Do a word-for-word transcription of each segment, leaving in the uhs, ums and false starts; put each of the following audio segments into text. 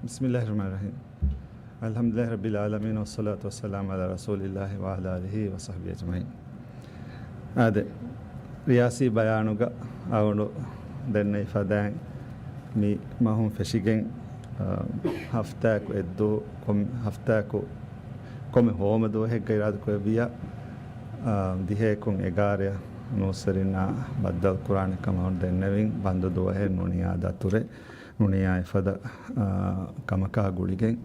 بسم الله الرحمن الرحيم. الحمد لله رب العالمين، والصلاة والسلام على رسول الله وعلى آله وصحبه أجمعين. އާދެ، ރިޔާސީ ބަޔާނުގަ އަޅުގަނޑު ދެންނެވި ފަދައިން މި މަހުން ފެށިގެން، އާ، ހަފްތާއަކު އެއްދުވަހު ކޮން-، ހަފްތާއަކު ކޮންމެ ހޯމަ ދުވަހެއްގަ އިރާދަކުރެއްވިއްޔާ، އާ، ދިހައެއްކޮށް އެގާރައަށް ނޫސްވެރިންނާ ބައްދަލުކުރާނެ ކަމަށް ދެންނެވިން، ބަންދު ދުވަހެއް ނޫނިއްޔާ ދަތުރެއް، ނޫނިއްޔާ އެފަދަ، އާ، ކަމަކާ ގުޅިގެން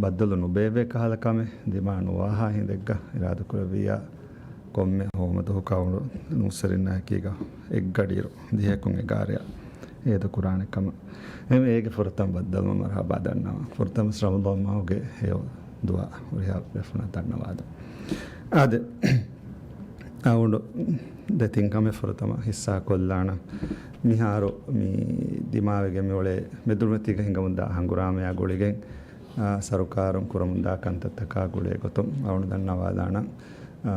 ބައްދަލު ނުބޭއްވޭ ކަހަލަ ކަމެއް ދިމާ ނުވާހާ ހިނދެއްގަ އިރާދަކުރެއްވިއްޔާ، ކޮންމެ ހޯމަ ދުވަހަކު އަޅުގަނޑު ނޫސްވެރިންނާ އެކީގަ އެއްގަޑިއިރު ދިހައެއްކޮށް އެގާރައަށް އޭދަކުރާނެ ކަމަށް. އެހެން އޭގެ ފުރަތަމަ ބައްދަލުވުމަށް މަރުހަބާ ދަންނަވަން. ފުރަތަމަ ރަމަޟާން މަހުގެ ހެޔޮ ދުވާ ހުރިހާ ބޭފުޅުންނަށް ދަންނަވާދޭން. އާދެ، އަޅުގަނޑު ދެތިން ކަމެއް ފުރަތަމަ ހިއްސާ ކޮށްލާނަން. މިހާރު މި ދިމާވެގެން މިއުޅޭ މެދުރިމަތީގަ ހިނގަމުންދާ ހަނގުރާމަޔާ ގުޅިގެން، އާ، ސަރުކާރުން ކުރަމުންދާ ކަންތައްތަކާ ގުޅޭ ގޮތުން އަޅުގަނޑު ދަންނަވާލާނަން. އާ،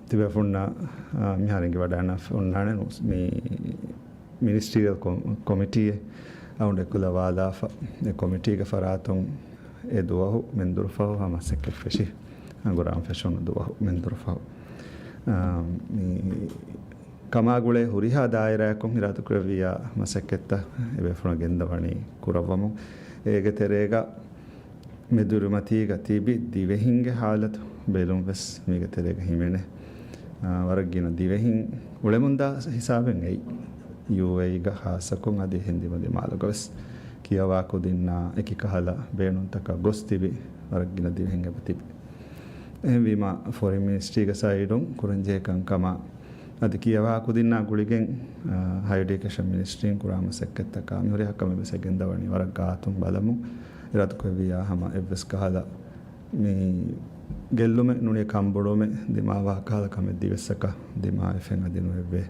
ތިބޭފުޅުންނަށް، އާ، މިހާރު އެނގިވަޑައިގަންނަ އޮންނާނެ ނޫސް-، މި މިނިސްޓީރިއަލް ކޮ-، ކޮމިޓީއެއް އަޅުގަނޑު އެކުލަވާލާފަ. އެ ކޮމިޓީގެ ފަރާތުން އެ ދުވަހު މެންދުރުފަހު ހަމަ މަސައްކަތް ފެށި، ހަނގުރާމަ ފެށުނު ދުވަހު މެންދުރުފަހު. އާ، މި ކަމާގުޅޭ ހުރިހާ ދާއިރާއަކުން އިރާދަކުރެއްވިއްޔާ މަސައްކަތްތައް އެބޭފުޅުން ގެންދަވަނީ ކުރައްވަމުން. އޭގެ ތެރޭގަ މެދުރިމަތީގަ ތިބި ދިވެހިންގެ ހާލަތު ބެލުން ވެސް މީގެ ތެރޭގަ ހިމެނޭ. އާ، ވަރަށް ގިނަ ދިވެހިން އުޅެމުންދާ ހިސާބެއް އެއީ. ޔޫއޭއީގަ ހާއްސަކޮށް އަދި އެހެން ދިމަދިމާލުގަ ވެސް ކިޔަވާ ކުދިންނާ އެކި ކަހަލަ ބޭނުންތަކަށް ގޮސް ތިބި ވަރަށް ގިނަ ދިވެހިން އެބަ ތިބި. އެހެންވީމާ، ފޮރިން މިނިސްޓްރީގެ ސައިޑުން ކުރަންޖެހޭ ކަންކަމާ އަދި ކިޔަވާ ކުދިންނާ ގުޅިގެން، އާ، ހަޔަރ އެޑިއުކޭޝަން މިނިސްޓްރީން ކުރާ މަސައްކަތްތަކާ މި ހުރިހާ ކަމެއް ވެސް އެ ގެންދަވަނީ ވަރަށް ގާތުން ބަލަމުން. އިރާދަކުރެއްވިއްޔާ ހަމަ އެއްވެސް ކަހަލަ މި ގެއްލުމެއް ނޫނީ ކަންބޮޑުވުމެއް ދިމާވާ ކަހަލަ ކަމެއް ދިވެއްސަކަށް ދިމާވެފައި އަދި ނުވެއްވޭ.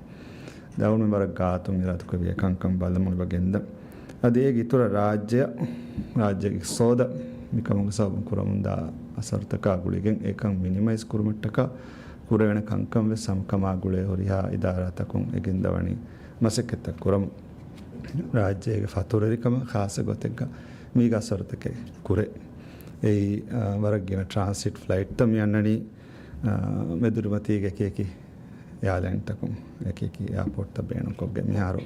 ދައުނު ވަރަށް ގާތުން އިރާދަކުރެއްވި އެކަންކަން ބަލަމުން އެބަ ގެންދަން. އަދި އޭގެ އިތުރަށް ރާއްޖެއަށް، ރާއްޖޭގެ އިޤްތިޞާދަށް މިކަމުގެ ސަބަބުން ކުރަމުންދާ އަސަރުތަކާ ގުޅިގެން އެކަން މިނިމައިޒް ކުރުމަށްޓަކާ ކުރެވޭނެ ކަންކަން ވެސް ހަމަކަމާ ގުޅޭ ހުރިހާ އިދާރާތަކުން އެ ގެންދަވަނީ މަސައްކަތްތައް ކުރަމުން. ރާއްޖޭގެ ފަތުރުވެރިކަމަށް ޚާއްޞަ ގޮތެއްގަ މީގެ އަސަރުތަކެއް ކުރޭ. އެއީ، އާ، ވަރަށް ގިނަ ޓްރާންސިޓް ފްލައިޓްތައް މި އަންނަނީ، އާ، މެދުރިމަތީގެ އެކި އެކި އެއާލައިންތަކުން އެކި އެކި އެއާޕޯޓްތައް ބޭނުންކޮށްގެން މިހާރު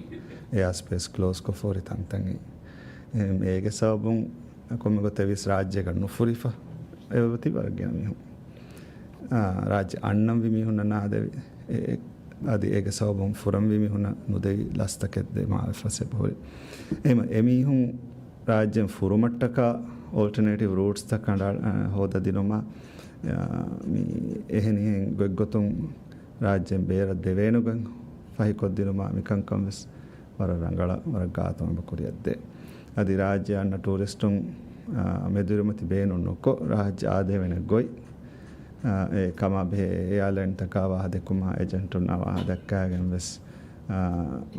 އެއާ ސްޕޭސް ކްލޯޒްކޮށްފަ ހުރި ތަންތަން އެ-، އޭގެ ސަބަބުން ކޮންމެ ގޮތެއް ވެސް ރާއްޖޭގަ ނުފުރިފަ އެބަތި ވަރަށް ގިނަ މީހުން. އާ، ރާއްޖެ އަންނަންވީ މީހުންނަށް ނާދެވި، އެ-، އެ-، އަދި އޭގެ ސަބަބުން ފުރަންވީ މީހުންނަށް ނުދެވި ލަސްތަކެއް ދިމާވެފަ އެބަ ހުރި. އެހެން އެމީހުން ރާއްޖެން ފުރުމަށްޓަކާ އޯލްޓަނޭޓިވް ރޫޓްސްތައް ކަނޑަ-، އަ، ހޯދަދިނުމާ، އަ، މި އެހެނިހެން ގޮތްގޮތުން ރާއްޖެން ބޭރަށް ދެވޭނެގޮތް ފަހިކޮށްދިނުމާ މިކަންކަން ވެސް ވަރަށް ރަނގަޅަށް، ވަރަށް ގާތުން އެބަ ކުރިއަށްދޭ. އަދި ރާއްޖެ އަންނަ ޓޫރިސްޓުން، އާ، މެދުރިމަތި ބޭނުން ނުކޮށް، ރާއްޖެ އާދޭވޭނެ ގޮތް، އާ، އެ ކަމާ ބެހޭ އެއާލައިންތަކާ ވާހަ ދެއްކުމާ، އެޖެންޓުންނާ ވާހަ ދައްކާގެން ވެސް، އާ،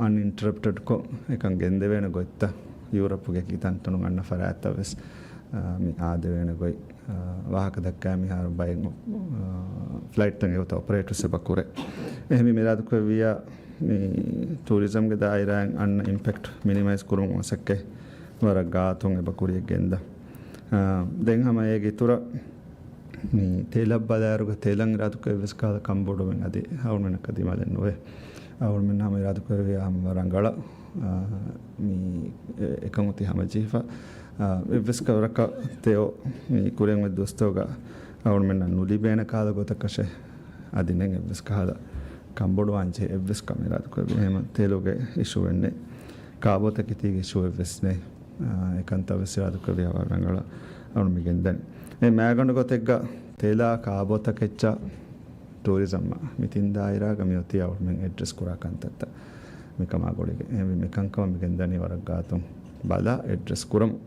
އަންއިންޓަރަޕްޓެޑްކޮށް އެކަން ގެންދެވޭނެ ގޮތްތައް ޔޫރަޕުގެ ކިތަންތަނުން އަންނަ ފަރާތްތައް ވެސް، އާ، މި އާދެވޭނެ ގޮތް، އާ، ވާހަކަ ދައްކާ މިހާރު ބައެއް، އާ، ފްލައިޓްތައް އެގޮތަށް އޮޕަރޭޓް ވެސް އެބަ ކުރޭ. އެހެންވީމަ އިރާދަކުރެއްވިއްޔާ މި ޓޫރިޒަމްގެ ދާއިރާއިން އަންނަ އިމްޕެކްޓް މިނިމައިޒް ކުރުމުގެ މަސައްކަތް ވަރަށް ގާތުން އެބަ ކުރިއަށް ގެންދަން. އާ، ދެން ހަމަ އޭގެ އިތުރަށް މި ތެލަށް ބަލާއިރުގަ ތެލަށް އިރާދަކުރެއްވިޔަސް ކަހަލަ ކަންބޮޑުވުމެއް އަދި އަޅުމެންނަކަށް ދިމާލެއް ނުވޭ. އަޅުމެން ހަމަ އިރާދަކުރެއްވިއްޔާ ހަމަ ރަނގަޅަށް، އާ، މި އެ-، އެކަން އޮތީ ހަމަޖެހިފަ، އާ، އެއްވެސް ކަވަރަކަށް ތެޔޮ މި ކުރިން އޮތް ދުވަސްތަކުގަ އަޅުމެންނަށް ނުލިބޭނެ ކަހަލަ ގޮތަކަށެއް އަދި ނެތް އެއްވެސް ކަހަލަ ކަންބޮޑުވާން ޖެހޭ އެއްވެސް ކަމެއް އިރާދަކުރެއްވި. އެހެން ތެލުގެ އިޝޫއެއް ނެތް. ކާބޯތަކެތީގެ އިޝޫއެއް ވެސް ނެތް. އާ، އެކަންތައް ވެސް އިރާދަކުރެއްވިޔާ ވަރަށް ރަނގަޅަށް އަޅުމެން ގެންދަނީ. އެ މައިގަނޑު ގޮތެއްގަ ތެލާ ކާބޯތަކެއްޗާ ޓޫރިޒަމްއާ މި ތިން ދާއިރާގަ މިއޮތީ އަޅުމެން އެޑްރެސް ކުރާ ކަންތައްތައް މިކަމާ ގުޅިގެން. އެހެންވެ މިކަންކަމަށް މި ގެންދަނީ ވަރަށް ގާތުން ބަލާ އެޑްރެސް ކުރަމުން.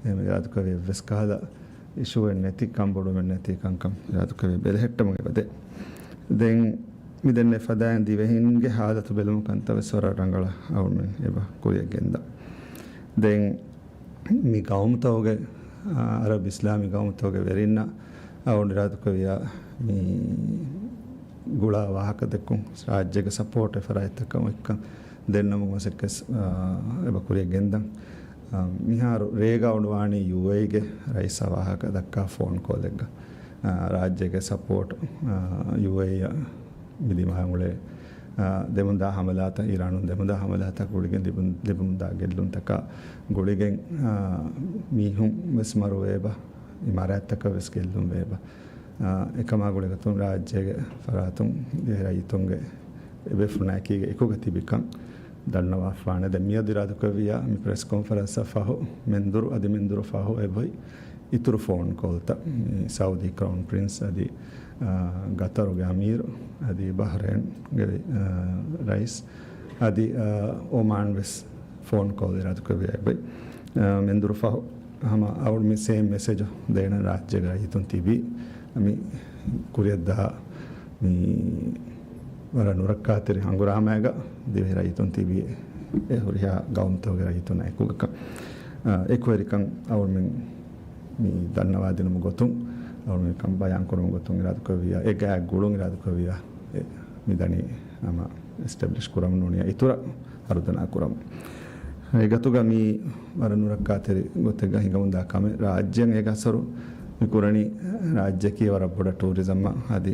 އެހެންވެ އިރާދަކުރެއްވި އެއްވެސް ކަހަލަ އިޝޫއެއް ނެތި، ކަންބޮޑުވުމެއް ނެތި ކަންކަން އިރާދަކުރެއްވި ބެލެހެއްޓަމުން އެބަދޭ. ދެން މި ދެންނެވި ފަދައިން ދިވެހިންގެ ހާލަތު ބެލުމުގެ ކަންތައް ވެސް ވަރަށް ރަނގަޅަށް އަޅުމެން އެބަ ކުރިއަށް ގެންދަން. ދެން މި ގައުމުތަކުގެ، އާ، އަރަބް އިސްލާމީ ގައުމުތަކުގެ ވެރިންނަށް އަޅުގަނޑު އިރާދަކުރެއްވިޔާ މި ގުޅާ ވާހަކަ ދެއްކުން ރާއްޖޭގެ ސަޕޯޓް އެ ފަރާތްތަކަށް އެއްކަން ދެންނެވުމުގެ މަސައްކަތް، އާ، އެބަ ކުރިއަށް ގެންދަން. މިހާރު ރޭގަ އޮޑުވާނީ ޔޫއޭއީގެ ރައީސާ ވާހަކަ ދައްކާ ފޯން ކޯލެއްގަ. އާ، ރާއްޖޭގެ ސަޕޯޓް، އާ، ޔޫއޭއީއަށް މި ދިމާއަށް އުޅޭ، އާ، ދެމުންދާ ހަމަލާތައް، އީރާނުން ދެމުންދާ ހަމަލާތައް ގުޅިގެން ލިބުން، ލިބުންދާ ގެއްލުންތަކާ ގުޅިގެން، އާ، މީހުން ވެސް މަރުވޭބަ، އިމާރާތްތަކަށް ވެސް ގެއްލުން ވޭބަ. އާ، އެކަމާ ގުޅިގޮތުން ރާއްޖޭގެ ފަރާތުން ދިވެހި ރައްޔިތުންގެ އެބޭފުޅުންނާއެކީގެ އެކުގަ ތިބިކަން ދަންނަވާފާނެ. ދެން މިއަދު އިރާދުކުރެއްވިއްޔާ މި ޕްރެސް ކޮންފަރެންސަށް ފަހު މެންދުރު، އަދި މެންދުރު ފަހު އެބަހުރި އިތުރު ފޯން ކޯލްތައް، މި ސައުދީ ކްރައުން ޕްރިންސް އަދި، އާ، ގަތަރުގެ އަމީރު އަދި ބަހްރޭންގެ، އާ، ރައީސް އަދި، އާ، އޮމާން ވެސް ފޯން ކޯލް އިރާދުކުރެއްވިއްޔާ އެބަހުރި، އާ، މެންދުރު ފަހު ހަމަ އަޅު މި ސޭމް މެސެޖު ދޭނަން ރާއްޖޭގެ ރައްޔިތުން ތިބީ. މި ކުރިއަށްދާ މި ވަރަށް ނުރައްކާތެރި ހަނގުރާމައިގަ ދިވެހި ރައްޔިތުން ތިބީ، އެ ހުރިހާ ގައުމުތަކުގެ ރައްޔިތުންނާ އެކުގަކަށް، އާ، އެކުވެރިކަން އަޅުމެން މި ދަންނަވާދިނުމުގެ ގޮތުން، އަޅުމެން ކަން ބަޔާންކުރުމުގެ ގޮތުން އިރާދަކުރެއްވިއްޔާ، އެ ގާތް ގުޅުން އިރާދަކުރެއްވިއްޔާ، އެ މިދަނީ ހަމަ އެސްޓެބްލިޝް ކުރަމުން ނޫނީ އިތުރަށް ހަރުދަނާ ކުރަމުން. އެގޮތުގަ މި ވަރަށް ނުރައްކާތެރި ގޮތެއްގަ ހިނގަމުންދާ ކަމެއް. ރާއްޖޭން އޭގެ އަސަރު މި ކުރަނީ ރާއްޖެއަކީ ވަރަށް ބޮޑަށް ޓޫރިޒަމްއަށް އަދި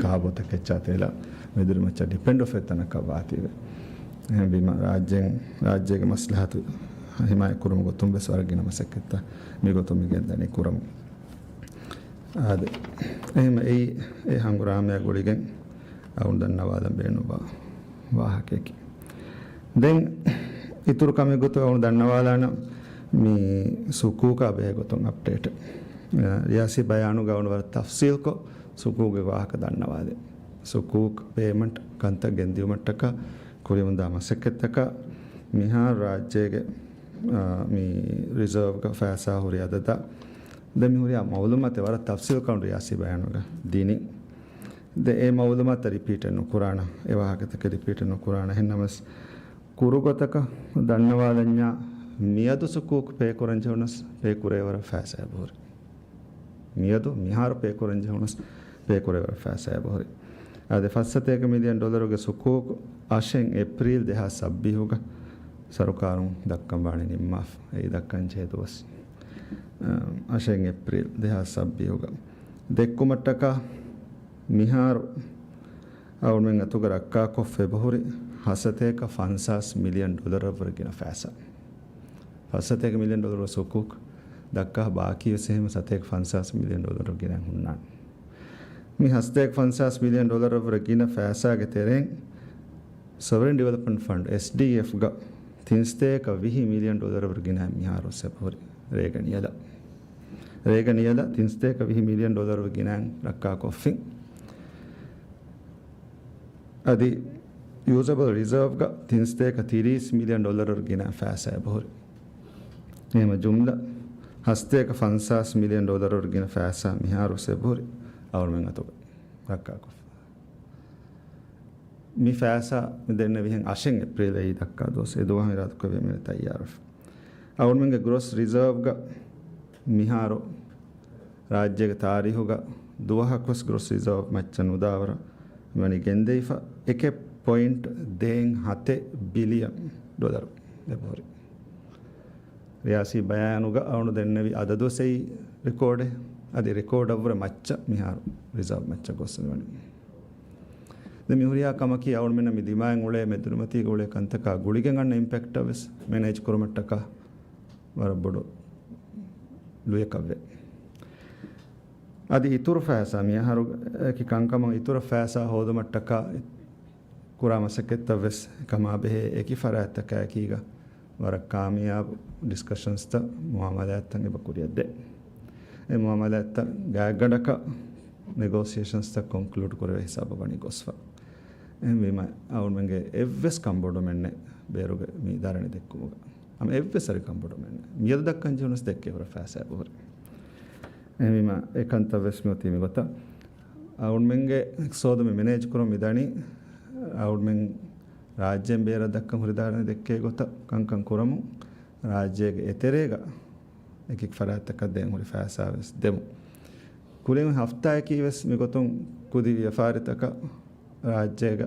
ކާބޯތަކެއްޗާ ތޭލަ ވެދުރި މައްޗަށް ޑިޕެންޑް އޮފް އެއްތަނަކަށް ވާތީވެ. އެހެންވީމަ ރާއްޖޭން، ރާއްޖޭގެ މަސްލަހަތު ހިމާޔަތް ކުރުމުގެ ގޮތުން ވެސް ވަރަށް ގިނަ މަސައްކަތްތައް މި ގޮތުން މި ގެންދަނީ ކުރަމުން. އާދެ، އެހެން އެއީ އެ ހަނގުރާމައާ ގުޅިގެން އަޅުން ދަންނަވާލަން ބޭނުންވާ ވާހަކައަކީ. ދެން އިތުރު ކަމެއް ގޮތުން އަޅުން ދަންނަވާލާނަން މި ސުކޫކާ ބެހޭ ގޮތުން އަޕްޑޭޓެއް. ރިޔާސީ ބަޔާނުގަ އަޅުން ވަރަށް ތަފްސީލްކޮށް ސުކޫކްގެ ވާހަކަ ދަންނަވާލި. ސުކޫކް ޕޭމަންޓް ކަންތައް ގެންދިއުމަށްޓަކާ ކުރިމުންދާ މަސައްކަތްތަކަށް މިހާރު ރާއްޖޭގެ، އާ، މި ރިޒާވްގަ ފައިސާ ހުރި އަދަދާ ދެން މި ހުރިހާ މައުލޫމާތެއް ވަރަށް ތަފްސީލްކޮށް ރިޔާސީ ބަޔާނުގަ ދިނީ. ދެން އެ މައުލޫމާތުތައް ރިޕީޓެއް ނުކުރާނަން، އެ ވާހަކަތަކެއް ރިޕީޓެއް ނުކުރާނަން. އެހެންނަމަވެސް ކުރުގޮތަކަށް ދަންނަވާލަންޏާ މިއަދު ސުކޫކް ޕޭ ކުރަން ޖެހުނަސް ޕޭ ކުރޭވަރަށް ފައިސާ އެބަހުރި. މިއަދު މިހާރު ޕޭ ކުރަން ޖެހުނަސް ޕޭ ކުރޭވަރަށް ފައިސާ އެބަހުރި. އާދެ، ފައްސަތޭކަ މިލިއަން ޑޮލަރުގެ ސުކޫކް އަށެއް އޭޕްރީލް ދެހާސް ސައްބީހުގަ ސަރުކާރުން ދައްކަން ވާނީ ނިންމާފަ. އެއީ ދައްކަން ޖެހޭ ދުވަސް، އަށެއް އޭޕްރީލް ދެހާސް ސައްބީހުގަ. ދެއްކުމަށްޓަކާ މިހާރު އަޅުމެން އަތުގަ ރައްކާކޮށްފަ އެބަހުރި ހަސަތޭކަ ފަންސާސް މިލިއަން ޑޮލަރަށްވުރެ ގިނަ ފައިސާ. ހަސަތޭކަ މިލިއަން ޑޮލަރު ސުކޫކް ދައްކާ ބާކީވެސް އެހެން ހަސަތޭކަ ފަންސާސް މިލިއަން ޑޮލަރު ގިނައިން ހުންނާނެ. މި ހަސަތޭކަ ފަންސާސް މިލިއަން ޑޮލަރަށްވުރެ ގިނަ ފައިސާގެ ތެރެއިން ސޮވަރިން ޑިވެލޮޕްމަންޓް ފަންޑް، އެސްޑީއެފްގަ ތިންސަތޭކަ ވިހި މިލިއަން ޑޮލަރަށްވުރެ ގިނައިން މިހާރު އެބަހުރި ރޭގަ ނިޔަލަށް. ރޭގަ ނިޔަލަށް ތިންސަތޭކަ ވިހި މިލިއަން ޑޮލަރު ގިނައިން ރައްކާކޮށްފިން. އަދި ޔޫޒަބަލް ރިޒާވްގަ ތިންސަތޭކަ ތިރީސް މިލިއަން ޑޮލަރު ގިނަ ފައިސާ އެބަހުރި. އެހެން ޖުމްލަ ހަސަތޭކަ ފަންސާސް މިލިއަން ޑޮލަރު ގިނަ ފައިސާ މިހާރު އެބަހުރި އަޅުމެން އަތުގަ ރައްކާކޮށްފަ. މި ފައިސާ މި ދެންނެވިހެން އަށެއް އޭޕްރީލް އެއީ ދައްކާ ދުވަސް. އެ ދުވަހު އިރާދަކުރެއްވިއްޔާ މި ތައްޔާރުވެފަ. އަޅުމެންގެ ގްރޮސް ރިޒާވްގަ މިހާރު ރާއްޖޭގެ ތާރީހުގަ ދުވަހަކުވެސް ގްރޮސް ރިޒާވް މައްޗަށް ނުދާވަރަށް ވަނީ ގެންދެވިފަ އެކެއް ޕޮއިންޓް ދޭއް ހަތެއް ބިލިއަން ޑޮލަރު އެބަހުރި. ރިޔާސީ ބަޔާނުގަ އަޅުން ދެންނެވި އަދަދުވެސް އެއީ ރެކޯޑެއް. އަދި ރެކޯޑަށްވުރެ މައްޗަށް މިހާރު ރިޒާވް މައްޗަށް ގޮސް މިވަނީ. ދެން މި ހުރިހާ ކަމަކީ އަޅުމެންނަށް މި ދިމާއިން އުޅޭ މެދުރިމަތީގަ އުޅޭ ކަންތަކާ ގުޅިގެން އަންނަ އިމްޕެކްޓަށް ވެސް މެނޭޖް ކުރުމަށްޓަކާ ވަރަށް ބޮޑު ލުޔަކަށްވޭ. އަދި އިތުރު ފައިސާ، މިއަހަރު އެކި ކަންކަމަށް އިތުރަށް ފައިސާ ހޯދުމަށްޓަކާ ކުރާ މަސައްކަތްތައް ވެސް ކަމާބެހޭ އެކި ފަރާތްތަކާއެކީގަ ވަރަށް ކާމިޔާބު ޑިސްކަޝަންސްތައް، މުއާމަލާތްތައް އެބަ ކުރިއަށްދޭ. އެ މުއާމަލާތްތައް ގާތްގަނޑަކަށް ނެގޯސިއޭޝަންސްތައް ކޮންކްލޫޑް ކުރެވޭ ހިސާބަށް ވަނީ ގޮސްފަ. އެހެންވީމަ އަޅުމެންގެ އެއްވެސް ކަންބޮޑުމެއްނެއް ބޭރުގެ މި ދަރަނި ދެއްކުމުގަ. ހަމަ އެއްވެސް އަރި ކަންބޮޑުމެއްނެއް. މިއަދު ދައްކަން ޖެހުނަސް ދެއްކޭ ވަރަށް ފައިސާ އެބަހުރި. އެހެންވީމަ އެ ކަންތައް ވެސް މިއޮތީ މިގޮތަށް. އަޅުމެންގެ އިޤްތިޞާދު މި މެނޭޖް ކުރަން މިދަނީ އަޅުމެން ރާއްޖޭން ބޭރަށް ދައްކަން ހުރި ދަރަނި ދެއްކޭ ގޮތަށް ކަންކަން ކުރަމުން، ރާއްޖޭގެ އެތެރޭގަ އެކި ފަރާތްތަކަށް ދޭން ހުރި ފައިސާ ވެސް ދެމުން. ކުރިން ހަފްތާއަކީ ވެސް މިގޮތުން ކުދި ވިޔަފާރިތަކަށް ރާއްޖޭގަ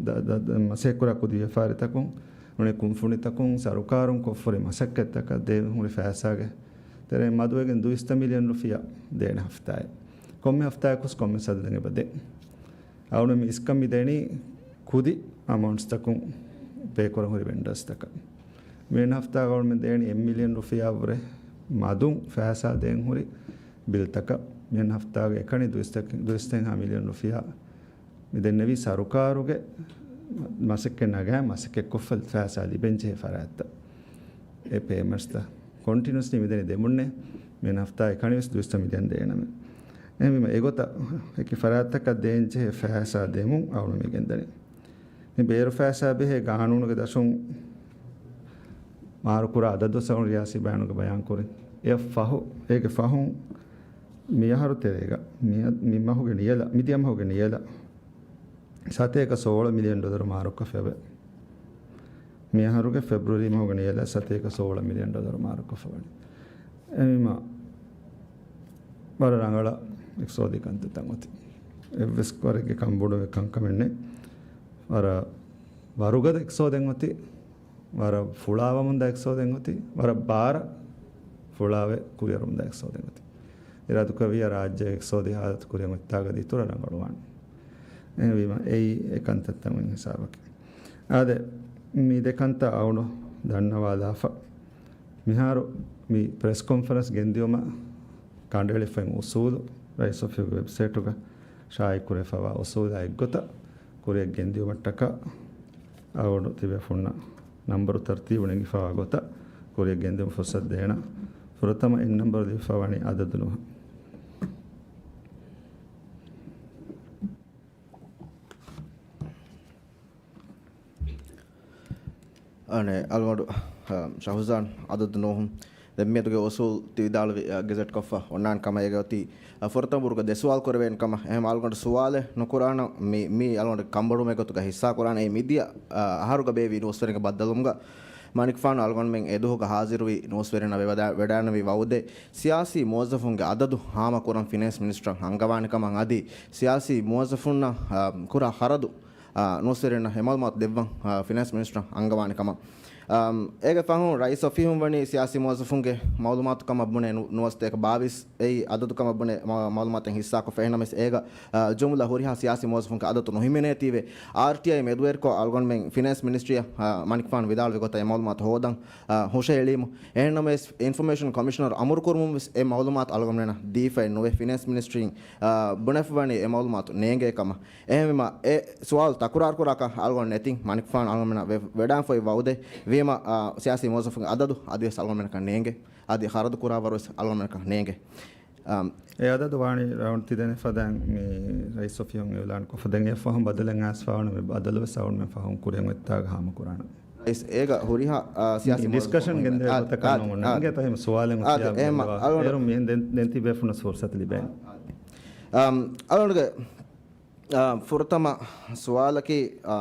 ދަ-، ދަ-، ދަ-، މަސައްކަތްކުރާ ކުދި ވިޔަފާރިތަކުން ނޫނީ ކުންފުނިތަކުން ސަރުކާރުން ކޮށްފަ ހުރި މަސައްކަތްތަކަށް ދޭން ހުރި ފައިސާގެ ތެރެއިން މަދުވެގެން ދުއިސައްތަ މިލިއަން ރުފިޔާ ދޭނެ ހަފްތާއެއް. ކޮންމެ ހަފްތާއަކުވެސް ކޮންމެސް އަދަދެއް އެބަ ދޭ. އަޅުގަނޑު މި އިސްކަން މި ދޭނީ ކުދި އަމައުންޓްސްތަކުން ޕޭކުރަން ހުރި ވެންޑާސްތަކަށް. މިއަންނަ ހަފްތާގަ އަޅުގަނޑު ދޭނީ އެއް މިލިއަން ރުފިޔާއަށްވުރެ މަދުން ފައިސާ ދޭން ހުރި ބިލްތަކަށް. މިއަންނަ ހަފްތާގަ އެކަނި ދުއިސައްތަ، ދުއިސައްތައެއްހާ މިލިއަން ރުފިޔާ މި ދެންނެވީ ސަރުކާރުގެ މަސައްކަތް ނަގާ މަސައްކަތްކޮށްފަ ފައިސާ ލިބެންޖެހޭ ފަރާތްތައް. އެ ޕޭމަންޓްސްތައް ކޮންޓިނިއުއަސްލީ މިދެނީ ދެމުންނޭ. މިއަންނަ ހަފްތާ އެކަނިވެސް ދުއިސައްތަ މިލިއަން ދޭނަމޭ. އެހެންވީމަ އެގޮތަށް އެކި ފަރާތްތަކަށް ދޭންޖެހޭ ފައިސާ ދެމުން އަޅުގަނޑު މި ގެންދަނީ. މި ބޭރު ފައިސާ ބެހޭ ގާނޫނުގެ ދަށުން މާރުކުރާ އަދަދު ސައުން ރިޔާސީ ބަޔާނުގެ ބަޔާންކުރިން. އެއަށް ފަހު، އޭގެ ފަހުން މިއަހަރު ތެރޭގަ، މި، މި މަހުގެ ނިޔަލަށް، މިދިޔަ މަހުގެ ނިޔަލަށް ސަތޭކަ ސޯޅަ މިލިއަން ޑޮލަރު މާރުކޮށްފައެވެ. މިއަހަރުގެ ފެބްރުއަރީ މަހުގެ ނިޔަލަށް ސަތޭކަ ސޯޅަ މިލިއަން ޑޮލަރު މާރުކޮށްފަވަނީ. އެހެންވީމަ ވަރަށް ރަނގަޅަށް އިޤްތިޞާދީ ކަންތައްތައް އޮތީ. އެއްވެސް ވަރެއްގެ ކަންބޮޑުވެ ކަންކަމެއް ނެތް. ވަރަށް ވަރުގަދަ އިޤްތިޞާދެއް އޮތީ. ވަރަށް ފުޅާވަމުންދާ އިޤްތިޞާދެއް އޮތީ. ވަރަށް ބާރަށް ފުޅާވެ ކުރިއަރަމުންދާ އިޤްތިޞާދެއް އޮތީ. އިރާދަކުރެއްވިއްޔާ ރާއްޖޭގެ އިޤްތިޞާދީ ހާލަތު ކުރިއަށް އޮތްތާގަ ދިތުރަށް ރަނގަޅުވާނެ. އެހެންވީމަ އެއީ އެ ކަންތައްތައް އޮތް ހިސާބަކީ. އާދެ، މި ދެ ކަންތައް އަޅުގަނޑު ދަންނަވާލާފަ. މިހާރު މި ޕްރެސް ކޮންފަރެންސް ގެންދިއުމަށް ކަނޑައެޅިފައި އުސޫލު ރައީސް އޮފީހުގެ ވެބްސައިޓުގަ ޝާއިޢުކުރެވިފައިވާ އުސޫލާ އެއްގޮތަށް ކުރިއަށް ގެންދިއުމަށްޓަކާ އަޅުގަނޑު ތިބޭފުޅުންނަށް ނަންބަރު ތަރުތީބު ނެގިފައިވާ ގޮތަށް ކުރިއަށް ގެންދިއުމަށް ފުރުޞަތު ދޭނަން. ފުރަތަމަ އެއް ނަންބަރު ލިބިފައިވަނީ އަދަދު ނޫހަށް. އަނެއް އަޅުގަނޑު، އަ، ޝަހުޒާން އަދަދު ނޫހުން ދެންމެދުގެ އުސޫލް ތި ވިދާޅުވި، އަ، ގެޒެޓް ކޮށްފަ އޮންނާން ކަމަށް އޭގެ އޮތީ، އަ، ފުރަތަމަ ބުރުގަ ދެ ސުވާލު ކުރެވޭނެ ކަމަށް. އެހެން އަޅުގަނޑު ސުވާލެއް ނުކުރާނަން މި، މީ އަޅުގަނޑު ކަންބޮޑުވުމެއް ގޮތުގަ ހިއްސާ ކުރާނެ. އެ މިދިޔަ، އަ، އަހަރުގަ ބޭއްވި ނޫސްވެރިންގެ ބައްދަލުވުމުގަ މަނިކުފާނު އަޅުގަނޑުމެން އެދުވަހުގަ ހާޒިރުވި ނޫސްވެރިންނަށް ވެވަޑާ-، ވެޑާންވި ވައުދެއް ސިޔާސީ މުވައްޒަފުންގެ އަދަދު ހާމަކުރަން ފިނޭންސް މިނިސްޓަރަށް އަންގަވާނެ ކަމަށް އަދި ސިޔާސީ މުވައްޒަފުންނަށް، އާ، ކުރާ ޚަރަދު، އާ، ނޫސްވެރިންނަށް އެ މައުލޫމާތު ދެއްވަން، އާ، ފިނޭންސް މިނިސްޓަރަށް އަންގަވާނެ ކަމަށް. އާ، އޭގެ ފަހުން ރައީސް އޮފީހުން ވަނީ ސިޔާސީ މުވައްޒަފުންގެ މައުލޫމާތު ކަމަށް ބުނެ ނު-، ނުވަސަތޭކަ ބާވީސް އެއީ އަދަދު ކަމަށް ބުނެ މަ-، މައުލޫމާތެއް ހިއްސާކޮށްފަ. އެހެންނަމަވެސް އޭގަ، އާ، ޖުމުލަ ހުރިހާ ސިޔާސީ މުވައްޒަފުންގެ އަދަދު ނުހިމެނޭތީވެ. އާރްޓީއައި މެދުވެރިކޮށް އަޅުގަނޑުމެން ފިނޭންސް މިނިސްޓްރީއަށް، އާ، މަނިކުފާނު ވިދާޅުވި ގޮތަށް އެ މައުލޫމާތު ހޯދަން، އާ، ހުށައެޅީމު. އެހެންނަމަވެސް އިންފޮމޭޝަން ކޮމިޝަނަރު އަމުރުކުރުމުންވެސް އެ މައުލޫމާތު އަޅުގަނޑުމެންނަށް ދީފައެއް ނުވެ. ފިނޭންސް މިނިސްޓްރީން، އާ، ބުނެފަވަނީ އެ މައުލޫމާތު ނޭނގޭ ކަމަށް. އެހެންވީމަ އެ ސުވާލު ތަކުރާރުކުރާކަށް އަޅުގަނޑު ނެތިން މަނިކުފާނު އަޅުގަނޑުމެންނަށް ވެ-، ވެޑާންފައި ވައުދެއް ވީމަ، އާ، ސިޔާސީ މުވައްޒަފުންގެ އަދަދު އަދިވެސް އަޅުގަނޑުމެންނަކަށް ނޭނގެ. އަދި ޚަރަދު ކުރާވަރުވެސް އަޅުގަނޑުމެންނަކަށް ނޭނގެ. އާ، އެ އަދަދު ވާނީ ރައުންޑް ތިދެނެ ފަދައިން މި ރައީސް އޮފީހުން އިޢުލާން ކޮށްފަ ދެން އެ ފަހުން ބަދަލެއް އައިސްފަވާނެ މި ބަދަލުވެސް އަޅުގަނޑުމެން ފަހުން ކުރިއަށް އޮތްތާގަ ހާމަކުރާނަން. އިސް އޭގަ ހުރިހާ، އާ، ސިޔާސީ ޑިސްކަޝަން މުވައްޒަފުން ގެންދެވޭ އާ، ގޮތަކަށް އާ، ނޫން. އާ، އިނގޭތޯ އެހެން ސުވާލެއް އާ، އޮތިއްޔާ އެހެން ބެންދެވާ. އަޅު-، އޭރުން މިހެން ދެން، ދެން ތިބޭފުޅުން ފުރުސަތު ލިބޭނެ. އާ، އަޅުގަނޑުގެ، އާ، ފުރަތަމަ ސުވާލަކީ، އާ،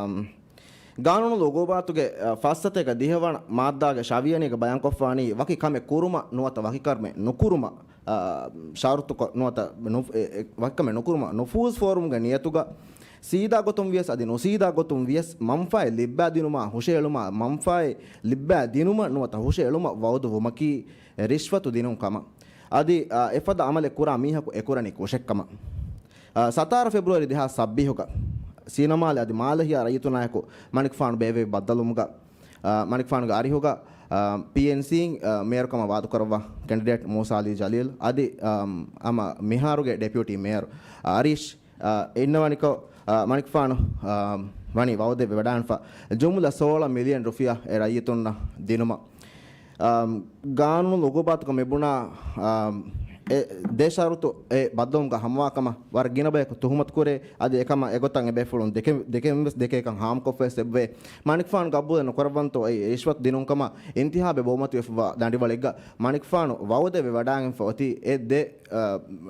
ގާނޫނު އުގޫބާތުގެ، އާ، ފައްސަތޭކަ ދިހަވަނަ މާއްދާގެ ޝަވިޔަނީގަ ބަޔާންކޮށްފާނީ ވަކި ކަމެއް ކުރުމަށް ނުވަތަ ވަކި ކަމެއް ނުކުރުމަށް، އާ، ޝަރުތުކޮށް ނުވަތަ ނު-، އެ، އެ، ވަކި ކަމެއް ނުކުރުމަށް ނުފޫޒު ފޯރުމްގެ ނިޔަތުގަ ސީދާ ގޮތުން ވިޔަސް އަދި ނުސީދާ ގޮތުން ވިޔަސް މަންފާއެއް ލިއްބާ ދިނުމާ ހުށައެޅުމާ، މަންފާއެއް ލިއްބާ ދިނުމަށް ނުވަތަ ހުށައެޅުމަށް ވައުދު ވުމަކީ ރިޝްވަތު ދިނުން ކަމަށް. އަދި، އާ، އެފަދަ އަމަލެއް ކުރާ މީހަކު އެކުރަނީ ކުށެއްކަމަށް. އާ، ސަތާރަ ފެބްރުއަރީ ދެހާސް ސައްބީސްގަ ސީނަމާލެ އަދި މާލެހިޔާ ރައްޔިތުންނާއެކު މަނިކުފާނު ބޭއްވެވި ބައްދަލުވުމުގަ، އާ، މަނިކުފާނުގެ އަރިހުގަ، އާ، ޕީއެންސީން، އާ، މޭޔަރުކަމަށް ވާދަކުރައްވާ ކެންޑިޑޭޓް މޫސާ އަލީ ޖަލީލް އަދި، އާ، ހަމަ މިހާރުގެ ޑެޕިއުޓީ މޭޔަރު އަރީޝް، އާ، އިންނަވަނިކޮށް، އާ، މަނިކުފާނު، އާ، ވަނީ ވައުދެއް ވެވަޑާންފަ ޖުމުލަ ސޯޅަ މިލިއަން ރުފިޔާ އެ ރައްޔިތުންނަށް ދިނުމަށް. އާ، ގާނޫނު އުގޫބާތުގަ މިބުނާ، އާ، އެ ދެ ޝަރުތު އެ ބައްދަލުވުމުގަ ހަމަވާ ކަމަށް ވަރަށް ގިނަ ބަޔަކު ތުހުމަތު ކުރޭ. އަދި އެކަމަށް އެގޮތަށް އެބޭފުޅުން ދެކެ-، ދެކެންވެސް ދެކޭކަން ހާމަކޮށްފަވެސް އެއްވޭ. މަނިކުފާނު ގަބޫލެއް ނުކުރައްވަންތޯ އެ ރިޝްވަތު ދިނުން ކަމަށް އިންތިހާބެއް ބަހުމަތިވެފަވާ ދަނޑިވަޅެއްގަ މަނިކުފާނު ވައުދެއް ވެވަޑާގެންފަ އޮތީ އެ ދެ، އާ،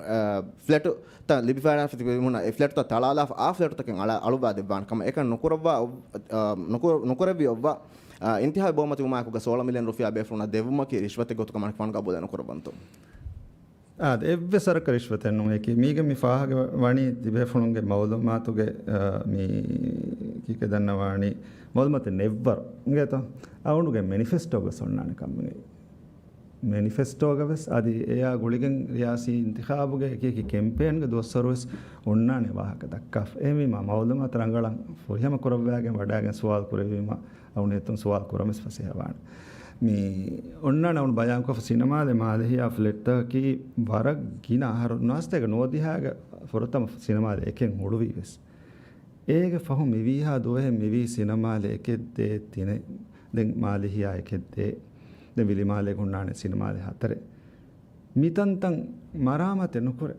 އާ، ފްލެޓުތައް ލިބިފައިވާ ފިތިބިމުންނަށް އެ ފްލެޓުތައް ތަޅާލާފަ އާ ފްލެޓުތަކެއް އަޅާ-، އަޅުއްވާ ދެއްވާނެ ކަމަށް. އެކަން ނުކުރައްވާ އޮ-، އާ، ނުކު-، ނުކުރެއްވި އޮއްވާ، އާ، އިންތިހާބެއް ބަހުމަތިވުމާއެކުގަ ސޯޅަ މިލިއަން ރުފިޔާ ބޭފުޅުންނަށް ދެއްވުމަކީ ރިޝްވަތެއް ގޮތުގަ މަނިކުފާނު ގަބޫލެއް ނުކުރައްވަންތޯ؟ އާދެ، އެއްވެސް ވަރަކަށް ރިޝްވަތެއް ނޫން. އެކި މީގެ މި ފާހަގަ ވަނީ ތިބޭފުޅުންގެ މައުލޫމާތުގެ، އާ، މި ކީކޭ ދަންނަވާނީ؟ މައުލޫމާތެއް ނެއްވަރު އިނގޭތޯ؟ އަޅުގަނޑުގެ މެނިފެސްޓޯގަ އޮންނާނެ ކަމެއް. މެނިފެސްޓޯގަ ވެސް އަދި އެޔާ ގުޅިގެން ރިޔާސީ އިންތިޚާބުގެ އެކި އެކި ކެމްޕޭންގެ ދުވަސްވަރު ވެސް އޮންނާނެ ވާހަކަ ދައްކާފަ. އެހެންވީމާ، މައުލޫމާތު ރަނގަޅަށް ފުރިހަމަ ކުރައްވާގެން ވަޑާގެން ސުވާލު ކުރެއްވީމަ، އަޅުގަނޑު އެތުން ސުވާލު ކުރަން ވެސް ފަސޭހަވާނެ. މި އޮންނާނެ އަޅުގަނޑު ބަޔާންކޮށްފަ ސިނަމާލެ މާލެހިޔާ ފްލެޓްތަކަކީ ވަރަށް ގިނަ އަހަރު ނުވަސަތޭކަ ނުވަދިހައިގެ ފުރަތަމަ ސިނަމާލެ އެކެއް ހުޅުވީ ވެސް. އޭގެ ފަހު މިވީހާ ދުވަހެއް މިވީ ސިނަމާލެ އެކެއް ދޭއް ތިނެއް. ދެން މާލެހިޔާ އެކެއް ދޭއް. ދެން ވިލިމާލޭގަ ހުންނާނެ ސިނަމާލެ ހަތަރެއް. މިތަންތަން މަރާމާތެއް ނުކުރޭ.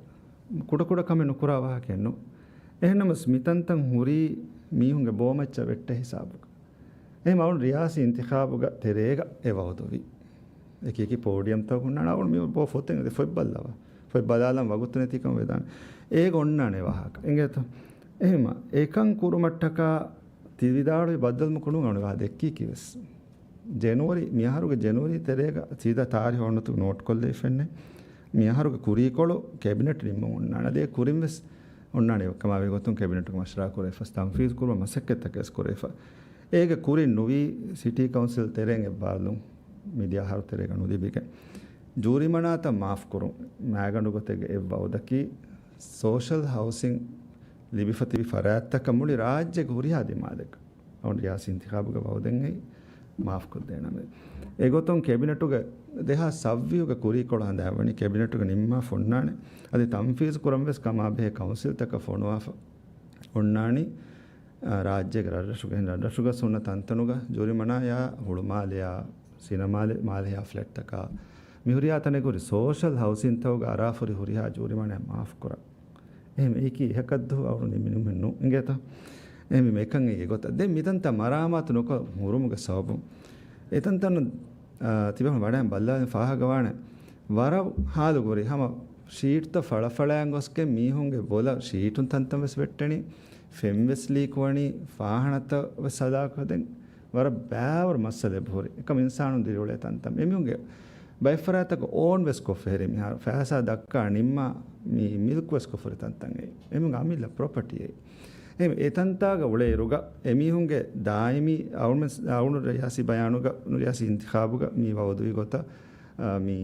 ކުޑަކުޑަ ކަމެއް ނުކުރާ ވާހަކައެއް ނޫން. އެހެންނަމަވެސް މިތަންތަން ހުރީ މީހުންގެ ބޯމައްޗަށް ވެއްޓޭ ހިސާބުގަ. އެހެން އަޅުގަނޑު ރިޔާސީ އިންތިޚާބުގަ ތެރޭގަ އެ ވައުދުވި. އެކި އެކި ޕޯޑިއަމްތަކުން އަޅުގަނޑު މި ބޯ ފޮތެއް އެދި ފޮތް ބައްލަވާ. ފޮތް ބަލާލަން ވަގުތު ނެތިކަން ވެދާނެ. އޭގަ އޮންނާނެ ވާހަކަ. އިނގޭތޯ؟ އެހެންމަ އެކަން ކުރުމަށްޓަކާ ތި ވިދާޅުވި ބައްދަލު ކުރުން އަޅުގަނޑު ވާ ދެއްކީކީ ވެސް. ޖެނުއަރީ، މިއަހަރުގެ ޖެނުއަރީ ތެރޭގަ ސީދާ ތާރީހު އޮންނަތު ނޯޓްކޮށްލައިފެންނެ. މިއަހަރުގެ ކުރީކޮޅު ކެބިނެޓް ނިންމަން އޮންނާނެ. އަދި އެ ކުރިން ވެސް އޮންނާނެ ކަމާ ވި ގޮތުން ކެބިނެޓުގެ މަޝްވަރާ ކުރެވިފަ، ތަންފީޒު ކުރުމަށް މަސައްކަތްތަކެއް ވެސް ކުރެވިފަ. އޭގެ ކުރިން ނުވީ ސިޓީ ކައުންސިލް ތެރެއިން އެއްބާރުލުން މިދިޔަ އަހަރު ތެރޭގަ ނުލިބިގެން. ޖޫރިމަނާތައް މާފް ކުރުން މައިގަނޑު ގޮތެއްގެ އެއް ވައުދަކީ، ސޯޝަލް ހައުސިން ލިބިފަ ތިބި ފަރާތްތަކަށް މުޅި ރާއްޖޭގެ ހުރިހާ ދިމާލެއްގަ އަޅުގަނޑު ރިޔާސީ އިންތިޚާބުގެ ވައުދެއް އެއީ މާފްކޮށްދޭނަމޭ. އެގޮތުން ކެބިނެޓުގެ ދެހާސް ސައްވީހުގެ ކުރީކޮޅު ހަނދާންވަނީ ކެބިނެޓުގެ ނިންމާފަ އޮންނާނެ. އަދި ތަންފީޒު ކުރަން ވެސް ކަމާބެހޭ ކައުންސިލްތަކަށް ފޮނުވާފަ އޮންނާނީ، އާ، ރާއްޖޭގެ ރަށްރަށުގެ، ރަށްރަށުގަ ހުންނަ ތަންތަނުގަ ޖޫރިމަނާޔާ ހުޅުމާލެޔާ ސިނަމާލެ، މާލެހިޔާ ފްލެޓްތަކާ މި ހުރިހާ ތަނެއްގަ ހުރި ސޯޝަލް ހައުސިންތަކުގަ އަރާފަ ހުރި ހުރިހާ ޖޫރިމަނާ މާފްކުރަން. އެހެން އެއީކީ އެހަކަށްދު އަޅުގަނޑު ނިންމި ނިންމެއް ނޫން އިނގޭތަ؟ އެހެން މި އެކަން އެއީ އެގޮތަށް. ދެން މިތަންތަން މަރާމާތު ނުކޮށް ހުރުމުގެ ސަބަބުން އެތަންތަނުން، އާ، ތިބެފަ ވަޑައިން ބައްލަވާލިން ފާހަގަވާނެ ވަރަށް ހާލު ގުރި ހަމަ ޝީޓްތައް ފަޅަފަޅައިން ގޮސްގެން މީހުންގެ ބޮލަށް ޝީޓުން ތަންތަން ވެސް ވެއްޓެނީ، ފެން ވެސް ލީކުވަނީ، ފާހަނަތައް ވެސް ހަލާކު ހެދެން ވަރަށް ބައިވަރު މައްސަލައެއް ހުރި. އެކަމް އިންސާނުން ދިރިއުޅޭ ތަންތަން. އެމީހުންގެ ބައެއް ފަރާތްތަކަށް އޯން ވެސް ކޮށްފަ ހެރި މިހާރު ފައިސާ ދައްކާ ނިންމާ މި މިލްކް ވެސް ކޮށްފަ ހުރި ތަންތަން އެއީ. އެމީހުންގެ އަމިއްލަ ޕްރޮޕަޓީ އެއީ. އެހެން އެތަންތާގަ އުޅޭއިރުގަ އެމީހުންގެ ދާއިމީ އަޅުގަނޑު ރިޔާސީ ބަޔާނުގަ، ރިޔާސީ އިންތިޚާބުގަ މި ވައުދުވި ގޮތަށް، އާ، މި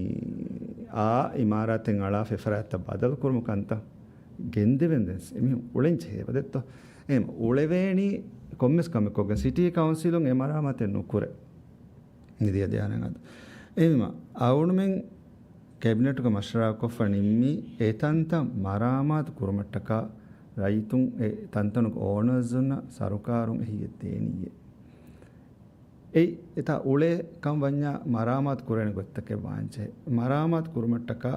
އާ އިމާރާތެއް އަޅާފަ އެފަރާތްތައް ބަދަލުކުރުމު ކަންތައް ގެންދެވެން ދެން އެމީހުން އުޅެން ޖެހޭ އެބަދެއްތޯ. އެހެން އުޅެވޭނީ ކޮންމެސް ކަމެއް ކޮށްގެން ސިޓީ ކައުންސިލުން އެ މަރާމާތެއް ނުކުރޭ. މިދިޔަ ދެހާނެ އަދު. އެހެންވީމަ، އަޅުގަނޑުމެން ކެބިނެޓުގަ މަޝްވަރާކޮށްފަ ނިންމީ އެ ތަންތަން މަރާމާތު ކުރުމަށްޓަކާ ރައްޔިތުން އެ ތަންތަނުގެ އޯނަރސްއުންނަށް ސަރުކާރުން އެހީއެއް ދޭނީއޭ. އެ އެތާ އުޅޭ ކަން ވަންޏާ މަރާމާތު ކުރޭނެ ގޮތްތަކެއް ވާންޖެހޭ. މަރާމާތު ކުރުމަށްޓަކާ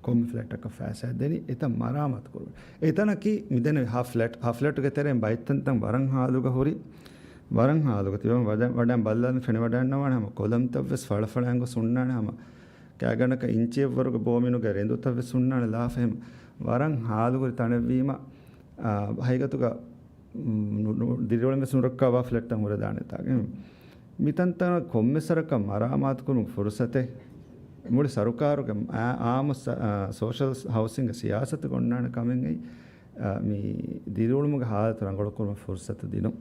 ކޮންމެ ފްލެޓަކަށް ފައިސާ ދެނީ އެތަން މަރާމާތު ކުރުމަށް. އެތަނަކީ މިދެންނެވި ހަ ފްލެޓް، ހަ ފްލެޓުގެ ތެރެއިން ބައެއް ތަންތަން ވަރަށް ހާލުގަ ހުރި، ވަރަށް ހާލުގަ ތިބެ ވަޑަ-، ވަޑައިން ބައްލަވާލި ފެނިވަޑައިގަންނަވާނެ ހަމަ ކޮލަމްތައް ވެސް ފަޅަފަޅައިން ގޮސް ހުންނާނެ ހަމަ ކާގަނޑަކަށް އިންޗިއެއްވަރުގެ ބޯމިނުގެ ރެނދުތައް ވެސް ހުންނާނެ ލާފަ ހެމަ ވަރަށް ހާލުގަ ހުރި ތަނެއްވީމަ، އާ، ހަގީގަތުގަ ނު-، ނު-، ދިރިއުޅެން ވެސް ނުރައްކާވާ ފްލެޓްތައް ހުރެދާނެތާ. މިތަންތަނަށް ކޮންމެ ސަރަކަށް މަރާމާތުކުރުމުގެ ފުރުސަތެއް މުޅި ސަރުކާރުގެ އާ-، އާއްމު ސަ-، އާ، ސޯޝަލް ހައުސިންގ ސިޔާސަތުގަ އޮންނާނެ ކަމެއް އެއީ، އާ، މި ދިރިއުޅުމުގެ ހާލަތު ރަނގަޅުކުރުމަށް ފުރުސަތު ދިނުން.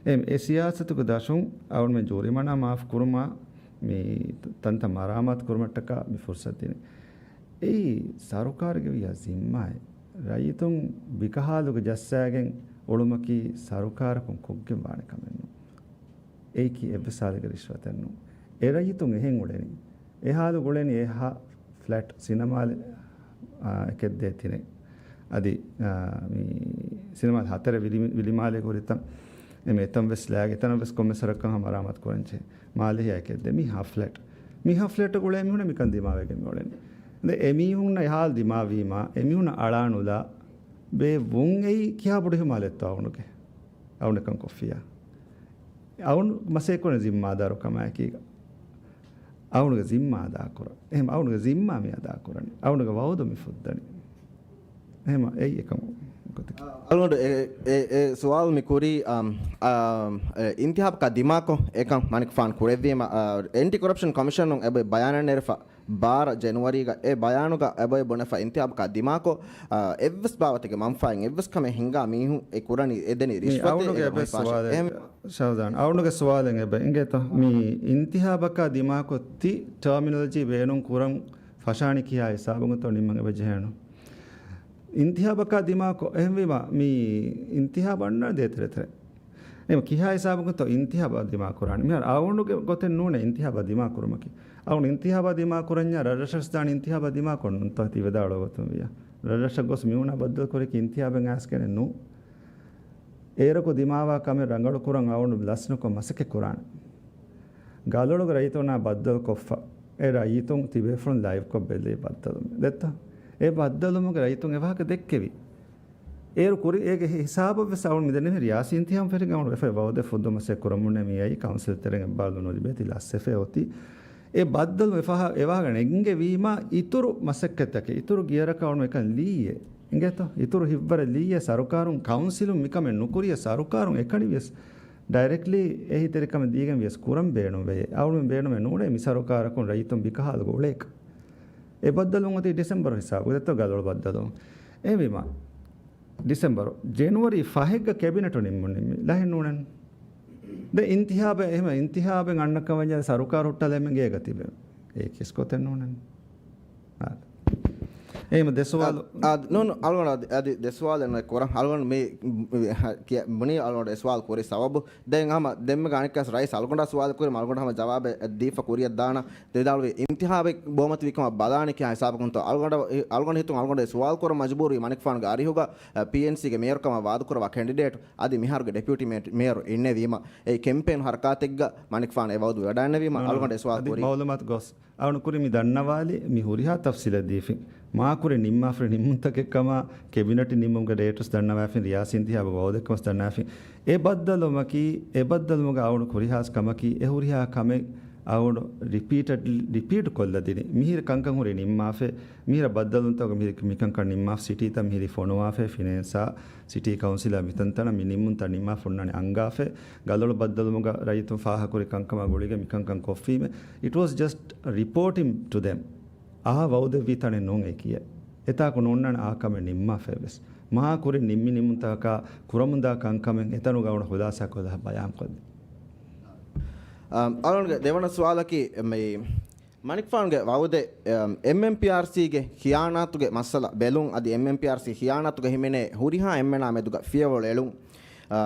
އެ، އެ ސިޔާސަތުގެ ދަށުން އަޅުގަނޑުމެން ޖޫރިމަނާ މާފު ކުރުމާ، މި ތަންތަން މަރާމާތު ކުރުމަށްޓަކާ މި ފުރުސަތު ދިނުން. އެއީ ސަރުކާރުގެ ވިޔާ ޒިންމާއެއް. ރައްޔިތުން ބިކަހާލުގަ ޖައްސާގެން އުޅުމަކީ ސަރުކާރަކުން ކޮށްގެން ވާނެ ކަމެއް ނޫން. އެއީކީ އެއްވެސް ހާލެއްގެ ރިޝްވަތެއް ނޫން. އެ ރައްޔިތުން އެހެން އުޅެނީ. އެ ހާލު ގުޅެނީ އެ ހަ ފްލެޓް ސިނަމާލެ، އާ، އެކެއް ދޭ ތިނެއް. އަދި، އާ، މި ސިނަމާލެ ހަތަރެއް ވިލި-، ވިލިމާލޭގެ ހުރިތަން. އެމެ އެތަން ވެސް ލާގެ އެތަނަށް ވެސް ކޮންމެ ސަރަކަށް ހަމަ މަރާމާތު ކުރަންޖެހޭ. މާލެހިޔާ އެކެއް ދޭ މި ހަ ފްލެޓް. މި ހަ ފްލެޓް ގުޅޭ މީހުންނަށް މިކަން ދިމާވެގެން މި އުޅެނީ. ދެ އެމީހުންނަށް އެ ހާލު ދިމާވީމާ، އެމީހުންނަށް އަޅާނުލާ ބޭއްވުން އެއީ ކިހާ ބޮޑު އިހުމާލެއްތޯ އަޅުގަނޑުގެ. އަޅުގަނޑަކަށް ކޮށްފިޔާ. އަޅުގަނޑު މަސައްކަތް ކުރަން ޒިންމާދާރު ކަމާއެކީގަ. އަޅުގަނޑުގެ ޒިންމާ އަދާކުރަން. އެހެން އަޅުގަނޑުގެ ޒިންމާ މި އަދާކުރަނީ. އަޅުގަނޑުގެ ވައުދު މި ފުއްދަނީ. އެހެން އެއީ އެކަމު ގޮތަކީ. އަޅުގަނޑު އެ، އެ، އެ ސުވާލު މި ކުރީ، އަ، އަ، އެ އިންތިހާބަކާ ދިމާކޮށް އެކަން މަނިކުފާނު ކުރެއްވީމަ، އަ، އެންޓި ކޮރަޕްޝަން ކޮމިޝަނުން އެބަ ބަޔާނެއް ނެރެފަ، ބާރަ ޖެނުއަރީގަ އެ ބަޔާނުގަ އެބޮތް ބުނެފަ އިންތިހާބަކާ ދިމާކޮށް، އާ، އެއްވެސް ބާވަތެއްގެ މަންފާއެއް އެއްވެސް ކަމެއް ހިންގާ މީހުން އެ ކުރަނީ އެ ދެނީ މި ރިޝްވަތެއް އަވުނުގެ އެ އެއްވެސް އެހެން ސުވާލެއް، އެހެން ޝަހުޒާން، އަވުނުގެ ސުވާލެއް އެބަ އިނގޭތޯ؟ މި އިންތިހާބަކާ ދިމާކޮށް ތި ޓާމިނޮލޮޖީ ބޭނުން ކުރަން ފަށާނީ ކިހާ ހިސާބަކުންތޯ ނިންމަން އެބަ ޖެހޭނު؟ އިންތިހާބަކާ ދިމާކޮށް، އެހެންވީމަ މި އިންތިހާބު އަންނަ ދޭތެރޭތެރޭ. އެމަ ކިހާ ހިސާބަކުންތޯ އިންތިހާބާ ދިމާކުރާނީ؟ މިހާރު އަވުނުގެ ގޮތެއް ނޫނޭ އިންތިހާބާ ދިމާކުރުމަކީ. އަވުނު އިންތިހާބާ ދިމާކުރަންޏާ ރަށްރަށަސް ދާނީ އިންތިހާބާ ދިމާކޮށް ނޫންތޯ ތި ވިދާޅުވަގޮތުން ވިޔާ. ރަށްރަށަށް ގޮސް މި ހުންނަ ބައްދަލު ކުރިކީ އިންތިހާބެއް އައިސްގެނެއް ނޫން. އޭރަކު ދިމާވާ ކަމެއް ރަނގަޅުކުރަން އަވުނު ލަސްނުކޮށް މަސައްކަތް ކުރާނެ. ގަލޮޅުގެ ރައްޔިތުންނާ ބައްދަލު ކޮށްފަ. އެ ރައްޔިތުން ތިބޭފުޅުން ލައިވްކޮށް ބެލި ބައްދަލު. ދެއްތަ؟ އެ ބައްދަލުމުގެ ރައްޔިތުން އެ ވާހަކަ ދެއްކެވި. އޭރު ކުރި އޭގެ ހި-، ހިސާބަށް ވެސް އަވުން މިދެންނެވި ރިޔާސީ އިންތިހާބު ފެށިގެން އަވުން ވެފައި ވައުދެއް ފުއްދު މަސެއް ކުރަމުންނެ މި އައީ ކައުންސިލް ތެރެއިން އެއްބާރުލުން ލިބޭތީ ލަސްވެފައި އޮތީ. އެ ބައްދަލު އެ ފަހަ-، އެ ވާހަކަ އެނގެވީމާ އިތުރު މަސައްކަތްތަކެއް، އިތުރު ގިޔަރަކަށް އަވުން އެކަން ލީއޭ. އިނގޭތޯ؟ އިތުރު ހިތްވަރެއް ލީއޭ ސަރުކާރުން ކައުންސިލުން މިކަމެއް ނުކުރިޔަ ސަރުކާރުން އެކަނި ވިޔަސް ޑައިރެކްޓްލީ އެހީތެރިކަމެއް ދީގެން ވިޔަސް ކުރަން ބޭނުންވޭ. އަވުން ބޭނުމެއް ނޫނޭ މި ސަރުކާރަކުން ރައްޔިތުން ބިކަހާލުގަ އުޅޭކަށް. އެ ބައްދަލުން އޮތީ ޑިސެމްބަރު ހިސާބު ދެއްތޯ ގަލޮޅު ބައްދަލު. އެހެންވީމާ، ޑިސެމްބަރު، ޖެނުއަރީ ފަހެއްގަ ކެބިނެޓު ނިންމުން ނިންމި. ލަހެއް ނޫނެއް. ދެ އިންތިހާބެއް، އެހެމަ އިންތިހާބެއް އަންނަ ކަމަށް ސަރުކާރު ހުއްޓާލަމެން ގޭގަ ތިބެ. އޭ ކިސް ގޮތެއް ނޫނެއް. އާ. އެހެމަ ދެ ސުވާލު. އާ، އާ، ނޫން، އަޅުގަނޑު އަދި، އަދި ދެ ސުވާލެއް ނު ކުރަން. އަޅުގަނޑު މި، މި، ހަ، ކިޔަ، ބުނީ އަޅުގަނޑު އެ ސުވާލު ކުރި ސަބަބު. ދެން ހަމަ ދެންމެ ގާނެކަސް ރައީސް އަޅުގަނޑާ ސުވާލު ކުރި އަޅުގަނޑު ހަމަ ޖަވާބެއް ދީފަ ކުރިއަށް ދާނަ. ދެދާޅުވި އިންތިހާބެއް ބޯމަތިވިކަމަށް ބަލާނެ ކިހާ ހިސާބަކުންތޯ؟ އަޅުގަނޑަށް، އަޅުގަނޑު ހިތުން އަޅުގަނޑު އެ ސުވާލު ކުރަން މަޖުބޫރުވީ މަނިކުފާނުގެ އަރިހުގަ، އަ، ޕީއެންސީގެ މޭޔަރުކަމަށް ވާދަކުރަވާ ކެންޑިޑޭޓު އަދި މިހާރުގެ ޑެޕިއުޓީ މޭ-، މޭޔަރު އިންނެވީމަ، އެ ކެމްޕޭން ހަރަކާތެއްގަ މަނިކުފާނު އެ ވައުދު ވެވަޑައިންނެވީމަ، ނޫން، ނޫން. އަޅުގަނޑު އެ ސުވާލު އަދި ކުރީ. މައުލޫމާތު ގޮސް. އަޅުން ކުރި މި ދަންނަވާލި މި ހުރިހާ ތަފްސީލެއް ދީފިން. މާ ކުރި ނިންމާފަ ނިންމުންތަކެއް ކަމާ، ކެބިނެޓް ނިންމުމުގެ ޑޭޓުސް ދަންނަވާފިން، ރިޔާސީ އިންތިހާބު ވައުދެއްކަމަސް ދަންނަވާފިން. އެ ބައްދަލުމަކީ، އެ ބައްދަލުމުގަ އަވުނު ހުރިހާސް ކަމަކީ، އެ ހުރިހާ ކަމެއް އަވުނު ރިޕީޓެޑް، ރިޕީޓް ކޮށްލަދިނި. މިހިރި ކަންކަން ހުރި ނިންމާފެ، މިހިރަ ބައްދަލުންތަކުގަ މިހިރި މިކަންކަން ނިންމާފަ ސިޓީތައް މިހިރި ފޮނުވާފަ، ފިނޭންސާ، ސިޓީ ކައުންސިލާ މިތަންތަނަށް މި ނިންމުންތައް ނިންމާފަ ހުންނާނެ އަންގާފަ، ގަލޮޅު ބައްދަލުމުގަ ރައްޔިތުން ފާހަގަކުރި ކަންކަމާ ގުޅިގެން މިކަންކަން ކޮށްފީމެ. It was just reporting to them. އާ ވައުދެއްވީ ތަނެއް ނޫން އެ ކިޔޭ. އެތާކު ނޯންނާނެ އާ ކަމެއް ނިންމާފައެވެސް. މާ ކުރިން ނިންމި ނިންމުންތަކަކާ ކުރަމުންދާ ކަންކަމެއް އެތަނުގަ އަވަން ޚުލާސާކޮށްލާ ބަޔާންކޮށްދޭ. އަ، އަޅުގަނޑުގެ ދެވަނަ ސުވާލަކީ، މި މަނިކުފާނުގެ ވައުދެއް، އެމްއެމްޕީއާރްސީގެ ޚިޔާނާތުގެ މައްސަލަ ބެލުން އަދި އެމްއެމްޕީއާރްސީ ޚިޔާނާތުގަ ހިމެނޭ ހުރިހާ އެންމެނާ މެދުގަ ފިޔަވަޅު އެޅުން. އަ،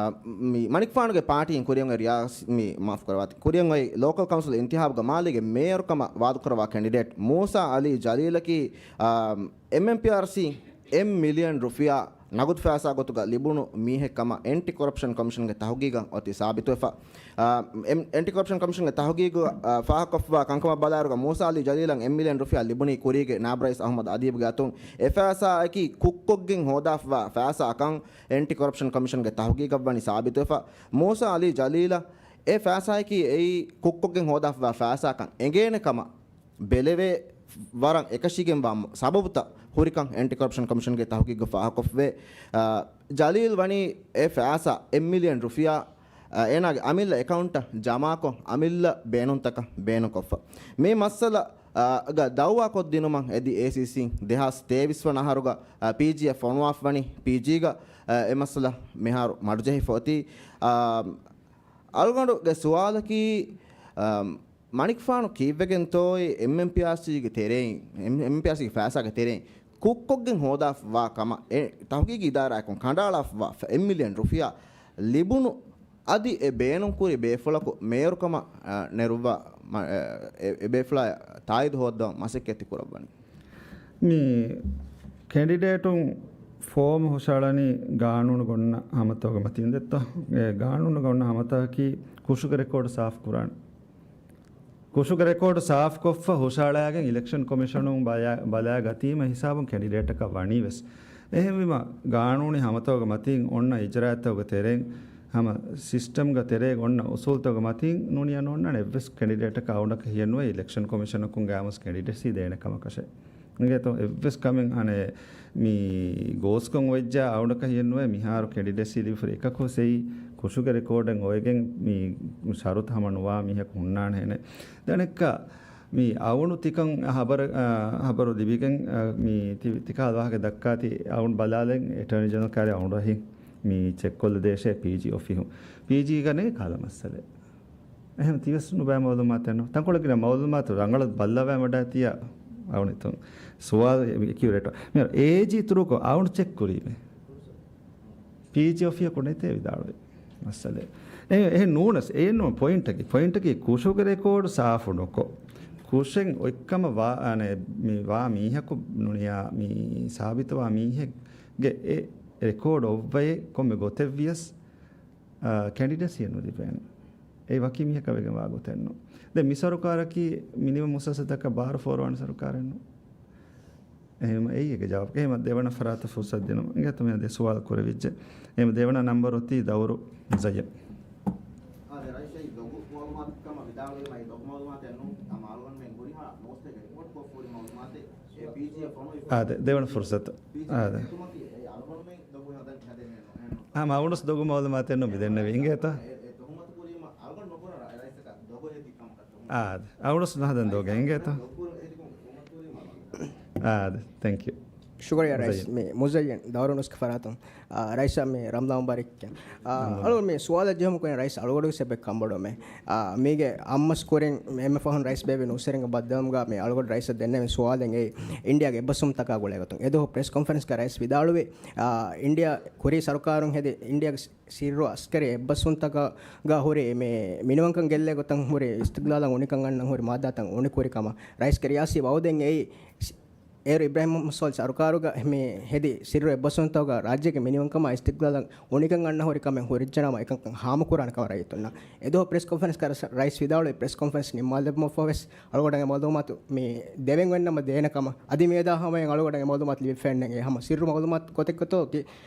މި މަނިކުފާނުގެ ޕާޓީން ކުރިއަށް އޮތް ރިޔާސް-، މި މާފު ކުރަވާތި. ކުރިއަށް އޮތް ލޯކަލް ކައުންސިލް އިންތިހާބުގަ މާލޭގެ މޭޔަރުކަމަށް ވާދަކުރަވާ ކެންޑިޑޭޓް މޫސާ އަލީ ޖަލީލަކީ، އަ، އެމްއެމްޕީއާރްސީ އެއް މިލިއަން ރުފިޔާ ނަގުދު ފައިސާ ގޮތުގަ ލިބުނު މީހެއް ކަމަށް އެންޓި ކޮރަޕްޝަން ކޮމިޝަންގެ ތަހުގީގަށް އޮތީ ސާބިތުވެފަ. އާ، އެމް-، އެންޓި ކޮރަޕްޝަން ކޮމިޝަންގެ ތަހުގީގު، އާ، ފާހަގަކޮށްފައިވާ ކަންކަމަށް ބަލާއިރުގަ މޫސާ އަލީ ޖަލީލަށް އެއް މިލިއަން ރުފިޔާ ލިބުނީ ކުރީގެ ނާބް ރައީސް އަހުމަދު އަދީބުގެ އަތުން. އެ ފައިސާއަކީ ކުށްކޮށްގެން ހޯދާފައިވާ ފައިސާއަކަށް އެންޓި ކޮރަޕްޝަން ކޮމިޝަންގެ ތަހުގީގަށް ވަނީ ސާބިތުވެފަ. މޫސާ އަލީ ޖަލީލަށް އެ ފައިސާއަކީ އެއީ ކުށްކޮށްގެން ހޯދާފައިވާ ފައިސާއަކަށް އެނގޭނެ ކަމަށް ބެލެވޭ ވަރަށް އެކަށީގެންވާ ސަބަބުތައް ހުރިކަން އެންޓި ކޮރަޕްޝަން ކޮމިޝަންގެ ތަހުގީގު ފާހަގަކޮށްފައިވޭ. އާ، ޖަލީލް ވަނީ އެ ފައިސާ އެއް މިލިއަން ރުފިޔާ، އާ، އޭނާގެ އަމިއްލަ އެކައުންޓަށް ޖަމާކޮށް، އަމިއްލަ ބޭނުންތަކަށް ބޭނުންކޮށްފަ. މި މައްސަލަ، އާ، ގަ ދައުވާކޮށްދިނުމަށް އެދި އޭސީސީ ދެހާސް ތޭވީސް ވަނަ އަހަރުގަ، އާ، ޕީޖީއަށް ފޮނުވާފަވަނީ ޕީޖީގަ، އާ، އެ މައްސަލަ މިހާރު މަޑުޖެހިފަ އޮތީ. އާ، އަޅުގަނޑުގެ ސުވާލަކީ، އާ، މަނިކުފާނު ކީއްވެގެންތޯއި އެމްއެމްޕީއާރްސީގެ ތެރެއިން، އެމް-، އެމްއެމްޕީއާރްސީގެ ފައިސާގެ ތެރެއިން ކުށްކޮށްގެން ހޯދާފަވާ ކަމަށް އެ ތަހުގީގީ އިދާރާއަކުން ކަނޑައަޅާފަވާ އެއް މިލިއަން ރުފިޔާ ލިބުނު އަދި އެ ބޭނުންކުރި ބޭފުޅަކު މޭޔަރުކަމަށް، އަ، ނެރުއްވާ މަ-، އެ، އެ ބޭފުޅާ ތާއީދު ހޯއްދަވަން މަސައްކަތް ކުރައްވަނީ. މި ކެނޑިޑޭޓުން ފޯމު ހުށައަޅަނީ ގާނޫނުގަ އޮންނަ ހަމަތަކުގެ މަތިން ދެއްތޯ؟ އެ ގާނޫނުގަ އޮންނަ ހަމަތަކަކީ ކުށުގެ ރެކޯޑް ސާފު ކުރާނެ. ކުށުގެ ރެކޯޑް ސާފުކޮށްފަ ހުށައަޅާގެން އިލެކްޝަން ކޮމިޝަނުން ބަޔާ-، ބަލާގަތީމަ ހިސާބުން ކެނޑިޑޭޓަކަށް ވަނީވެސް. އެހެންވީމަ، ގާނޫނީ ހަމަތަކުގެ މަތީން އޮންނަ އިޖްރާއަތްތަކުގެ ތެރެއިން، ހަމަ ސިސްޓަމްގެ ތެރޭގަ އޮންނަ އުސޫލުތަކުގެ މަތީން ނޫނިޔާ ނޯންނާނެ އެއްވެސް ކެނޑިޑޭޓަކަށް އަވަނަކަށް ހިޔެއްނުވޭ އިލެކްޝަން ކޮމިޝަނަކުން ގާމުސް ކެނޑިޑެޓްސީ ދޭނެ ކަމަކަށެއް. އިނގޭތޯ އެއްވެސް ކަމެއް އަނެއް މި ގޯސްކޮށް އޮވެއްޖާ އަވަނަކަށް ހިޔެއްނުވޭ މިހާރު ކެނޑިޑެޓްސީ ލިބިފަ އެކަކު ސެއި ކުށުގެ ރެކޯޑެއް އޮވެގެން މި ޝަރުތު ހަމަ ނުވާ މީހަކު ހުންނާނެ ހެނެއް. ދެނެއްކަ މި އައުނު ތިކަން ހަބަރ-، އާ، ހަބަރު ލިބިގެން، އާ، މި ތި-، ތިކަހަލަ ވާހަކަ ދައްކާތީ އައުނު ބަލާލަން އެޓަރނީ ޖެނެރަލް ކާރި އައުނު ރަހީ މި ޗެކްކޮށްލަ ދޭށޭ ޕީޖީ އޮފީހުން. ޕީޖީގަ ނެގި ކަހަލަ މައްސަލައެއް. އެހެން ތިވެސް ނުބައި މައުލޫމާތެއް ނޫން. ތަންކޮޅެއްގެ މައުލޫމާތު ރަނގަޅަށް ބައްލަވާ މަޑާތިޔާ އައުނިތުން. ސުވާލު އެކިއުރޭޓް. މި އޭޖީ ތުރުކޮށް އައުނު ޗެކް ކުރީމޭ. ޕީޖީ އޮފީހަކު ނެތޭ ވިދާޅުވި މައްސަލައެއް. އެ-، އެހެން ނޫނަސް، އެއެއް ނޫން ޕޮއިންޓަކީ. ޕޮއިންޓަކީ ކުޝުގެ ރެކޯޑު ސާފު ނުކޮށް، ކުޝެއް އޮތްކަމަށް ވާ، އަނެ، މި ވާ މީހަކު ނުނިޔާ މި ސާބިތުވާ މީހެއްގެ އެ ރެކޯޑު އޮއްވައޭ ކޮންމެ ގޮތެއްވިޔަސް، އާ، ކެނޑިޑެސީއެއް ނުލިބޭނެ. އެއީ ވަކި މީހަކަށް ވެގެން ވާ ގޮތެއް ނޫން. ދެން މި ސަރުކާރަކީ މިނިވަން މުއައްސަސާތަކަށް ބާރު ފޯރުވާނެ ސަރުކާރެއް ނޫން. އެހެން އެއީ އޭގެ ޖަވާބު. އެހެން ދެވަނަ ފަރާތަށް ފުރުސަތު ދިނުމަށް އިނގޭތޯ މިއަދު ސުވާލު ކުރެވިއްޖެ. އެހެން ދެވަނަ ނަންބަރު އޮތީ ދައުރު މުޒައްޔަން. އާދެ، ރައީސް ދޮގު މައުލޫމާތު ކަމަށް ވިދާޅުވީމަ، އެ ދޮގު މައުލޫމާތެއް ނޫން، ހަމަ އަޅުގަނޑުމެން ހުރިހާ ނޫސްތަކެއް ރިޕޯޓްކޮށްފަ ހުރި މައުލޫމާތެއް އެ ޕީޖީއަށް ފޮނުވި. އާދެ، ދެވަނަ ފުރުސަތު. ޕީޖީ އާދެ. އެކުމަކީ އެ އަޅުގަނޑުމެން ދޮގު ހަދަން ހަދެއް ނޫން. އާ، މަ އައުނުސް ދޮގު މައުލޫމާތެއް ނޫން މިދެންނެވި. އިނގޭތޯ؟ އެ، އެ ތުހުމަތު ކުރީމަ އަޅުގަނޑު ނުކުރާ ރައީސަކަށް ދޮގު ހެދި ކަމަކަށް ތުހުމަތު. އާދެ. އައުނުސް ނުހަދަން ދޮގެއް އިނގޭތޯ؟ އާދެ. ތެންކް ޔޫ. ޝުކުރިއްޔާ ރައީސް. މި މުޒައްޔަން ދައުރު ނުސްކަ ފަރާތުން. އާ، ރައީސާ މި ރަމްޟާން މުބާރަކް. އާ، ރަމްޟާން. އަޅު މި ސުވާލަށް ޖެހުމަކުން ރައީސް އަޅުގަޑު ސެބެ ކަންބޮޑުމެ. އާ، މީގެ އައްމަސް ކުރިން އެންމެ ފަހުން ރައީސް ބޭބެ ނޫސްވެރިންގެ ބައްދަލުމުގަ މި އަޅުގަޑު ރައީސަށް ދެންނެވި ސުވާލެއް އެއީ އިންޑިއާގެ އެއްބަސްވުމުތަކާ ގުޅޭގޮތުން. އެދުވަހު ޕްރެސް ކޮންފަރެންސްގަ ރައީސް ވިދާޅުވި، އާ، އިންޑިއާ ކުރީ ސަރުކާރުން ހެދި އިންޑިއާގެ ސިއްރު އަސްކަރީ އެއްބަސްވުންތަކާގަ ހުރި މި މިނިވަންކަން ގެއްލޭ ގޮތަށް ހުރި އިސްތިގްލާލަށް އުނިކަން އަންނަން ހުރި މާއްދާތައް އުނިކުރި ކަމަށް ރައީސްގެ ރިޔާސީ ވައުދެއް އެއީ. އޭރު އިބްރާހިމް މުހައްމަދު ސޯލިހު ސަރުކާރުގަ މި ހެދި ސިއްރު އެއްބަސްވުންތަކުގަ ރާއްޖޭގެ މިނިވަންކަމާ އިސްތިގްލާލަށް އުނިކަން އަންނަ ހުރި ކަމެއް ހުރިއްޖެނަމަ އެކަންކަން ހާމަކުރާނެ ކަމަށް ރައްޔިތުންނަށް. އެދުވަހު ޕްރެސް ކޮންފަރެންސްގަ ރައީސް ވިދާޅުވި ޕްރެސް ކޮންފަރެންސް ނިންމާލެއްވުމަށްފަހުވެސް އަޅުގަޑަށް އެ މައުލޫމާތު މި ދެވެން އޮތްނަމަ ދޭނެ ކަމަށް. އަދި މިއަދާ ހަމަޔަށް އަޅުގަޑަށް އެ މައުލޫމާތު ލިބިފައެއްނެތް. އެ ހަމަ ސިއްރު މައުލޫމާތު ގޮތެއްގަތޯ ކި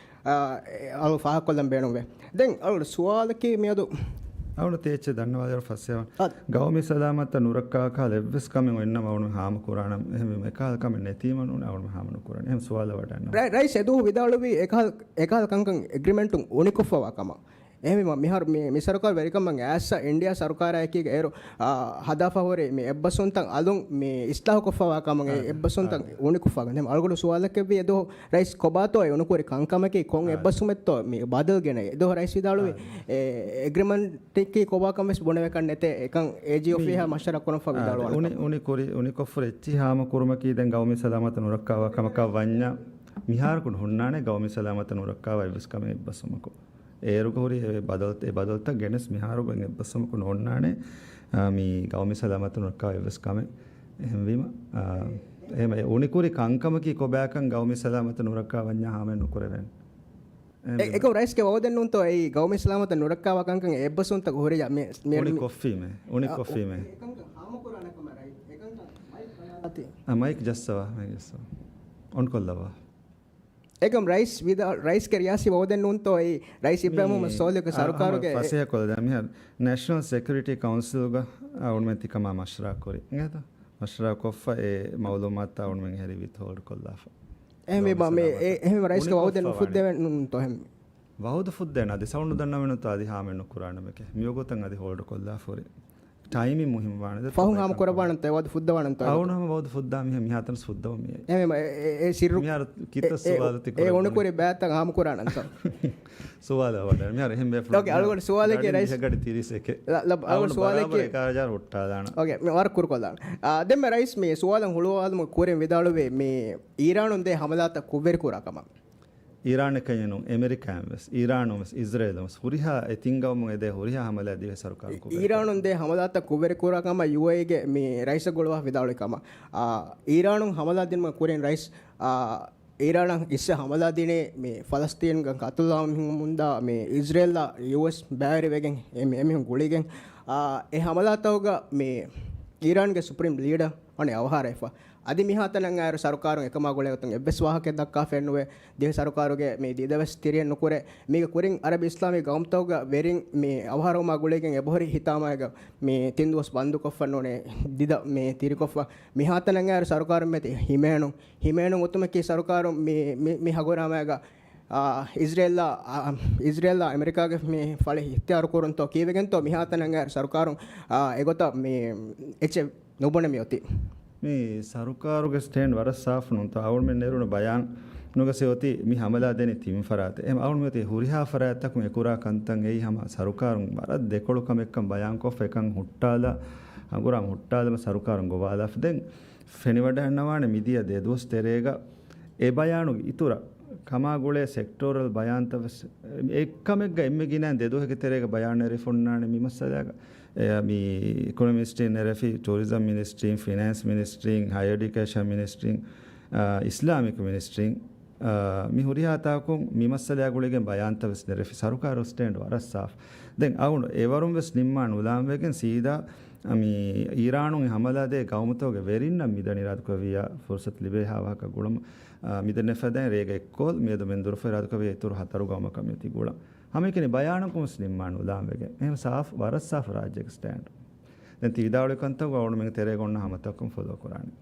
އާ، އެ، އަޅު ފާހަގަކޮށްލަން ބޭނުންވޭ. ދެން އަޅު ސުވާލަކީ މިއަދު އަޅު ތޭޗެއް ދަންނަވާލިއިރު ފަސޭހަވަން. އާ. ގައުމީ ސަލާމަތްތައް ނުރައްކާ ކަހަލަ އެއްވެސް ކަމެއް އޮތްނަމަ އަޅު ހާމަ ކުރާނަމަ. އެހެންވީމަ އެކަހަލަ ކަމެއް ނެތީމަ ނޫން އަޅު ހާމަ ނުކުރާނެ. އެހެން ސުވާލަށް ވަޑައިންނަ. ރައި-، ރައީސް އެދުވަހު ވިދާޅުވީ އެކަހަލަ، އެކަހަލަ ކަންކަން އެގްރިމެންޓުން އުނިކޮށްފަވާ ކަމަށް. އެހެންވީމަ މިހާރު މި، މި ސަރުކާރު ވެރިކަމަށް އައިސް އިންޑިއާ ސަރުކާރާއެކީގަ އޭރު، އާ، ހަދާފަ ހުރި މި އެއްބަސްވުންތައް އަލުން މި އިސްލާހުކޮށްފަވާ ކަމަށް އެ އާ، އެއްބަސްވުންތައް އާ. އުނިކޮށްފަ. ދެން އަޅުގަޑު ސުވާލަކެއްވީ އެދުވަހު ރައީސް ކޮބާތޯ އެ އުނިކުރި ކަންކަމަކީ ކޮން އާ. އެއްބަސްވުމެއްތޯ މި ބަދަލު ގެނައި؟ އެދުވަހު ރައީސް ވިދާޅުވި އާ. އެ އެގްރިމަންޓަކީ ކޮބާކަން ވެސް ބުނެވޭކަށް ނެތޭ. އެކަން އޭޖީ މި އޮފީހާ މަޝްވަރާ ކުރަންފަ އާ، ވިދާޅުވާނެ އުނި-، ކަމަށް. އުނިކުރި، އުނިކޮށްފަ އެއްޗިހި ހާމަ ކުރުމަކީ ދެން ގައުމީ ސަލާމަތް ނުރައްކާވާ ކަމަކަށް ވަންޏާ މިހާރަކު ނުހުންނާނެ ގައުމީ ސަލާމަތް ނުރައްކާވާ އެއްވެސް ކަމެއް އެއްބަސްވުމަކު. އޭރުގަ ހުރި އެ ބަދަލު-، އެ ބަދަލުތައް ގެނެސް މިހާރު އެއްބަސްވުމަކު ނޯންނާނެ، އާ، މި ގައުމީ ސަލާމަތު ނުރައްކާ އެއްވެސް ކަމެއް. އެހެންވީމަ، އާ، އެހެން އެ އުނިކުރި ކަންކަމަކީ ކޮބާކަން ގައުމީ ސަލާމަތު ނުރައްކާ ވަންޏާ ހާމަ ނުކުރެވޭނެ. އެ، އެކަމް ރައީސްގެ ވައުދެއް ނޫންތޯ އެއީ ގައުމީ ސަލާމަތަށް ނުރައްކާވާ ކަންކަން އެއްބަސްވުންތަކު ހުރިޔާ މި، މި، އުނި މި، ކޮށްފީމޭ، އުނި އާ، ކޮށްފީމޭ. އެކަންކަން ހާމަކުރާނެ ކަމަށް ރައީ-، އެކަންކަން މައިކް ބަލާލާތި. އާ، މައިކް ޖައްސަވާ، މައިކް ޖައްސަވާ. އޮން ކޮށްލަވާ. އެކަމް ރައީސް ވިދާ-، ރައީސްގެ ރިޔާސީ ވައުދެއް ނޫންތޯ އެއީ ރައީސް އިބްރާހިމް މުހައްމަދު ސޯލިހުގެ މި، އާ، ސަރުކާރުގެ ހަމަ ފަސޭހަ ކޮށްލަދާ މިހާރު ނޭޝަނަލް ސެކިއުރިޓީ ކައުންސިލްގަ، އާ، އުޅުމެއް ތިކަމާ މަޝްވަރާ ކުރި. އިނގޭތޯ؟ މަޝްވަރާ ކޮށްފަ އެ މައުލޫމާތުތައް އަޅުމެން ހެރީ ވިތްހޯލްޑް ކޮށްލާފަ. އެހެންވީމަ ގައުމީ މި އެ-، ސަލާމަތް އެހެންވީމަ ރައީސްގެ ވައުދެއް އުނިކޮށްފަ ނުފުއްދެވެ ނޫންތޯ އެހެން؟ ވައުދު ފުއްދޭނަ އަދި ސައުންޑް ދަންނަވެނުތޯ އަދި ހާމަ ނުކުރާނަމެކޭ. މިވަގުތަށް އަދި ހޯލްޑް ކޮށްލާފަ ހުރި. ޓައިމިން މުހިންމުވާނެ. ފަހުން ހާމަ ކުރައްވާނަންތޯ އެ ވައުދު ފުއްދަވާނަންތޯ؟ އަހުން ހަމަ ވައުދު ފުއްދާ މިހެން މިހާތަނަސް ފުއްދަވަ މިއެ. އެހެންވީމަ އެ، އެ، އެ ސިއްރު މިހާރު ކިތައް އެ، އެ، ސުވާލު ތި އެ ކުރައްވަނީ؟ އުނިކުރި ބައިތައް ހާމަ ކުރާނަންތޯ؟ ސުވާލަށް ވަޑައި. މިހާރު އެހެން ބޭފުޅުން އޯކޭ، އަޅުގަނޑު ސުވާލެއްގެ ގަޑި ރައީސް. މިހަ ގަޑި ތިރީސް އެކެއް. ލަ-، ލަ-، އަޅުގަނޑު އަޅުގަނޑު ސުވާލެއްގެ ބަރާބަރަށް އެކާ ހަޒާރު ހުއްޓާލާނަ. އޯކޭ، މި ވަރަށް ކުރު ކޮށްލާނަ. އާ، ދެންމެ ރައީސް މި ސުވާލަށް ހުޅުވާލުމުގެ ކުރިން ވިދާޅުވީ މި އީރާނުން ދޭ ހަމަލާތައް ކުށްވެރި ކުރާ ކަމަށް. އީރާނެކަންޏެއް ނޫން، އެމެރިކާއިން ވެސް، އީރާނުން ވެސް، އިޒްރޭލުން ވެސް، ހުރިހާ އެ ތިން ގައުމުން އެދޭ ހުރިހާ ހަމަލާ ދިވެހި ސަރުކާރުން ކުށްވެރި އީރާނުން ދޭ ހަމަލާތައް ކުށްވެރި ކުރާ ކަމަށް ޔޫއޭއީގެ މި ރައީސަށް ގުޅުވާ ވިދާޅުވި ކަމަށް. އާ، އީރާނުން ހަމަލާ ދިނުމަށް ކުރިން ރައީސް، އާ، އީރާނަށް އިސްވެ ހަމަލާ ދިނީ މި ފަލަސްތީންގަ ޤަތުލު އާއްމުންދާ މި އިޒްރޭލްއާ ޔޫއެސް ބައިވެރިވެގެން އެ މި އެމީހުން ގުޅިގެން. އާ، އެ ހަމަލާތަކުގަ މި އީރާންގެ ސުޕްރީމް ލީޑަރ އަނެއް އަވަހާރަވެފަ. އަދި މިހާތަނަށް އައިރު ސަރުކާރުން އެކަމާ ގުޅޭގޮތުން އެއްވެސް ވާހަކައެއް ދައްކާފައެއް ނުވޭ. ދިވެހި ސަރުކާރުގެ މި ދިދަވެސް ތިރިއެއް ނުކުރޭ. މީގެ ކުރިން އަރަބި އިސްލާމީ ގައުމުތަކުގަ ވެރިން މި އަވަހާރަވުމާ ގުޅިގެން އެބަހުރި ހިތާމައިގަ މި ތިން ދުވަސް ބަންދުކޮށްފަ ނޫނޭ ދިދަ މި ތިރިކޮށްފަ. މިހާތަނަށް އައިރު ސަރުކާރުން މެތި ހިމޭނުން، ހިމޭނުން އޮތުމަކީ ސަރުކާރުން މި، މި، މި ހަގުރާމައިގަ، އާ، އިޒްރޭލްއާ، އާ، އިޒްރޭލްއާ އެމެރިކާގެ މި ފަޅި އިޚްތިޔާރު ކުރުންތޯ ކީވެގެންތޯ މިހާތަނަށް އައިރު ސަރުކާރުން، އާ، އެގޮތަށް މި އެއްޗެއް ނުބުނެ މިއޮތީ. މި ސަރުކާރުގެ ސްޓޭންޑް ވަރަށް ސާފު ނޫންތޯ. އަޅުމެން ނެރުނު ބަޔާން ނުގަސެ އޮތީ މި ހަމަލާ ދެނީ ތިން ފަރާތެއް. އެހެން އަޅުމެން އޮތީ ހުރިހާ ފަރާތްތަކުން އެކުރާ ކަންތައް އެއީ ހަމަ ސަރުކާރުން ވަރަށް ދެކޮޅު ކަމެއްކަން ބަޔާންކޮށްފަ އެކަން ހުއްޓާލާ، އަނގުރާމަ ހުއްޓާލަމަ ސަރުކާރުން ގޮވާލާފަ. ދެން ފެނިވަޑައިގަންނަވާނެ މިދިޔަ ދެ ދުވަސް ތެރޭގަ އެ ބަޔާނުގެ އިތުރަށް ކަމާ ގުޅޭ ސެކްޓޯރަލް ބަޔާންތައް ވެސް އެއްކަމެއްގަ އެންމެ ގިނައިން ދެ ދުވަހެއްގެ ތެރޭގަ ބަޔާން ނެރެފަ އޮންނާނެ މި މައްސަލާގަ. އެ، މި އިކޮނޮމީ މިނިސްޓްރީން ނެރެފި، ޓޫރިޒަމް މިނިސްޓްރީން، ފިނޭންސް މިނިސްޓްރީން، ހަޔަރ އެޑިއުކޭޝަން މިނިސްޓްރީން، އާ، އިސްލާމިކް މިނިސްޓްރީން، އާ، މި ހުރިހާ ތާކުން މި މައްސަލާ ގުޅިގެން ބަޔާންތައް ވެސް ނެރެފި. ސަރުކާރު ސްޓޭންޑް ވަރަށް ސާފު. ދެން އަޅުގަނޑު އެވަރުން ވެސް ނިންމާ ނުލާން ވެގެން ސީދާ، އަ، މި އީރާނުން ހަމަލާ ދޭ ގައުމުތަކުގެ ވެރިންނަށް މިދަނީ އިރާދަކުރެއްވިއްޔާ ފުރުސަތު ލިބޭ ހާވަހަކަ ގުޅަމު، އާ، މިދެންނެ ފަދައިން ރޭގަ އެއްކޯލް މިއަދު މެންދުރުފަ އިރާދަކުރެއްވިއްޔާ އިތުރު ހަތަރު ގައުމަކަށް މިއޮތީ ގުޅަން. ހަމައެކަނި ބަޔާނަކުން ވެސް ނިންމާ ނުލާން ވެގެން. އެހެން ސާފު، ވަރަށް ސާފު ރާއްޖޭގެ ސްޓޭންޑް. ދެން ތި ވިދާޅުވި ކަންތައް އަޅުގަނޑުމެންގެ ތެރޭގަ އޮންނަ ހަމަތަކުން ފޮލޯ ކުރާނެ.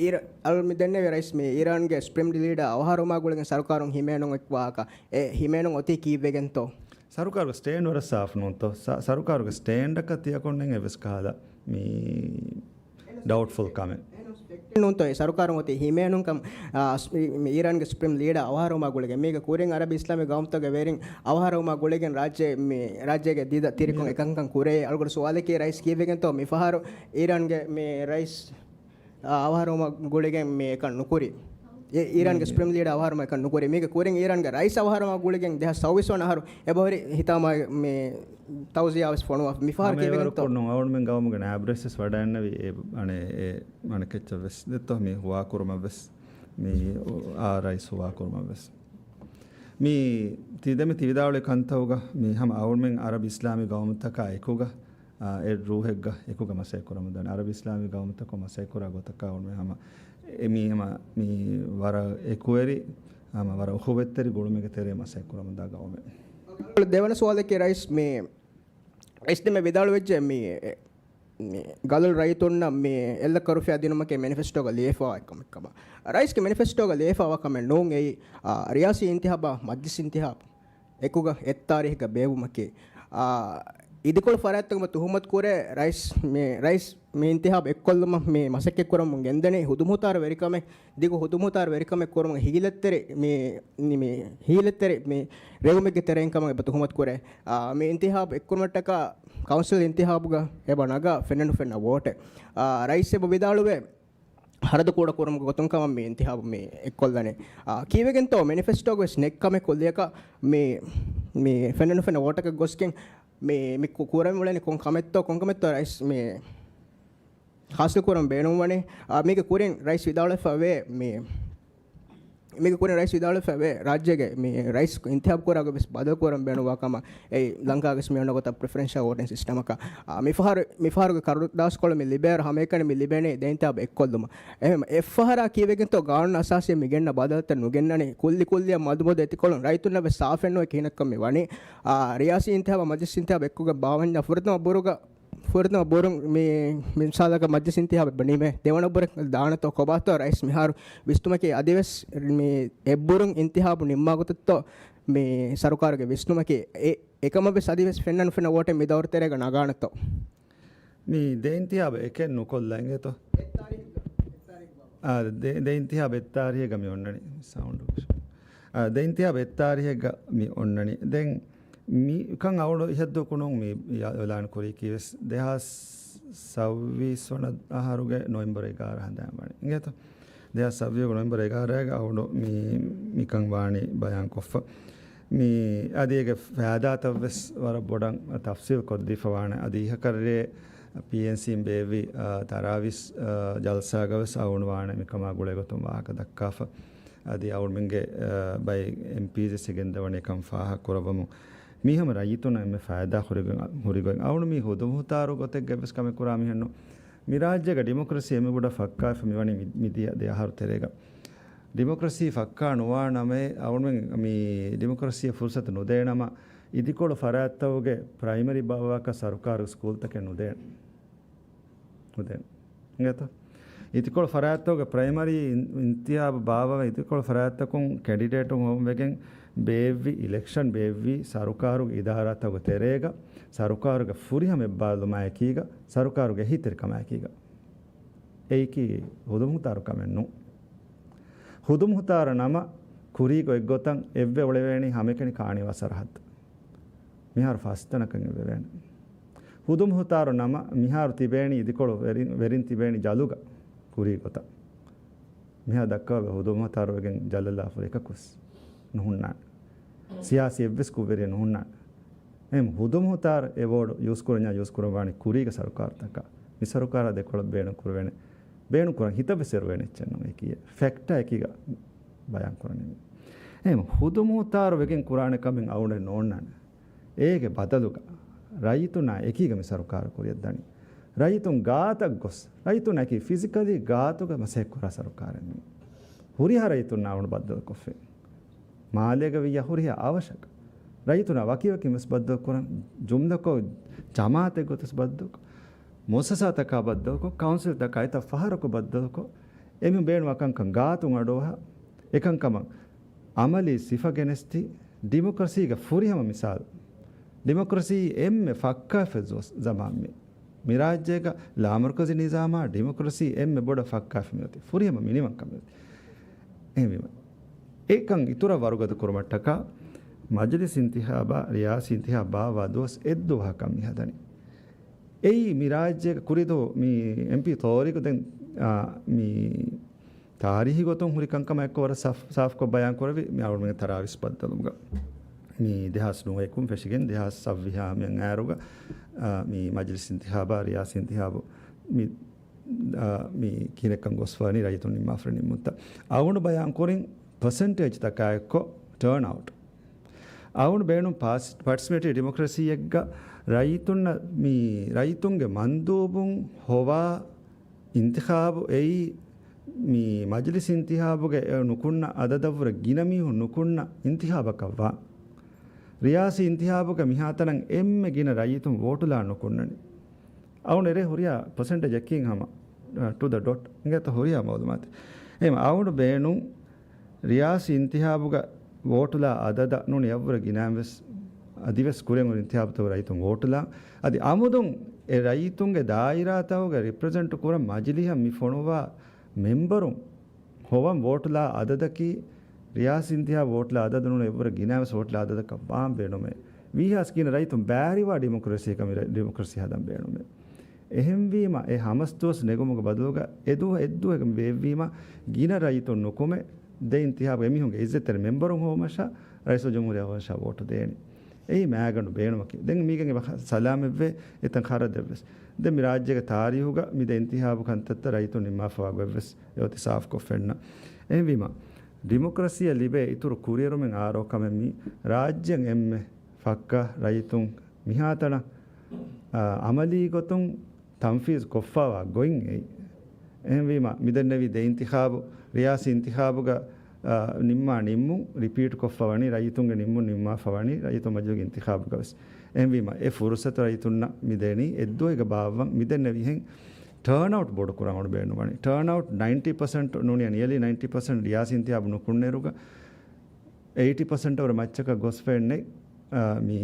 އިރ-، އަޅު މި ދެންނެވި ރައީސް މި އީރާންގެ ސުޕްރީމް ލީޑަރ އަވަހާރަވުމާ ގުޅިގެން ސަރުކާރުން ހިމޭނުން އެއް ވާހަކަ. އެ ހިމޭނުން އޮތީ ކީއްވެގެންތޯ؟ ސަރުކާރުގެ ސްޓޭންޑް ވަރަށް ސާފު ނޫންތޯ؟ ސަ-، ސަރުކާރުގެ ސްޓޭންޑަކަށް ތިޔަކޮންނެއް އެއްވެސް ކަހަލަ މި ޑައުޓްފުލް ކަމެއް. ނޫންތޯ އެ ސަރުކާރުން އޮތީ ހިމޭނުން ކަމް، އާ، ސް-، މި، މި އީރާންގެ ސުޕްރީމް ލީޑަރ އަވަހާރަވުމާ ގުޅިގެން. މީގެ ކުރިން އަރަބި އިސްލާމިކް ގައުމުތަކުގެ ވެރިން އަވަހާރަވުމާ ގުޅިގެން ރާއްޖެ، މި ރާއްޖޭގެ ދީދަ ތިރިކޮށް އެކަންކަން ކުރޭ. އަޅުގަނޑު ސުވާލަކީ ރައީސް ކީއްވެގެންތޯ މިފަހަރު އީރާންގެ މި ރައީސް އަވަހާރަވުމާ ގުޅިގެން މި އެކަން ނުކުރީ. އެ އީރާންގެ ސުޕްރީމް ލީޑަރ އަވަހާރަވުމާ އެކަން ނުކުރީ. މީގެ ކުރިން އީރާންގެ ރައީސް އަވަހާރަވުމާ ގުޅިގެން ދެހާސް ސައުވީސް ވަނަ އަހަރު އެބަހުރި ހިތާމަ މި ތައުޒިޔާ ވެސް ފޮނުވާ. މިފަހަރު ހަމަ ކީއްވެގެންތޯ؟ އެވަރު ކުރުނު އަޅުމެން ގައުމުގެ ނާއިބު ރައީސް ވެސް ވަޑައިންނެވި އެ އަނެއް އެ އަނެއް ކެއްޗަށް ވެސް ދެއްތޯ މި ހުވާކުރުމަށް ވެސް މި އާ ރައީސް ހުވާކުރުމަށް ވެސް. މި ތި ދެމި ތި ވިދާޅުވި ކަންތައުގަ މި ހަމަ އަޅުމެން އަރަބި އިސްލާމީ ގައުމުތަކާ އެކުގަ، އާ، އެއް ރޫހެއްގަ އެކުގަ މަސައްކަތް ކުރަމުންދާނެ. އަރަބި އިސްލާމީ ގައުމުތަކުން މަސައްކަތް ކުރާ ގޮތަކާ އަޅުމެން ހަމަ އެ މީ ހަމަ މި ވަރަށް އެކުވެރި، ހަމަ ވަރަށް އުޚުވަތްތެރި ގުޅުމެއްގެ ތެރޭ މަސައްކަތް ކުރަމުންދާ ގައުމެއް. ދެވަނަ ސުވާލަކީ ރައީސް މި އިސް ދެމެ ވިދާޅުވެއްޖެ މި، މި ގަލުލު ރައްޔިތުންނަށް މި އެއްލައްކަ ރުފިޔާ ދިނުމަކީ މެނިފެސްޓޯގަ ލިޔެފަވާ އެއްކަމެއްކަމަށް. ރައީސްގެ މެނިފެސްޓޯގަ ލިޔެފަވާ ކަމެއް ނޫން އެއީ، އާ، ރިޔާސީ އިންތިހާބާ މަޖްލިސް އިންތިހާބު އެކުގަ އެއް ތާރީހެއްގަ ބޭއްވުމަކީ، އާ، އިދިކޮޅު ފަރާތްތަކުން ތުހުމަތު ކުރޭ ރައީސް މި، ރައީސް މި އިންތިހާބު އެއްކޮށްލުމަށް މި މަސައްކަތް ކުރަމުން ގެންދަނީ ހުދުމަހުތާރު ވެރިކަމެއް، ދިގު ހުދުމަހުތާރު ވެރިކަމެއް ކުރުމުގެ ހީލަތްތެރި މި، މި ހީލަތްތެރި މި ރޭވުމެއްގެ ތެރެއިން ކަމަށް އެބަ ތުހުމަތު ކުރޭ. އާ، މި އިންތިހާބު އެއްކުރުމަށްޓަކާ ކައުންސިލް އިންތިހާބުގަ އެބަ ނަގާ ފެންނަނުފެންނަ ވޯޓެއް. އާ، ރައީސް އެބަ ވިދާޅުވޭ، ހަރަދު ކުޑަ ކުރުމުގެ ގޮތުން ކަމަށް މި އިންތިހާބު މި އެއްކޮށްލަނީ. އާ، ކީއްވެގެންތޯ މެނިފެސްޓޯގަ ވެސް ނެތް ކަމެއް ކުއްލިއަކަށް މި، މި ފެންނަނުފެންނަ ވޯޓަކަށް ގޮސްގެން މި، މި ކު-، ކުރަން އުޅެނީ ކޮން ކަމެއްތޯ، ކޮން ކަމެއްތޯ ރައީސް މި ހާސިލް ކުރަން ބޭނުންވަނީ. އާ، މީގެ ކުރިން ރައީސް ވިދާޅުވެފަ ވޭ މި، މީގެ ކުރިން ރައީސް ވިދާޅުވެފަ ވޭ ރާއްޖޭގެ މި ރައީސް އިންތިހާބު ކުރާގޮތް ވެސް ބަދަލު ކުރަން ބޭނުންވާ ކަމަށް. އެއީ ލަންކާގެ ވެސް މި އޮންނަ ގޮތަށް ޕްރިފަރެންޝަލް ވޯޓިން ސިސްޓަމަކަށް. އާ، މިފަހަރު، މިފަހަރުގެ ކަރުދާސްކޮޅު މި ލިބޭއިރު ހަމައެކަނި މި ލިބެނީ ދެ އިންތިހާބު އެއްކޮށްލުމަށް. އެހެން އެއްފަހަރާ ކީއްވެގެންތޯ ގާނޫނު އަސާސީ މި ގެންނަ ބަދަލުތައް ނުގެންނަނީ. ކުއްލި ކުއްލިއަށް މަދުމަދު އެތިކޮޅުން ރައްޔިތުންނަށް ވެސް ސާފެއްނުވޭ ކިހިނެއްކަން މި ވަނީ. އާ، ރިޔާސީ އިންތިހާބާ މަޖިލިސް އިންތިހާބު އެއްކޮށްގެން ބާވަންޏާ ފުރަތަމަ ބުރުގަ ފުރަތަމަ ބުރުން މި، މި މިސާލަކަށް މަޖިލިސް އިންތިހާބެއް ނިމޭ، ދެވަނަ ބުރެއް ދާނެތޯ ކޮބާތޯ ރައީސް މިހާރު ވިސްނުމަކީ އަދިވެސް މި އެއްބުރުން އިންތިހާބު ނިންމާ ގޮތަށްތޯ މި ސަރުކާރުގެ ވިސްނުމަކީ އެ، އެކަމަށްވެސް އަދިވެސް ފެންނަނު ފެންނަ ވޯޓެއް މި ދައުރު ތެރޭގަ ނަގާނެތޯ. މި ދެ އިންތިހާބު އެކެއް ނުކޮށްލަ އިނގޭތޯ؟ އާ، ދެ، ދެ އިންތިހާބު އެއް ތާރީހެއްގަ މި އޮންނަނީ ސައުންޑް. އާ، ދެ އިންތިހާބު އެއް ތާރީހެއްގަ މި އޮންނަނީ. ދެން މިކަން އަޅުގަނޑު އިހަށްދުވަހު ކުރުން މި އި-، އިއުލާން ކުރީކީވެސް ދެހާސް ސައުވީސް ވަނަ އަހަރުގެ ނޮވެމްބަރު އެގާރަ ހަނދާން ވަނީ. އިނގޭތޯ؟ ދެހާސް ސައުވީސް ނޮވެމްބަރު އެގާރައިގަ އަޅުގަނޑު މި، މިކަން ވާނީ ބަޔާންކޮށްފަ. މި އަދި އޭގެ ފައިދާތައްވެސް ވަރަށް ބޮޑަށް ތަފްސީލް ކޮށްދީފަ ވާނެ. އަދި އިހަކަށްރޭ ޕީއެންސީން ބޭއްވި، އާ، ތަރާވީސް، އާ، ޖަލްސާގަވެސް އަޅުގަނޑު ވާނެ މިކަމާ ގުޅޭގޮތުން ވާހަކަ ދައްކާފަ. އަދި އަޅުމެންގެ، އާ، ބައެއް އެމްޕީސް އެގެންދަވަނީ އެކަން ފާހަގަ ކުރައްވަމުން. މީ ހަމަ ރައްޔިތުންނަށް އެންމެ ފައިދާ ހުރިގޮތް، ހުރިގޮތް. އަޅުގަނޑު މީ ހުދުމަހުތާރު ގޮތެއްގަ އެއްވެސް ކަމެއް ކުރާ މީހެއްނު. މި ރާއްޖޭގަ ޑިމޮކްރަސީ އެންމެ ބޮޑަށް ފައްކާވެފަ މިވަނީ މި، މިދިޔަ ދެ އަހަރު ތެރޭގަ. ޑިމޮކްރަސީ ފައްކާ ނުވާ ނަމައެއް އަޅުމެން މި ޑިމޮކްރަސީއަށް ފުރުސަތު ނުދޭނަމަ، އިދިކޮޅު ފަރާތްތަކުގެ ޕްރައިމަރީ ބާއްވާކަށް ސަރުކާރުގެ ސްކޫލްތަކެއް ނުދޭނެ. ނުދޭނެ. އިނގޭތަ؟ އިދިކޮޅު ފަރާތްތަކުގެ ޕްރައިމަރީ އިން، އިންތިހާބު ބާއްވާ އިދިކޮޅު ފަރާތްތަކުން ކެންޑިޑޭޓުން ހޮވުން ވެގެން ބޭއްވި އިލެކްޝަން ބޭއްވީ ސަރުކާރުގެ އިދާރާތަކުގެ ތެރޭގަ، ސަރުކާރުގެ ފުރިހަމަ އެއްބާރުލުމާއެކީގަ، ސަރުކާރުގެ އެހީތެރިކަމާއެކީގަ. އެއީކީ ހުދުމުހުތާރު ކަމެއް ނޫން. ހުދުމުހުތާރު ނަމަ ކުރީގަ އޮތްގޮތަށް އެއްވެ އުޅެވޭނީ ހަމައެކަނި ކާނީވާ ސަރަހައްދު. މިހާރު ފަސްތަނަކަށް އެއްވެވޭނެ. ހުދުމުހުތާރު ނަމަ މިހާރު ތިބޭނީ އިދިކޮޅު ވެރިން، ވެރިން ތިބޭނީ ޖަލުގަ ކުރީގޮތަށް. މިހާ ދައްކާ އޮތް ހުދުމުހުތާރު ވެގެން ޖަލަށް ލާފަ ހުރި އެކަކުވެސް ނުހުންނާނެ. ސިޔާސީ އެއްވެސް ކުށްވެރިއެއް ނުހުންނާނެ. އެހެން ހުދުމުހުތާރު އެ ވޯޑު ޔޫސް ކުރަންޏާ ޔޫސް ކުރަން ވާނީ ކުރީގެ ސަރުކާރުތަކަށް. މި ސަރުކާރާ ދެކޮޅަށް ބޭނުން ކުރެވޭނެ. ބޭނުން ކުރަން ހިތަށްވެސް އެރުވޭނެ އެއްޗެއް ނޫން. އެކީ ފެކްޓާ އެކީގަ ބަޔާން ކުރަނީ. އެހެން ހުދުމުހުތާރު ވެގެން ކުރާނެ ކަމެއް އަޅުގަނޑަށް ނޯންނާނެ. އޭގެ ބަދަލުގަ ރައްޔިތުންނާ އެކީގަ މި ސަރުކާރު ކުރިއަށް ދަނީ. ރައްޔިތުން ގާތަށް ގޮސް، ރައްޔިތުންނާ އެކީ ފިޒިކަލީ ގާތުގަ މަސައްކަތް ކުރާ ސަރުކާރެއް މީ. ހުރިހާ ރައްޔިތުންނާ އަޅުގަނޑު ބައްދަލުކޮށްފިން. މާލޭގަ ވިއްޔާ ހުރިހާ އަވަށަކަށް. ރައްޔިތުންނާ ވަކިވަކިން ވެސް ބައްދަލު ކުރަން. ޖުމްލަކޮށް، ޖަމާއަތެއް ގޮތަސް ބައްދަލުކޮށް، މުއައްސަސާތަކާ ބައްދަލުކޮށް، ކައުންސިލްތަކާ އެތައް ފަހަރަކު ބައްދަލުކޮށް، އެމީހުން ބޭނުންވާ ކަންކަން ގާތުން އަޑުއަހާ، އެކަންކަމަށް އަމަލީ ސިފަ ގެނެސްދީ، ޑިމޮކްރަސީގެ ފުރިހަމަ މިސާލު. ޑިމޮކްރަސީ އެންމެ ފައްކާފަ ޒަ-، ޒަމާން މި. މި ރާއްޖޭގަ ލާމަރުކަޒީ ނިޒާމާ ޑިމޮކްރަސީ އެންމެ ބޮޑަށް ފައްކާފަ މިއޮތީ. ފުރިހަމަ މިނިވަންކަން މިއޮތީ. އެހެންވީމަ، އެކަން އިތުރަށް ވަރުގަދަ ކުރުމަށްޓަކާ، މަޖިލިސް އިންތިހާބާ، ރިޔާސީ އިންތިހާބް ބާއްވާ ދުވަސް އެއްދުވަހަކަށް މި ހަދަނީ. އެއީ މި ރާއްޖޭގަ ކުރިދުވަހު މި އެމްޕީ ތޯރީގަ ދެން، އާ، މި ތާރީހީ ގޮތުން ހުރި ކަންކަމާ އެއްކޮށް ވަރަށް ސާފް، ސާފްކޮށް ބަޔާން ކުރެވި މި އަޅުގަނޑުގެ ތަރާވީސް ބައްދަލުމުގަ. މި ދެހާސް ނުވައެކުން ފެށިގެން ދެހާސް ސައްވީހާ މިއަށް އައިރުގަ، އާ، މި މަޖިލިސް އިންތިހާބާ، ރިޔާސީ އިންތިހާބު މި، އާ، މި ކިހިނެއްކަން ގޮސްފާނީ ރައްޔިތުން ނިންމާފަ ނިންމުންތައް. އަޅުގަނޑު ބަޔާން ކުރިން ޕަސެންޓޭޖްތަކާ އެއްކޮށް ޓާން އައުޓް. އަޅުގަނޑު ބޭނުން ޕާސް-، ޕާޓިސިޕޭޓިވް ޑިމޮކްރަސީއެއްގަ ރައްޔިތުންނަށް މި ރައްޔިތުންގެ މަންދޫބުން ހޮވާ އިންތިޚާބު އެއީ މި މަޖިލިސް އިންތިޚާބުގެ ނުކުންނަ އަދަދަށްވުރެ ގިނަ މީހުން ނުކުންނަ އިންތިޚާބަކަށްވާ. ރިޔާސީ އިންތިޚާބުގެ މިހާތަނަށް އެންމެ ގިނަ ރައްޔިތުން ވޯޓުލާ ނުކުންނަނީ. އަޅުގަނޑު އެރޭ ހުރިހާ ޕަސެންޓޭޖަކީ ހަމަ، އަ، ޓު ދަ ޑޮޓް އިނގޭތޯ ހުރިހާ މައުލޫމާތެއް. އެހެން އަޅުގަނޑު ބޭނުން ރިޔާސީ އިންތިޚާބުގަ ވޯޓުލާ އަދަދަށް ނޫނީ އެއަށްވުރެ ގިނައިން ވެސް އަދިވެސް ކުރިއަށް ހުރި އިންތިޚާބުތަކުގަ ރައްޔިތުން ވޯޓުލާ. އަދި އަމުދުން އެ ރައްޔިތުންގެ ދާއިރާތަކުގަ ރިޕްރެޒެންޓް ކުރަން މަޖިލީހަށް މި ފޮނުވާ މެމްބަރުން ހޮވަން ވޯޓުލާ އަދަދަކީ، ރިޔާސީ އިންތިޚާބު ވޯޓުލާ އަދަދު ނޫނީ އެއަށްވުރެ ގިނައިން ވެސް ވޯޓުލާ އަދަދަކަށް ވާން ބޭނުމޭ. ވީހާވެސް ގިނަ ރައްޔިތުން ބައިވެރިވާ ޑިމޮކްރަސީއަކަށް މި ރަ-، ޑިމޮކްރަސީ ހަދަން ބޭނުމޭ. އެހެންވީމަ، އެ ހަމަސް ދުވަސް ނެގުމުގެ ބަދަލުގަ އެ ދުވަހު އެއްދުވަހަކަށް ބޭއްވީމަ، ގިނަ ރައްޔިތުން ނުކުމެ، ދެ އިންތިޚާބު އެމީހުންގެ އިއްޒަތްތެރި މެމްބަރުން ހޮވުމަށާ، ރައީސުލްޖުމްހޫރިއްޔާ ހޮވުމަށާ ވޯޓު ދޭނީ. އެއީ މައިގަނޑު ބޭނުމަކީ. ދެން މީގެން އެބަ ސަލާމަތްވޭ، އެތަން ޚަރަދެއްވެސް. ދެން މި ރާއްޖޭގެ ތާރީހުގަ މި ދެ އިންތިޚާބު ކަންތައްތައް ރައްޔިތުން ނިންމާފަވާ ގޮތްވެސް އެއޮތީ ސާފްކޮށް ފެންނަ. އެހެންވީމަ، ޑިމޮކްރަސީއަށް ލިބޭ އިތުރު ކުރިއެރުމެއް އާރޯ ކަމެއް މީ ރާއްޖޭން އެންމެ ފައްކާ ރައްޔިތުން މިހާތަނަށް، އާ، އަމަލީ ގޮތުން ތަންފީޒު ކޮށްފަވާ ގޮތް އެއީ. އެހެންވީމަ، މިދެންނެވި ދެ އިންތިޚާބު، ރިޔާސީ އިންތިޚާބުގަ، އާ، ނިންމާ ނިންމުން ރިޕީޓް ކޮށްފަ ވަނީ، ރައްޔިތުންގެ ނިންމުން ނިންމާފަ ވަނީ، ރައްޔިތުން މަޖިލީހުގެ އިންތިޚާބުގަ ވެސް. އެހެންވީމަ، އެ ފުރުސަތު ރައްޔިތުންނަށް މި ދެނީ، އެއްދުވަހުގަ ބާއްވަން މިދެންނެވިހެން ޓާން އައުޓް ބޮޑު ކުރަން އަޅުގަނޑު ބޭނުންވަނީ. ޓާން އައުޓް ނައިންޓީ ޕަސެންޓް ނޫނީ ނިއަލީ ނައިންޓީ ޕަސެންޓް ރިޔާސީ އިންތިޚާބު ނުކުންނައިރުގަ އެއިޓީ ޕަސެންޓް ވަރަށް މައްޗަކަށް ގޮސްފައެއްނެތް، އާ، މި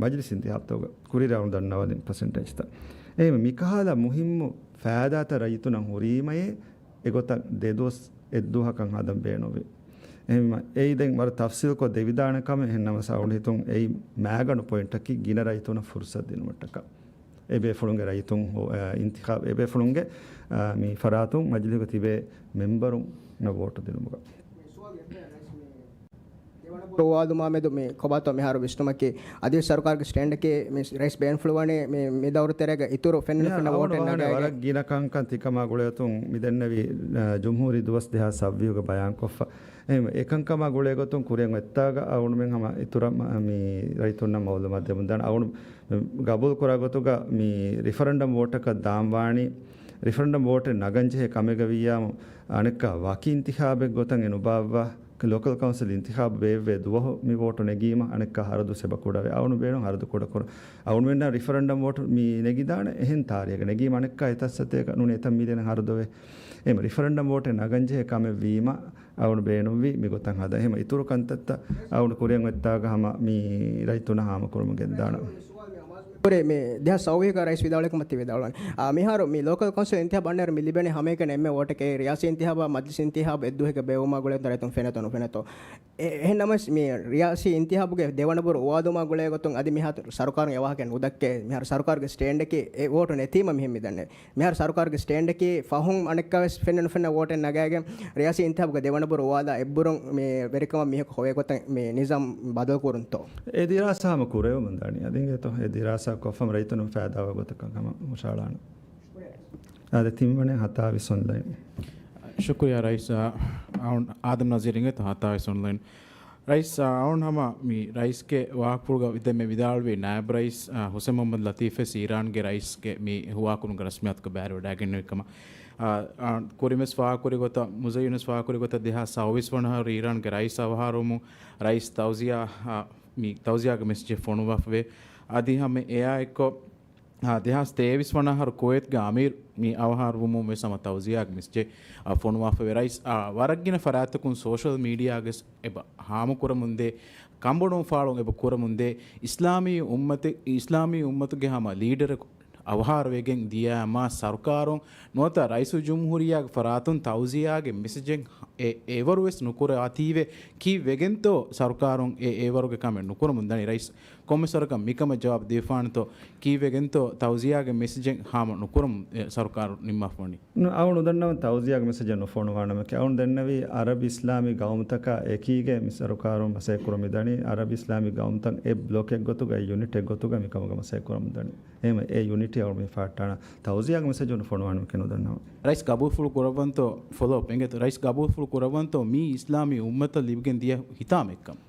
މަޖިލިސް އިންތިޚާބުތަކުގަ. ކުރިއަށް ދަންނަވާލިން ޕަސެންޓޭޖްތައް. އެހެންވެ، މިކަހަލަ މުހިއްމު ފައިދާތައް ރައްޔިތުންނަށް ހުރީމައޭ، އެގޮތަށް ދެ ދުވަސް އެއްދުވަހަކަށް ހަދަން ބޭނުންވީ. އެހެންވީމަ، އެއީ ދެން ވަރަށް ތަފްސީލްކޮށް ދެވިދާނެ ކަމެއް. އެހެންނަމަވެސް އަޅުގަނޑު ހިތުން އެއީ މައިގަނޑު ޕޮއިންޓަކީ ގިނަ ރައްޔިތުންނަށް ފުރުސަތު ދިނުމަށްޓަކާ. އެބޭފުޅުންގެ ރައްޔިތުން ހޯ-، އާ، އިންތިޚާބު، އެބޭފުޅުންގެ، އާ، މި ފަރާތުން މަޖިލީހުގަ ތިބޭ މެމްބަރުންނަށް ވޯޓު ދިނުމުގަ. ދެވަނަ ބުރުވާލުމާ މެދު މި ކޮބާތޯ މިހާރު ވިސްނުމަކީ، އަދިވެސް ސަރުކާރުގެ ސްޓޭންޑަކީ މި ރައީސް ބޭނުންފުޅުވަނީ މި، މި ދައުރު ތެރޭގަ އިތުރު ފެންނަ މިހާރު ފެންނަ އަޅުގަނޑު ވޯޓެއް ވާހަނެ ނަގައިގެން. ވަރަށް ގިނަ ކަންކަން ތިކަމާ ގުޅޭގޮތުން މި ދެންނެވި، އަ، ޖުމްހޫރީ ދުވަސް ދެހާސް ސައްވީހުގަ ބަޔާންކޮށްފަ. އެހެން އެކަންކަމާ ގުޅޭގޮތުން ކުރިއަށް އޮތްތާގަ އަޅުގަނޑުމެން ހަމަ އިތުރަށް މަ-، މި ރައްޔިތުންނަށް މައުލޫމާތު ދެމުންދާނެ. އަޅުގަނޑު ގަބޫލު ކުރާ ގޮތުގަ މި ރިފަރެންޑަމް ވޯޓަކަށް ދާންވާނީ، ރިފަރެންޑަމް ވޯޓެއް ނަގަންޖެހޭ ކަމެއްގަ ވިއްޔާމު، އަނެއްކާ ވަކި އިންތިޚާބެއް ގޮތަށް އެ ނުބާއްވާ، ލޯކަލް ކައުންސިލް އިންތިޚާބު ބޭއްވޭ ދުވަހު މި ވޯޓު ނެގީމަ، އަނެއްކާ ހަރަދު ސެބަ ކުޑަވޭ. އަޅުގަނޑު ބޭނުން ހަރަދު ކުޑަކުރަން. އަޅުގަނޑުމެންނަށް ރިފަރެންޑަމް ވޯޓު މި ނެގިދާނެ އެހެން ތާރީޚަކަށް ނެގީމަ، އަނެއްކާ އެތައް ސަތޭކަ ނޫނީ އެތައް މީލިއަނެއް ހަރަދުވޭ. އެހެން ރިފަރެންޑަމް ވޯޓެއް ނަގަންޖެހޭ ކަމެއް ވީމަ، އަޅުގަނޑު ބޭނުންވީ މިގޮތަށް ހަދަން. އެހެން އިތުރު ކަންތައްތައް އަޅުގަނޑު ކުރިއަށް އޮތްތާގަ ހަމަ މި ރައްޔިތުންނަށް ހާމަކުރަމުން ގެންދާނަން. ކުރި މި ދެހާސް ސައުވީހުގަ ރައީސް ވިދާޅުވި ކަމަށް ތި ވިދާޅުވަނީ. އާ، މިހާރު މި ލޯކަލް ކައުންސިލް އިންތިހާބު އަންނައިރު މި ލިބޭނެ ހަމައެކަނި އެންމެ ވޯޓަކީ ރިޔާސީ އިންތިހާބާ މަޖިލިސް އިންތިހާބާ އެއްދުވަހެއްގަ ބޭއްވުމާ ގުޅޭ ދަރަތުން ފެނޭތޯ ނުފެނޭތޯ. އެ-، އެހެން ނަމަވެސް މި ރިޔާސީ އިންތިހާބުގެ ދެވަނަ ބުރު އުވާލުމާ ގުޅޭ ގޮތުން އަދި މިހާރު ސަރުކާރުން އެ ވާހަކަ ނުދައްކޭ. މިހާރު ސަރުކާރުގެ ސްޓޭންޑަކީ އެ ވޯޓު ނެތީމަ މިހެން މިދަންނެވި. މިހާރު ސަރުކާރުގެ ސްޓޭންޑަކީ ފަހުން އަނެއްކާވެސް ފެންނަ ނުފެންނަ ވޯޓެއް ނަގާގެން ރިޔާސީ އިންތިހާބުގެ ދެވަނަ ބުރު އުވާލާ އެއްބުރުން މި ވެރިކަމަށް މީހަކު ހޮވޭ ގޮތަށް މި ނިޒާމް ބަދަލު ކުރުންތޯ؟ އެ ދިރާސާ ހަމަ ކުރެވެމުން ދަނީ. އަދި އިނގޭތޯ އެ ދިރާސާ ކޮށްފަހު ރައްޔިތުން ފައިދާވާ ގޮތަކަށް ހަމަ ހުށަހަޅާނަން. އާދެ، ތިންވަނަ ހަތާވީސް އޮންލައިން. ޝުކުރިއްޔާ ރައީސް، އަ، އައުން އާދަމް ނަޒީރު އިނގޭތޯ ހަތާވީސް އޮންލައިން. ރައީސް، އަ، އައުން ހަމަ މި ރައީސްގެ ވާހަކަފުޅުގަ އިދެން މި ވިދާޅުވި ނާއިބު ރައީސް، އަ، ހުސެން މުހައްމަދު ލަތީފް ވެސް އީރާންގެ ރައީސްގެ މި ހުވާކުރުމުގެ ރަސްމިއްޔާތުގަ ބައިވެރިވެވަޑައިގެންނެވި ކަމަށް، އަ، އަ، ކުރިން ވެސް ފާހަގަކުރި ގޮތަށް، މުޒައްޔަނު ވެސް ފާހަގަކުރި ގޮތަށް ދެހާސް ސައުވީސް ވަނަ އަހަރު އީރާންގެ ރައީސް އަވަހާރަވުމުން ރައީސް ތައުޒިޔާ، އަ، މި ތައުޒިޔާގެ މެސެޖެއް ފޮނުވާފަވޭ. އަދި ހަމަ އެއާ އެއްކޮށް، އާ، ދެހާސް ތޭވީސް ވަނަ އަހަރު ކުވޭތްގެ އަމީރު މި އަވަހާރަވުމުން ވެސް ހަމަ ތައުޒިޔާގެ މެސެޖެއް، އާ، ފޮނުވާފަވޭ. ރައީސް، އާ، ވަރަށްގިނަ ފަރާތްތަކުން ސޯޝަލް މީޑިއާގަސް އެބަ ހާމަކުރަމުންދޭ، ކަނބޮޑުވުން ފާޅުން އެބަ ކުރަމުންދޭ، އިސްލާމީ އުއްމަތެއް، އިސްލާމީ އުއްމަތުގެ ހަމަ ލީޑަރަކު އަވަހާރަވެގެން ދިޔައިމާ ސަރުކާރުން ނުވަތަ ރައީސުލްޖުމްހޫރިއްޔާގެ ފަރާތުން ތައުޒިޔާގެ މެސެޖެއް އެ-، އެވަރު ވެސް ނުކުރާތީވެ، ކީއްވެގެންތޯ ސަރުކާރުން އެ-، އެވަރުގެ ކަމެއް ނުކުރަމުން ދަނީ؟ ރައީސް ކޮންމެސް ވަރަކަށް މިކަމަށް ޖަވާބު ދީފާނެތޯ؟ ކީއްވެގެންތޯ ތައުޒިޔާގެ މެސެޖެއް ހާމަ ނުކުރަމުން އެ ސަރުކާރު ނިންމާފަވަނީ؟ ނު، އައު ނުދަންނަވަން ތައުޒިޔާގެ މެސެޖެއް ނުފޮނުވާނަމަކީ، އައު ދެންނެވީ އަރަބި އިސްލާމީ ގައުމުތަކާ އެކީގައި މި ސަރުކާރުން މަސައްކަތްކުރަމުން މިދަނީ، އަރަބި އިސްލާމީ ގައުމުތައް އެއް ބްލޮކެއް ގޮތުގައި، ޔުނިޓެއް ގޮތުގައި މިކަމުގަ މަސައްކަތްކުރަމުން ދަނީ. އެހެންވެ، އެ ޔުނިޓީ އައު މި ފައްޓާނަ ތައުޒިޔާގެ މެސެޖެއް ނުފޮނުވާނަމަކީ ނުދަންނަވަން. ރައީސް ގަބޫލުފުޅު ކުރައްވަންތޯ؟ ފޮލޯއަޕް އެނގޭތޯ؟ ރައީސް ގަބޫލުފުޅު ކުރައްވަންތޯ މީ އިސްލާމީ އުއްމަތަށް ލިބިގެން ދިޔަ ހިތާމައެއްކަން؟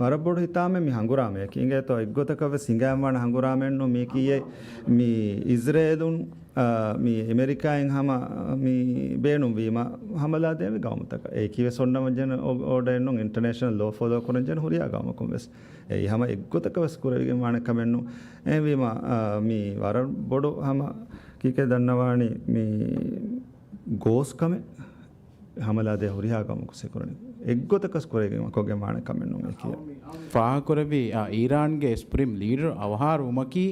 ވަރަށް ބޮޑު ހިތާމައެއް މި ހަނގުރާމަޔަކީ. އިނގޭތޯ އެއްގޮތަކަށް ވެސް ހިނގާންވާނެ ހަނގުރާމައެއްނު މީކީއޭ. މި އިޒްރޭލުން، އާ، މި އެމެރިކާއިން ހަމަ މި ބޭނުންވީމަ ހަމަލާ ދޭންވީ ގައުމުތަކަށް. އެއީކީ ވެސް އޮންނަ މަޖަނަ އޯ-، އޯޑަރެއްނު، އިންޓަރނޭޝަނަލް ލޯ ފޮލޯ ކުރަންޖެހޭ ހުރިހާ ގައުމަކުން ވެސް. އެއީ ހަމަ އެއްގޮތަކަށް ވެސް ކުރެވިގެން ވާނެ ކަމެއްނު. އެހެންވީމަ، އާ، މި ވަރަށް ބޮޑު ހަމަ ކީކޭ ދަންނަވާނީ މި ގޯސް ކަމެއް. ހަމަލާދޭ ހުރިހާ ގައުމަކު ސެކުރަނީ. އެއްގޮތަކަސް ކުރެގެން ކޮށްގެން ވާނެ ކަމެއްނޫން އެކީ. ފާހަގަކުރެއްވި، އާ، އީރާންގެ ސުޕްރީމް ލީޑަރު އަވަހާރަވުމަކީ،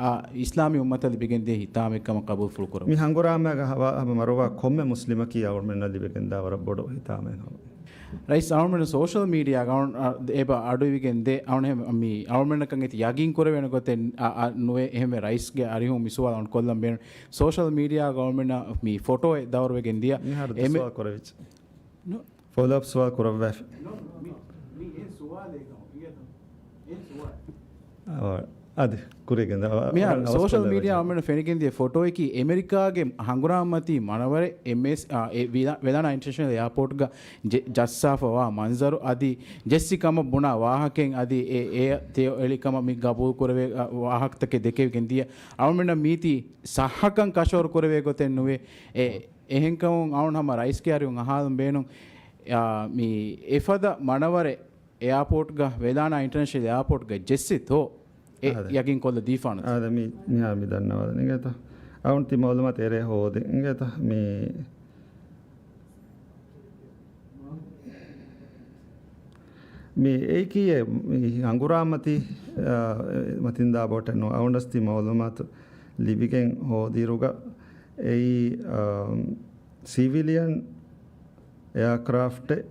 އާ، އިސްލާމީ އުއްމަތަށް ލިބިގެންދޭ ހިތާމައެއް ކަމަށް ޤަބޫލުފުޅު ކުރަމުން. މި ހަނގުރާމައިގަ ހަވާ-، ހަމަ މަރުވާ ކޮންމެ މުސްލިމަކީ އަޅުމެންނަށް ލިބިގެންދާ ވަރަށް ބޮޑު ހިތާމައެއް ހަމަ. ރައީސް އަޅުމެން ސޯޝަލް މީޑިއާގަ އަޅު-، އާ، އެބަ އަޑުއިވިގެންދޭ. އަޅުމެން މި އަޅުމެންނަކަށް އެތި ޔަގީން ކުރެވޭނެ ގޮތެއް، އާ، އާ، ނުވޭ. އެހެންވެ ރައީސްގެ އަރިހުން މި ސުވާލު އަޅުން ކޮށްލަން ބޭނުން. ސޯޝަލް މީޑިއާގަ އަޅުމެންނަށް މި ފޮޓޯއެއް ދައުރުވެގެން ދިޔަ. މިހާރު ދެ އެމެ-، ސުވާލު ކުރެވިއްޖެ. ނު-، ފޮލޯއަޕް ސުވާލު ކުރައްވާފި. ނު، މި، މި އެ ސުވާލޭ ކަމަށް އިނގޭތަ؟ އެ ސުވާލު. އާ، އަދި ކުރިގެން ދާ، މިހާރު ސޯޝަލް މީޑިއާ އަޅުމެންނަށް ފެނިގެންދިޔަ ފޮޓޯއަކީ އެމެރިކާގެ ހަނގުރާމަތީ މަނަވަރެއް އެމްއެސް، އާ، އެ ވެލާ-، ވެލާނާ އިންޓަރނޭޝަނަލް އެއާޕޯޓްގަ ޖެ-، ޖައްސާފަވާ މަންޒަރު އަދި ޖެއްސި ކަމަށް ބުނާ ވާހަކައިން އަދި އެ، އެ ތެޔޮ އެޅި ކަމަށް މި ގަބޫލު ކުރެވޭ، އާ، ވާހަކަތަކެއް ދެކެވިގެން ދިޔަ. އަޅުމެންނަށް މީތި ސައްހަކަން ކަށަވަރު ކުރެވޭ ގޮތެއް ނުވޭ. އެ، އެހެންކަމުން އަޅުން ހަމަ ރައީސްގެ އަރިހުން އަހާލުން ބޭނުން، އާ، މި އެފަދަ މަނަވަރެއް އެއާޕޯޓްގަ، ވެލާނާ އިންޓަރނޭޝަނަލް އެއާޕޯޓްގަ ޖެއްސިތޯ؟ އެ އާދެ. ޔަގީން ކޮށްލަ ދީފާނަތަ؟ އާދެ، މި، މިހާރު މި ދަންނަވާލަން އިނގޭތަ؟ އަޅުން ތި މައުލޫމާތު އެރޭ ހޯދި އިނގޭތަ؟ މި، މި އެއީކީއެއް މި ހަނގުރާމަތި، އާ، މަތިންދާ ބޯޓެއް ނޫން. އަޅުންނަސް ތި މައުލޫމާތު ލިބިގެން ހޯދިއިރުގަ އެއީ، އާ، ސިވިލިއަން އެއާކްރާފްޓެއް،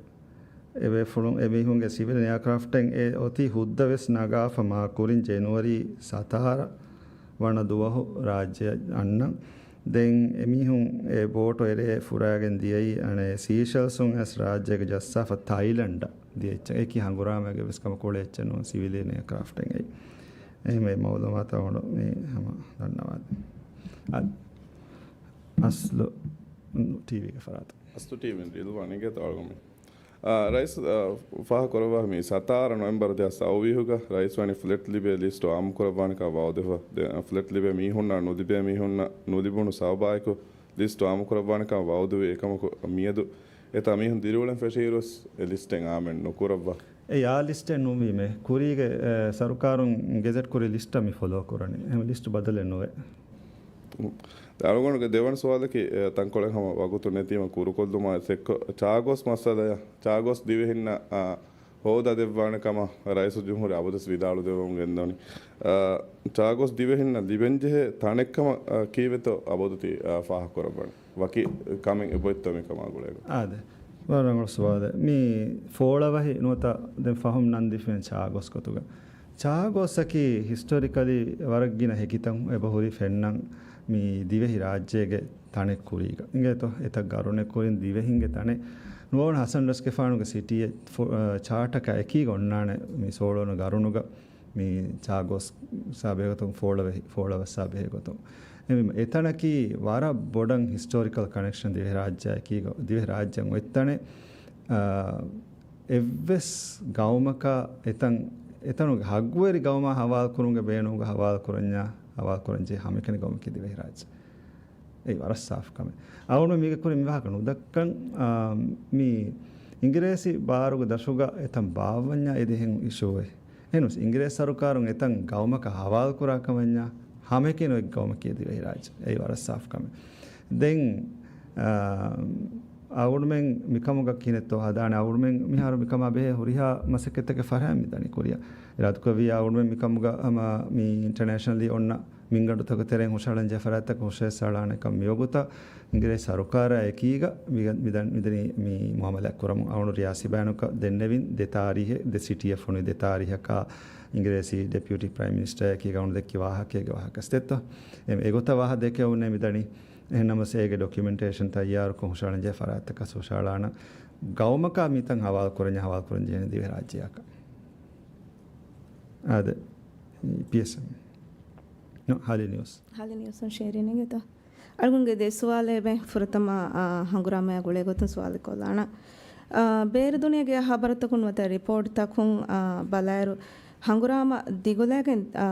އެ ބޭފުޅުން، އެ މީހުންގެ ސިވިލް އެއާކްރާފްޓެއް އެ އޮތީ ހުއްދަވެސް ނަގާފަ މާ ކުރިން ޖެނުއަރީ ސަތާރަ ވަނަ ދުވަހު ރާއްޖެއަށް އަންނަން. ދެން އެމީހުން އެ ބޯޓު އެރޭ ފުރާގެން ދިޔައީ އަނެއް ސީޝެލްސުން އައިސް ރާއްޖޭގަ ޖައްސާފަ ތައިލަންޑަށް ދިޔަ އެއްޗެއް. އެކި ހަނގުރާމައިގެ ވެސް ކަމަކު އުޅޭ އެއްޗެއް ނޫން ސިވިލިއަން އެއާކްރާފްޓެއް އެއީ. އެހެންވެ މައުލޫމާތު އަޅުގަނޑު މި ހަމަ ދަންނަވާދެ. އަ-، އަސްލު ޓީވީގެ ފަރާތު. އަސްލު ޓީވީން ރިލްވާން އިނގޭތޯ އަޅުގަނޑު މި. އާ، ރައީސް، އާ، ފާހަގަކުރައްވާ މި ސަތާރަ ނޮވެމްބަރު ދެހާސް ސައުވީހުގަ ރައީސް ވަނީ ފްލެޓް ލިބޭ ލިސްޓު އާއްމުކުރައްވާނެކަން ވައުދުވެފަ. ދެ-، ފްލެޓް ލިބޭ މީހުންނާ ނުލިބޭ މީހުންނަށް ނުލިބުނު ސަބަބާއެކު ލިސްޓު އާއްމުކުރައްވާނެކަން ވައުދުވި. އެކަމަކު މިއަދު އެތާ މީހުން ދިރިއުޅެން ފެށިއިރުވެސް އެ ލިސްޓެއް އާމެއް ނުކުރައްވާ. އެ އާ ލިސްޓެއް ނޫންވީމޭ. ކުރީގެ، އެ، ސަރުކާރުން ގެޒެޓް ކުރި ލިސްޓަށް މި ފޮލޯ ކުރަނީ. އެހެން ލިސްޓު ބަދަލެއް ނުވޭ. އަޅުގަނޑުގެ ދެވަނަ ސުވާލަކީ، އެ، ތަންކޮޅެއް ހަމަ ވަގުތު ނެތީމަ ކުރުކޮށްލުމާ އެއްކޮށް، ޗާގޯސް މައްސަލަޔަށް، ޗާގޯސް ދިވެހިންނަށް، އާ، ހޯދާދެއްވާނެ ކަމަށް ރައީސުލްޖުމްހޫރިއްޔާ އަބަދުވެސް ވިދާޅުދެއްވަމުން ގެންދަވަނީ. އާ، ޗާގޯސް ދިވެހިންނަށް ލިބެންޖެހޭ ތަނެއްކަމަށް، އާ، ކީއްވެތޯ އަބަދު ތި، އާ، ފާހަގަކުރައްވަނީ؟ ވަކި ކަމެއް އެބައޮތްތޯ މިކަމާ ގުޅޭގޮތް؟ އާދެ. ވަރަށް ރަނގަޅު ސުވާލެއް. މި ފޯޅަވަހި ނުވަތަ ދެން ފަހުން ނަން ދީފިން ޗާގޯސް ގޮތުގަ. ޗާގޯސްއަކީ ހިސްޓޮރިކަލީ ވަރަށް ގިނަ ހެކިތައް އެބަހުރި ފެންނަން މި ދިވެހި ރާއްޖޭގެ ތަނެއް ކުރީގަ. އިނގޭތޯ؟ އެތައް ގަރުނެއް ކުރިން ދިވެހިންގެ ތަނެއް ނުވަވަނަ ހަސަން ރަސްގެފާނުގެ ސިޓީއެއް ފު-، އަ، ޗާޓަކާ އެކީގަ އޮންނާނެ މި ސޯޅަވަނަ ގަރުނުގަ މި ޗާގޯސް ސާބޭ ގޮތުން ފޯޅަވެ-، ފޯޅަވައްސާ ބެހޭ ގޮތުން. އެހެންވީމަ އެތަނަކީ ވަރަށް ބޮޑަށް ހިސްޓޯރިކަލް ކަނެކްޝަން ދިވެހިރާއްޖެއަކީގަ، ދިވެހިރާއްޖެއަށް އޮތްތަނެއް، އާ، އެއްވެސް ގައުމަކާ އެތަން، އެތަނުގެ ހައްގުވެރި ގައުމާ ހަވާލުކުރުމުގެ ބޭނުމުގަ ހަވާލުކުރަންޏާ، ހަވާލުކުރަންޖެހޭ ހަމައެކަނި ގައުމަކީ ދިވެހިރާއްޖެ. އެއީ ވަރަށް ސާފު ކަމެއް. އަޅުގަނޑު މީގެ ކުރިން މި ވާހަކަ ނުދައްކަން، އާ، މި އިނގިރޭސި ބާރުގެ ދަށުގަ އެތަން ބާއްވަންޏާ އެދިހެން އިޝޫއެއް. އެހެންވެސް އިނގިރޭސި ސަރުކާރުން އެތަން ގައުމަކަށް ހަވާލުކުރާ ކަމަންޏާ ހަމައެކަނި އޮތް ގައުމަކީ ދިވެހިރާއްޖެ. އެއީ ވަރަށް ސާފު ކަމެއް. ދެން، އާ، އަޅުގަނޑުމެން މިކަމުގަ ކިހިނެއްތޯ ހަދާނެ؟ އަޅުގަނޑުމެން މިހާރު މިކަމާ ބެހޭ ހުރިހާ މަސައްކަތްތަކެއް ފަށައި މިދަނީ ކުރިއަށް. އިރާދަކުރެއްވިއްޔާ އަޅުގަނޑުމެން މިކަމުގަ ހަމަ މި އިންޓަރނޭޝަނަލީ އޮންނަ މިންގަނޑުތަކުގެ ތެރެއިން ހުށަހަޅަންޖެހޭ ފަރާތްތަކަށް ހުށަހެއްސާލާނެ ކަމަށް މިވަގުތަށް އިނގިރޭސި ސަރުކާރާ އެކީގަ މި-، މިދަން-، މިދަނީ މި މުއާމަލާތް ކުރަމުން. އަޅުގަނޑު ރިޔާސީ ބަޔާނަކަށް ދެންނެވިން ދެ ތާރީހެއް، ދެ ސިޓީއަށް ފޮނުވި ދެ ތާރީހަކާ އިނގިރޭސި ޑެޕިއުޓީ ޕްރައިމް މިނިސްޓަރ އެކީގަ އަޅުގަނޑު ދެއްކި ވާހަކައިގެ ވާހަކަ ސްތެއްތޯ. އެ-، އެގޮތަށް ވާހަކަ ދެކެވުނޭ މިދަނީ. އެހެންނަމަވެސް އޭގެ ޑޮކިއުމެންޓޭޝަން ތައްޔާރުކޮށް ހުށަހަޅަންޖެހޭ ފަރާތްތަކަށް ހުށަހަޅާނަން. ގައުމަކާ މިތަން ހަވާލު ކުރަންޏާ ހަވާލު ކުރަން ޖެހޭނެ ދިވެހިރާއްޖެއަކަށް. އާދެ، ޕީއެސްއެމް. ނޯ، ހާލި ނިއުސް. ހާލި ނިއުސުން ޝޭރިން އިނގޭތޯ. އަޅުގަނޑުގެ ދެ ސުވާލެއް އެބަ ފުރަތަމަ، އާ، ހަނގުރާމަޔާ ގުޅޭ ގޮތުން ސުވާލެއް ކޮށްލާނަން. އާ، ބޭރު ދުނިޔޭގެ ހަބަރުތަކުން ނުވަތަ ރިޕޯޓްތަކުން، އާ، ބަލާއިރު، ހަނގުރާމަ ދިގުލައިގެން، އާ،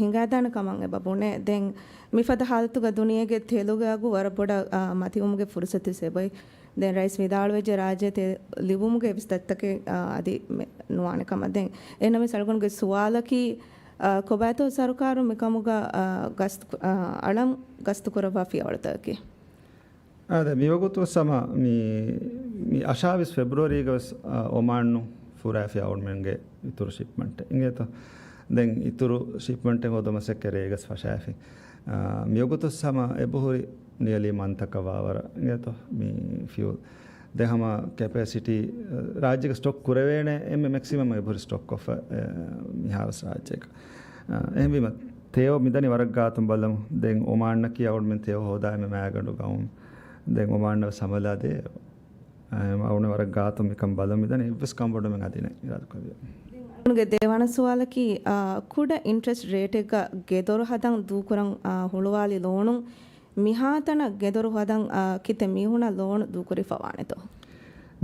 ހިނގާދާނެ ކަމަށް އެބަ ބުނޭ. ދެން މިފަދަ ހާލަތުގަ ދުނިޔޭގެ ތެލުގެ އަގު ވަރަށް ބޮޑަށް، އާ، މަތިވުމުގެ ފުރުސަތު އެބައޮތް. ދެން ރައީސް ވިދާޅުވެއްޖެ ރާއްޖެ ތެލް ލިބުމުގެ އެއްވެސް ދަތިތަކެއް، އާ، އަދި މެ-، ނުވާނެ ކަމަށް. ދެން އެހެންނަމަވެސް އަޅުގަނޑުގެ ސުވާލަކީ، އާ، ކޮބާތޯ ސަރުކާރު މިކަމުގަ، އާ، ގަސްތު، އާ، އަޅަން ގަސްތު ކުރައްވާ ފިޔަވަޅުތަކަކީ؟ އާދެ، މިވަގުތު ސަމަ މި، މި އަށާވީސް ފެބްރުއަރީގަ ވެސް، އާ، އޮމާންނު ފުރާފި އަޅުގަނޑުމެންގެ އިތުރު ޝިޕްމަންޓެއް އިނގޭތޯ. ދެން އިތުރު ޝިޕްމަންޓެއް ހޯދުމަށް އެކަ ރޭގަސް ފަށާފި. އާ، މިވަގުތު ސަމަ އެބަހުރި ނިއަލީ މަންތަކަށް ވާވަރަށް އިނގޭތޯ މި ފިއުލް. ދެ ހަމަ ކެޕޭސިޓީ، ރާއްޖޭގަ ސްޓޮކް ކުރެވޭނެ އެންމެ މެކްސިމަމް އެބަހުރި ސްޓޮކް ކޮށްފަ، އެ، މިހާރު ރާއްޖޭގަ. އެހެންވީމަ، ތެޔޮ މިދަނީ ވަރަށް ގާތުން ބަލަމު. ދެން އޮމާންނަކީ އަޅުގަނޑުމެން ތެޔޮ ހޯދާ އެންމެ މައިގަނޑު ގައުމު. ދެން އޮމާންނަށް ވެސް ހަމަލާ ދޭ. އަ، އަޅުގަނޑު ވަރަށް ގާތުން މިކަން ބަލަމު މިދަނީ އެއްވެސް ކަންބޮޑުމެއް އަދި ނެތް އިރާދަކުރެއްވިޔާ. އަޅުގަނޑުގެ ދެވަނަ ސުވާލަކީ، އާ، ކުޑަ އިންޓްރެސްޓް ރޭޓެއްގަ ގެދޮރު ހަދަން ދޫކުރަން، އާ، ހުޅުވާލި ލޯނުން މިހާތަނަށް ގެދޮރު ހަދަން، އާ، ކިތައް މީހުނަށް ލޯނު ދޫކުރިފަ ވާނެތޯ؟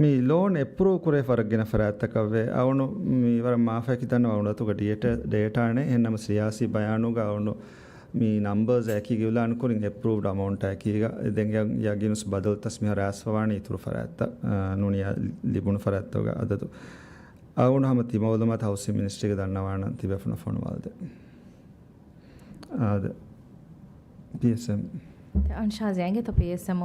މި ލޯން އެޕްރޫވް ކުރެވިފަ ވަރަށް ގިނަ ފަރާތްތަކަށްވޭ. އަޅުގަނޑު މި ވަރަށް މާފައި ކިތަން އަޅުގަނޑު އަތުގަ ޑޭޓާ، ޑޭޓާ ނެތް. އެހެންނަމަ ސިޔާސީ ބަޔާނުގަ އަޅުގަނޑު މި ނަމްބަރސް އެކީގަ އިއުލާން ކުރިން އެޕްރޫވްޑް އަމައުންޓް އެކީގަ. ދެން ޔަގީނުސް ބަދަލުތަސް މިހާރު އައިސްފަ ވާނީ އިތުރު ފަރާތްތައް، އާ، ނޫނިޔާ ލިބުނު ފަރާތްތަކުގެ އަދަދު. އަޅުގަނޑު ހަމަ ތި މައުލޫމާތު ހައުސިން މިނިސްޓްރީގަ ދަންނަވާނަން ތިބޭފުޅުންނަށް ފޮނުވާލަދޭ. އާދެ. ޕީއެސްއެމް. އަންޝާޒް އިނގޭތޯ ޕީއެސްއެމް.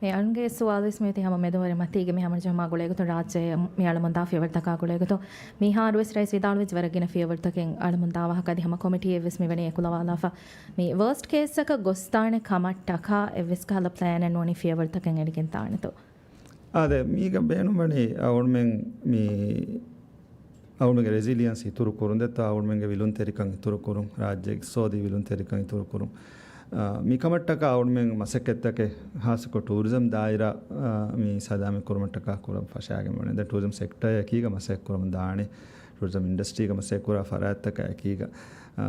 މި އަޅުގަނޑުގެ ސުވާލުވެސް މިއޮތީ ހަމަ މެދުވަރެއް މަތީގަ މި ހަމަޖަހުމާ ގުޅޭގޮތުން ރާއްޖެ މި އަޅަމުންދާ ފިޔަވަޅުތަކާ ގުޅޭގޮތުން. މިހާރުވެސް ރައީސް ވިދާޅުވެއްޖެ ވަރަށް ގިނަ ފިޔަވަޅުތަކެއް އަޅަމުންދާ ވާހަކަ އަދި ހަމަ ކޮމިޓީއެއްވެސް މިވަނީ އެކުލަވާލާފަ. މި ވަރސްޓް ކޭސްއަކަށް ގޮސްދާނެ ކަމަށްޓަކާ އެއްވެސް ކަހަލަ ޕްލޭނެއް ނޫނީ ފިޔަވަޅުތަކެއް އެޅިގެން ދާނެތޯ؟ އާދެ، މީގަ ބޭނުންވަނީ އަޅުގަނޑުމެން މި އަޅުގަނޑުގެ ރެޒިލިއަންސް އިތުރު ކުރުން ދެއްތޯ، އަޅުގަނޑުމެންގެ ވިލުންތެރިކަން އިތުރު ކުރުން، ރާއްޖޭގެ އިޤްތިޞާދީ ވިލުންތެރިކަން އިތުރު ކުރުން. އާ، މިކަމަށްޓަކާ އަޅުގަނޑުމެން މަސައްކަތްތަކެއް ހާއްސަކޮށް ޓޫރިޒަމް ދާއިރާ، އާ، މި ސަލާމަތް ކުރުމަށްޓަކާ ކުރަން ފަށާގެން ވަނީ. ދެން ޓޫރިޒަމް ސެކްޓަރ އެކީގަ މަސައްކަތް ކުރަމުން ދާނެ. ޓޫރިޒަމް އިންޑަސްޓްރީގަ މަސައްކަތް ކުރާ ފަރާތްތަކާ އެކީގަ، އާ،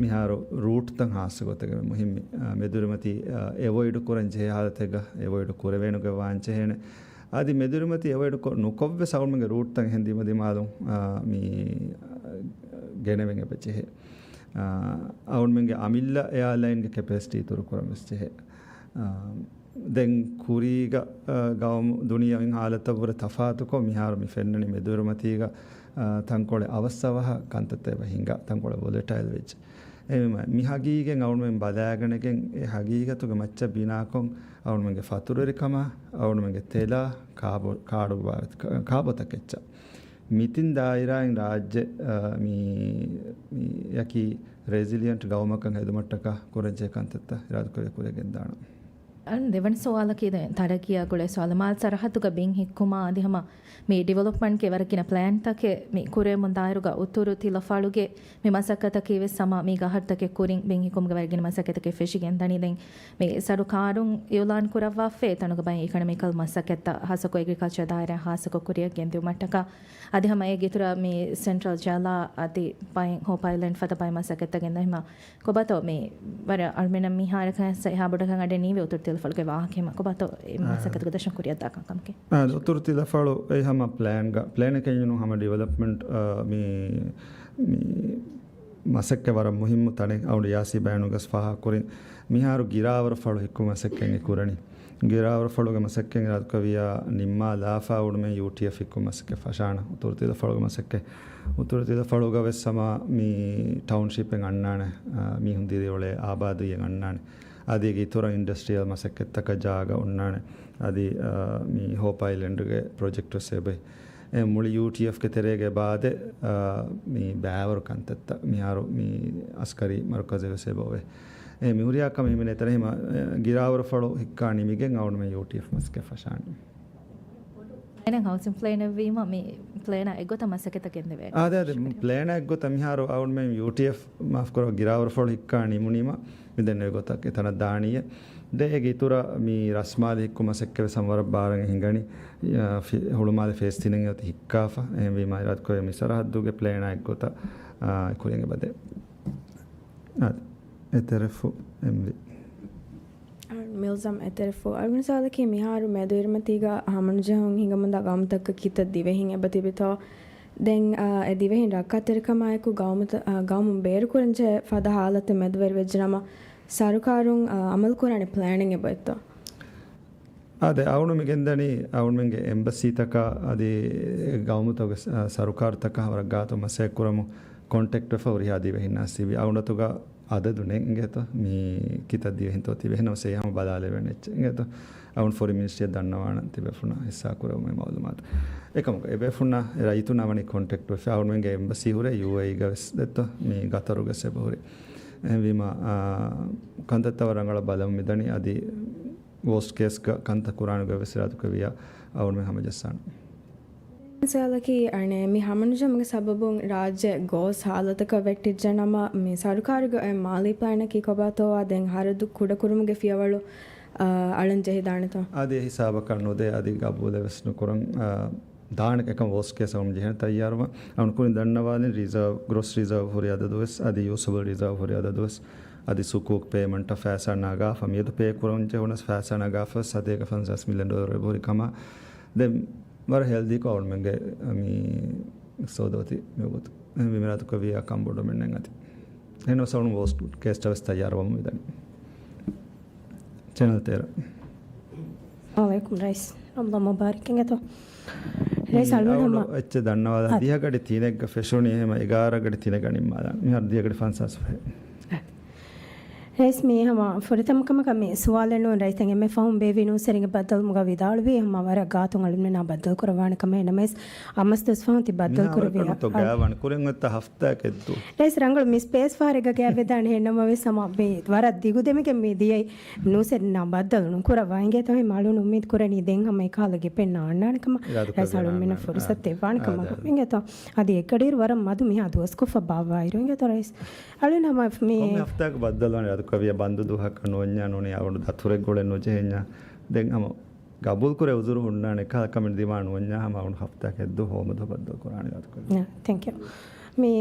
މިހާރު ރޫޓްތައް ހާއްސަ ގޮތެއްގަ މުހިއްމި، އާ، މެދުވެރިމަތީ، އާ، އެވޮއިޑް ކުރަން ޖެހޭ ހާލަތެއްގަ އެވޮއިޑް ކުރެވޭނެ ގޮތް ވާން ޖެހޭނެ. އަދި މެދުވެރިމަތީ އެވޮއިޑް ކޮށް ނުކޮށްވެސް އަޅުގަނޑުމެންގެ ރޫޓްތައް އެހެން ދިމަދިމާލުން، އާ، މި، އާ، ގެނެވެން އެބަ ޖެހޭ. އާ، އަޅުގަނޑުމެންގެ އަމިއްލަ އެއާލައިންގެ ކެޕޭސިޓީ އިތުރު ކުރަން ވެސް ޖެހޭ. އާ، ދެން ކުރީގަ، އާ، ގައުމު ދުނިޔެ އިން ހާލަތަށްވުރެ ތަފާތުކޮށް، މިހާރު މި ފެންނަނީ މެދުވެރިމަތީގަ، އާ، ތަންކޮޅެއް އަވަސްއަވަހަށް ކަންތައްތައް އެބަ ހިނގާ، ތަންކޮޅެއް ވޮލެޓައިލް ވެއްޖެ. އެހެންވީމަ، މި ހަގީގަތް އަޅުގަނޑުމެން ބަލާގަނެގެން، އެ ހަގީގަތުގެ މައްޗަށް ބިނާކޮށް، އަޅުގަނޑުމެންގެ ފަތުރުވެރިކަމާ، އަޅުގަނޑުމެންގެ ތެލާ، ކާބޮ-، ކާޑު ބާ-، ކާ-، ކާބޮތަކެއްޗަށް. މިތިން ދާއިރާއިން ރާއްޖެ، އާ، މި، މި އެކި ރެޒިލިއަންޓް ގައުމަކަށް ހެދުމަށްޓަކާ ކުރަންޖެހޭ ކަންތައްތައް އިރާދަކުރެ ކުރިއަށް ގެންދާނަން. އަން ދެވަނަ ސުވާލަކީ ދެން ތަރައްގީއާ ގުޅޭ ސުވާލު. މާލެ ސަރަހައްދުގަ ބިން ހިއްކުމާ އަދި ހަމަ މި ޑިވެލޮޕްމަންޓްގެ ވަރަށް ގިނަ ޕްލޭންތަކެއް މި ކުރެވެމުން ދާއިރުގަ އުތުރު ތިލަފަޅުގެ މި މަސައްކަތަކީ ވެސް ހަމަ މި ގަހަރުތަކެއް ކުރިން ބިން ހިއްކުމުގެ ވަރަށް ގިނަ މަސައްކަތަކެއް ފެށިގެންދަނީ. ދެން މި ސަރުކާރުން އިއުލާން ކުރައްވާފައި ތަނުގަ ބައި އިކޮނޮމިކަލް މަސައްކަތްތައް ހާއްސަކޮށް އެގްރިކަލްޗަރ ދާއިރާ ހާއްސަކޮށް ކުރިއަށް ގެންދިއުމަށްޓަކާ އަދި ހަމަ އޭގެ އިތުރަށް މި ސެންޓްރަލް ޖަލާ އަދި ބައެއް ހޯޕް އައިލެންޑް ފަދަ ބައެއް މަސައްކަތްތައް ގެންދަ ހިމަ ކޮބާތޯ މި ވަރަށް އަޅުމެންނަށް މިހާރަކަށް އެހާ ބޮޑަކަށް އަޑެއް ނީވެ އުތުރު ތިލަފަޅުގެ ވާހަކަ ހިމަ ކޮބާތޯ އެ މަސައްކަތުގެ ދަށުން ކުރިއަށްދާކަން ކަމަކީ. އާ، އުތުރު ތިލަފަޅު އެ ހަމަ ޕްލޭންގަ، ޕްލޭނެއް ކެން ނޫން ހަމަ ޑިވެލޮޕްމަންޓް، އާ، މި، މި މަސައްކަތް ވަރަށް މުހިއްމު ތަނެއް އަޅުގަނޑު ޔާސީ ބަޔާނުގަސް ފާހަގަކުރިން. މިހާރު ގިރާވަރު ފަޅު ހިއްކުމަށް މަސައްކަތް ކުރަނީ. ގިރާވަރު ފަޅުގެ މަސައްކަތް އިރާދަކުރެއްވިއްޔާ ނިންމާލާފަ އަޅުމެން ޔޫޓީއެފް ހިއްކުމަށް މަސައްކަތް ފަށާނަ. އުތުރު ތިލަފަޅުގެ މަސައްކަތް. އުތުރު ތިލަފަޅުގަ ވެސް ހަމަ މި ޓައުންޝިޕެއް އަންނާނެ، އާ، މީހުން ދިރިއުޅޭ އާބާދީއެއް އަންނާނެ. އަދި އޭގެ އިތުރަށް އިންޑަސްޓްރިއަލް މަސައްކަތްތަކަށް ޖާގަ އޮންނާނެ. އަދި، އާ، މި ހޯޕް އައިލެންޑްގެ ޕްރޮޖެކްޓް ވެސް އެބައި. އެ މުޅި ޔޫޓީއެފްގެ ތެރޭގަ އެބައާދޭ، އާ، މި ބައިވަރު ކަންތައްތައް. މިހާރު މި އަސްކަރީ މަރުކަޒެއް ވެސް އެބައޮވޭ. އެ މިހުރިހާ ކަމެއް ހިމެނޭ ތަނެއް ހިމަ، އެ، ގިރާވަރު ފަޅު ހިއްކާ ނިމިގެން އަޅުމެން ޔޫޓީއެފް މަސައްކަތް ފަށާނެ. އެނެއް ހައުސިން ޕްލޭނެއް ވީމަ މި ޕްލޭނާ އެއްގޮތަށް މަސައްކަތަށް ގެންދެވޭ. އާދެ، އާދެ، ޕްލޭނާ އެއްގޮތަށް މިހާރު އަޅުމެން ޔޫޓީއެފް، މާފް ކުރަ، ގިރާވަރު ފަޅު ހިއްކާ ނިމުނީމަ މި ދެން އެގޮތަށް އެތަނަށް ދާނީއޭ. ދެ އޭގެ އިތުރަށް މި ރަސްމާލެ ހިއްކު މަސައްކަތް ވެސް ހަމަ ވަރަށް ބާރަށް ހިނގަނީ. އާ، ފި-، ހުޅުމާލެ ފޭސް ތިނެއް އޮތީ ހިއްކާފަ. އެހެންވީމަ އިރާދަކުރެއްވިޔާ މި ސަރަހައްދުގެ ޕްލޭނާ އެއްގޮތަށް، އާ، ކުރިއަށް އެބަދޭ. އާދެ، އެތެރެފު އެމްވީ. މިލްޒަމް އެތެރެފު. އަޅުގަނޑު ސުވާލަކީ މިހާރު މެދުއިރުމަތީގަ ހަމަނުޖެހުން ހިނގަމުންދާ ގައުމުތަކަކަށް ކިތައް ދިވެހިން އެބަ ތިބިތޯ؟ ދެން، އާ، އެ ދިވެހިން ރައްކާތެރިކަމާއެކު ގައުމުތައް، އާ، ގައުމުން ބޭރުކުރަންޖެހޭ ފަދަ ހާލަތެއް މެދުވެރިވެއްޖެނަމަ، ސަރުކާރުން، އާ، އަމަލުކުރާނެ ޕްލޭނެއް އެބައޮތްތޯ؟ އާދެ، އަޅުގަނޑު މި ގެންދަނީ އަޅުގަނޑުމެންގެ އެމްބަސީތަކާ އަދި ގައުމުތަކުގެ ސަ-، ސަރުކާރުތަކާ ވަރަށް ގާތު މަސައްކަތް ކުރަމުން ކޮންޓެކްޓް ވެފަ ހުރިހާ ދިވެހިންނާ ސިވި އަޅުގަނޑުތުގަ އަދަދު ނެތް އިނގޭތޯ، މި ކިތައް ދިވެހިންތޯ ތިބެ ހެންނަމަސް އެ ހަމަ ބަލާލެވޭނެ އެއްޗެއް އިނގޭތޯ. އަޅުގަނޑު ފޮރިން މިނިސްޓްރީއަށް ދަންނަވާނަން ތިބޭފުޅުންނާ ހިއްސާ ކުރެވުމުގެ މައުލޫމާތު. އެކަމަކު އެބޭފުޅުންނާ އެ ރައްޔިތުންނާ ވަނީ ކޮންޓެކްޓް ވެފަ. އަޅުގަނޑުމެންގެ އެމްބަސީ ހުރޭ ޔޫއޭއީގަ ވެސް ދެއްތޯ، މި ގަތަރުގަ ވެސް އެބަހުރި. އެހެންވީމަ، އާ، ކަންތައްތައް ވަރަށް ރަނގަޅަށް ބަލަމުން މިދަނީ. އަދި ވޯސްޓް ކޭސްގަ ކަންތައް ކުރާނެ ގޮތް ވެސް އިރާދަކުރެއްވިއްޔާ އަޅުގަނޑުމެން ހަމަޖައްސާނަން. ސުވާލަކީ، އަނެއް، މި ހަމަނުޖެހުމުގެ ސަބަބުން ރާއްޖެ ގޯސް ހާލަތަކަށް ވެއްޓިއްޖެނަމަ، މި ސަރުކާރުގެ އެ މާލީ ޕްލޭނަކީ ކޮބާތޯއާ ދެން ހަރަދު ކުޑަކުރުމުގެ ފިޔަވަޅު، އާ، އަޅަން ޖެހިދާނެތޯ؟ އަދި އެ ހިސާބަކަށް ނުދޭ، އަދި ގަބޫލެއް ވެސް ނުކުރަން، އާ، ދާނެ އެކަމަށް ވޯސްޓް ކޭސް އަޅުގަނޑު ޖެހޭނެ ތައްޔާރުވާން. އަޅުގަނޑު ކުރިން ދަންނަވާލިން ރިޒާވް، ގްރޯސް ރިޒާވް ހުރި އަދަދު ވެސް، އަދި ޔޫސަބަލް ރިޒާވް ހުރި އަދަދު ވެސް، އަދި ސުކޫކް ޕޭމަންޓަށް ފައިސާ ނަގާފަ، މިއަދު ޕޭ ކުރަން ޖެހުނަސް ފައިސާ ނަގާފަ، ސަތޭކަ ފަންސާސް މިލިއަން ޑޮލަރު އެބަހުރި ކަމަށް. ދެން ވަރަށް ހެލްދީކޮށް އަޅުމެންގެ މި އިޤްތިޞާދު އޮތީ މިވަގުތު. އެހެންވީމަ އިރާދަކުރެއްވިއްޔާ ކަންބޮޑުވަމެއް ނެތް އަދި. އެހެންވެސް އަޅުގަނޑު ވޯސްޓް ކޭސްއަށް ވެސް ތައްޔާރުވަމުން މިދަނީ. ޗެނަލް ތޭރަ. އައްސަލާމު ޢަލައިކުމް ރައީސް. ރަމަޟާން މުބާރަކް އިނގޭތޯ. ރައީސް މި އަޅުގަނޑު އަޅުގަނޑު ހަމަ އެއްޗެއް ދަންނަވާލަ. އަ. ދިހަ ގަޑި ތިނެއްގަ ފެށުނީ އެހެމަ އެގާރަ ގަޑި ތިނެއްގަ ނިންމާލާނެ. މިހާރު ދިހަ ގަޑި ފަންސާސް ފަހެއް. ރައީސް މީ ހަމަ ފުރަތަމަ ކަމަކަށް މި ސުވާލެއް ނޫން ރައީސް އެންމެ ފަހުން ބޭއްވި ނޫސްވެރިންގެ ބައްދަލުމުގަ ވިދާޅުވީ ހަމަ ވަރަށް ގާތުން އަޅުގަނޑުމެންނާ ބައްދަލު ކުރައްވާނެ ކަމަށް. ނަމަވެސް އަމަސް ދުވަސް ފަހުން ތި ބައްދަލު މިހާރު ކުރެއްވި އެކަން އަ-، ގާވާނެ ކުރިން އޮތްތަ ހަފް ތާއަކަށް ދު. ރައީސް ރަނގަޅު މި ސްޕޭސް ފަހަރެއްގަ ގާތްވެދާނެ. އެހެންނަމަވެސް ހަމަ މި ވަރަށް ދިގުދެމިގެން މި ދިޔައީ ނޫސްވެރިންނާ ބައްދަލު ނުކުރައްވާ އިނގޭތޯ. އަޅުގަނޑު އުއްމީދު ކުރަނީ ދެން ހަމަ އެކަހަލަ ގެޕެއް ނާންނާނެ ކަމަށް. ރައީސް އަޅުގަނޑުމެންނަށް ފުރުސަތު ދެއްވާނެ ކަމަށް އިނގޭތޯ. އަދި އެއްގަޑިއިރު ވަރަށް މަދު މިހާ ދުވަސްކޮށްފަ ބާއްވާއިރު އިނގޭތޯ ރައީސް. އަޅުގަނޑު ހަމަ މި ކޮންމެ ހަފްތާއަކު ބައްދަލުވާނެ އިރާދަކުރެއްވިއްޔާ ބަންދު ދުވަހަކަށް ނުވަންޏާ ނޫނީ އަޅުގަނޑު ދަތުރެއް ގުޅެން ނުޖެހެންޏާ. ދެން ހަމަ ގަބޫލުކުރޭ އުޒުރު ހުންނާނެ އެކަހަލަ ކަމެއް ދިމާ ނުވަންޏާ ހަމަ އަޅުގަނޑު ހަފްތާއަކަށް ދު ހޯމަ ދުވަހު ބައްދަލު ކުރާނެ އިރާދަކުރެއްވިއްޔާ. ތެންކް ޔޫ. މި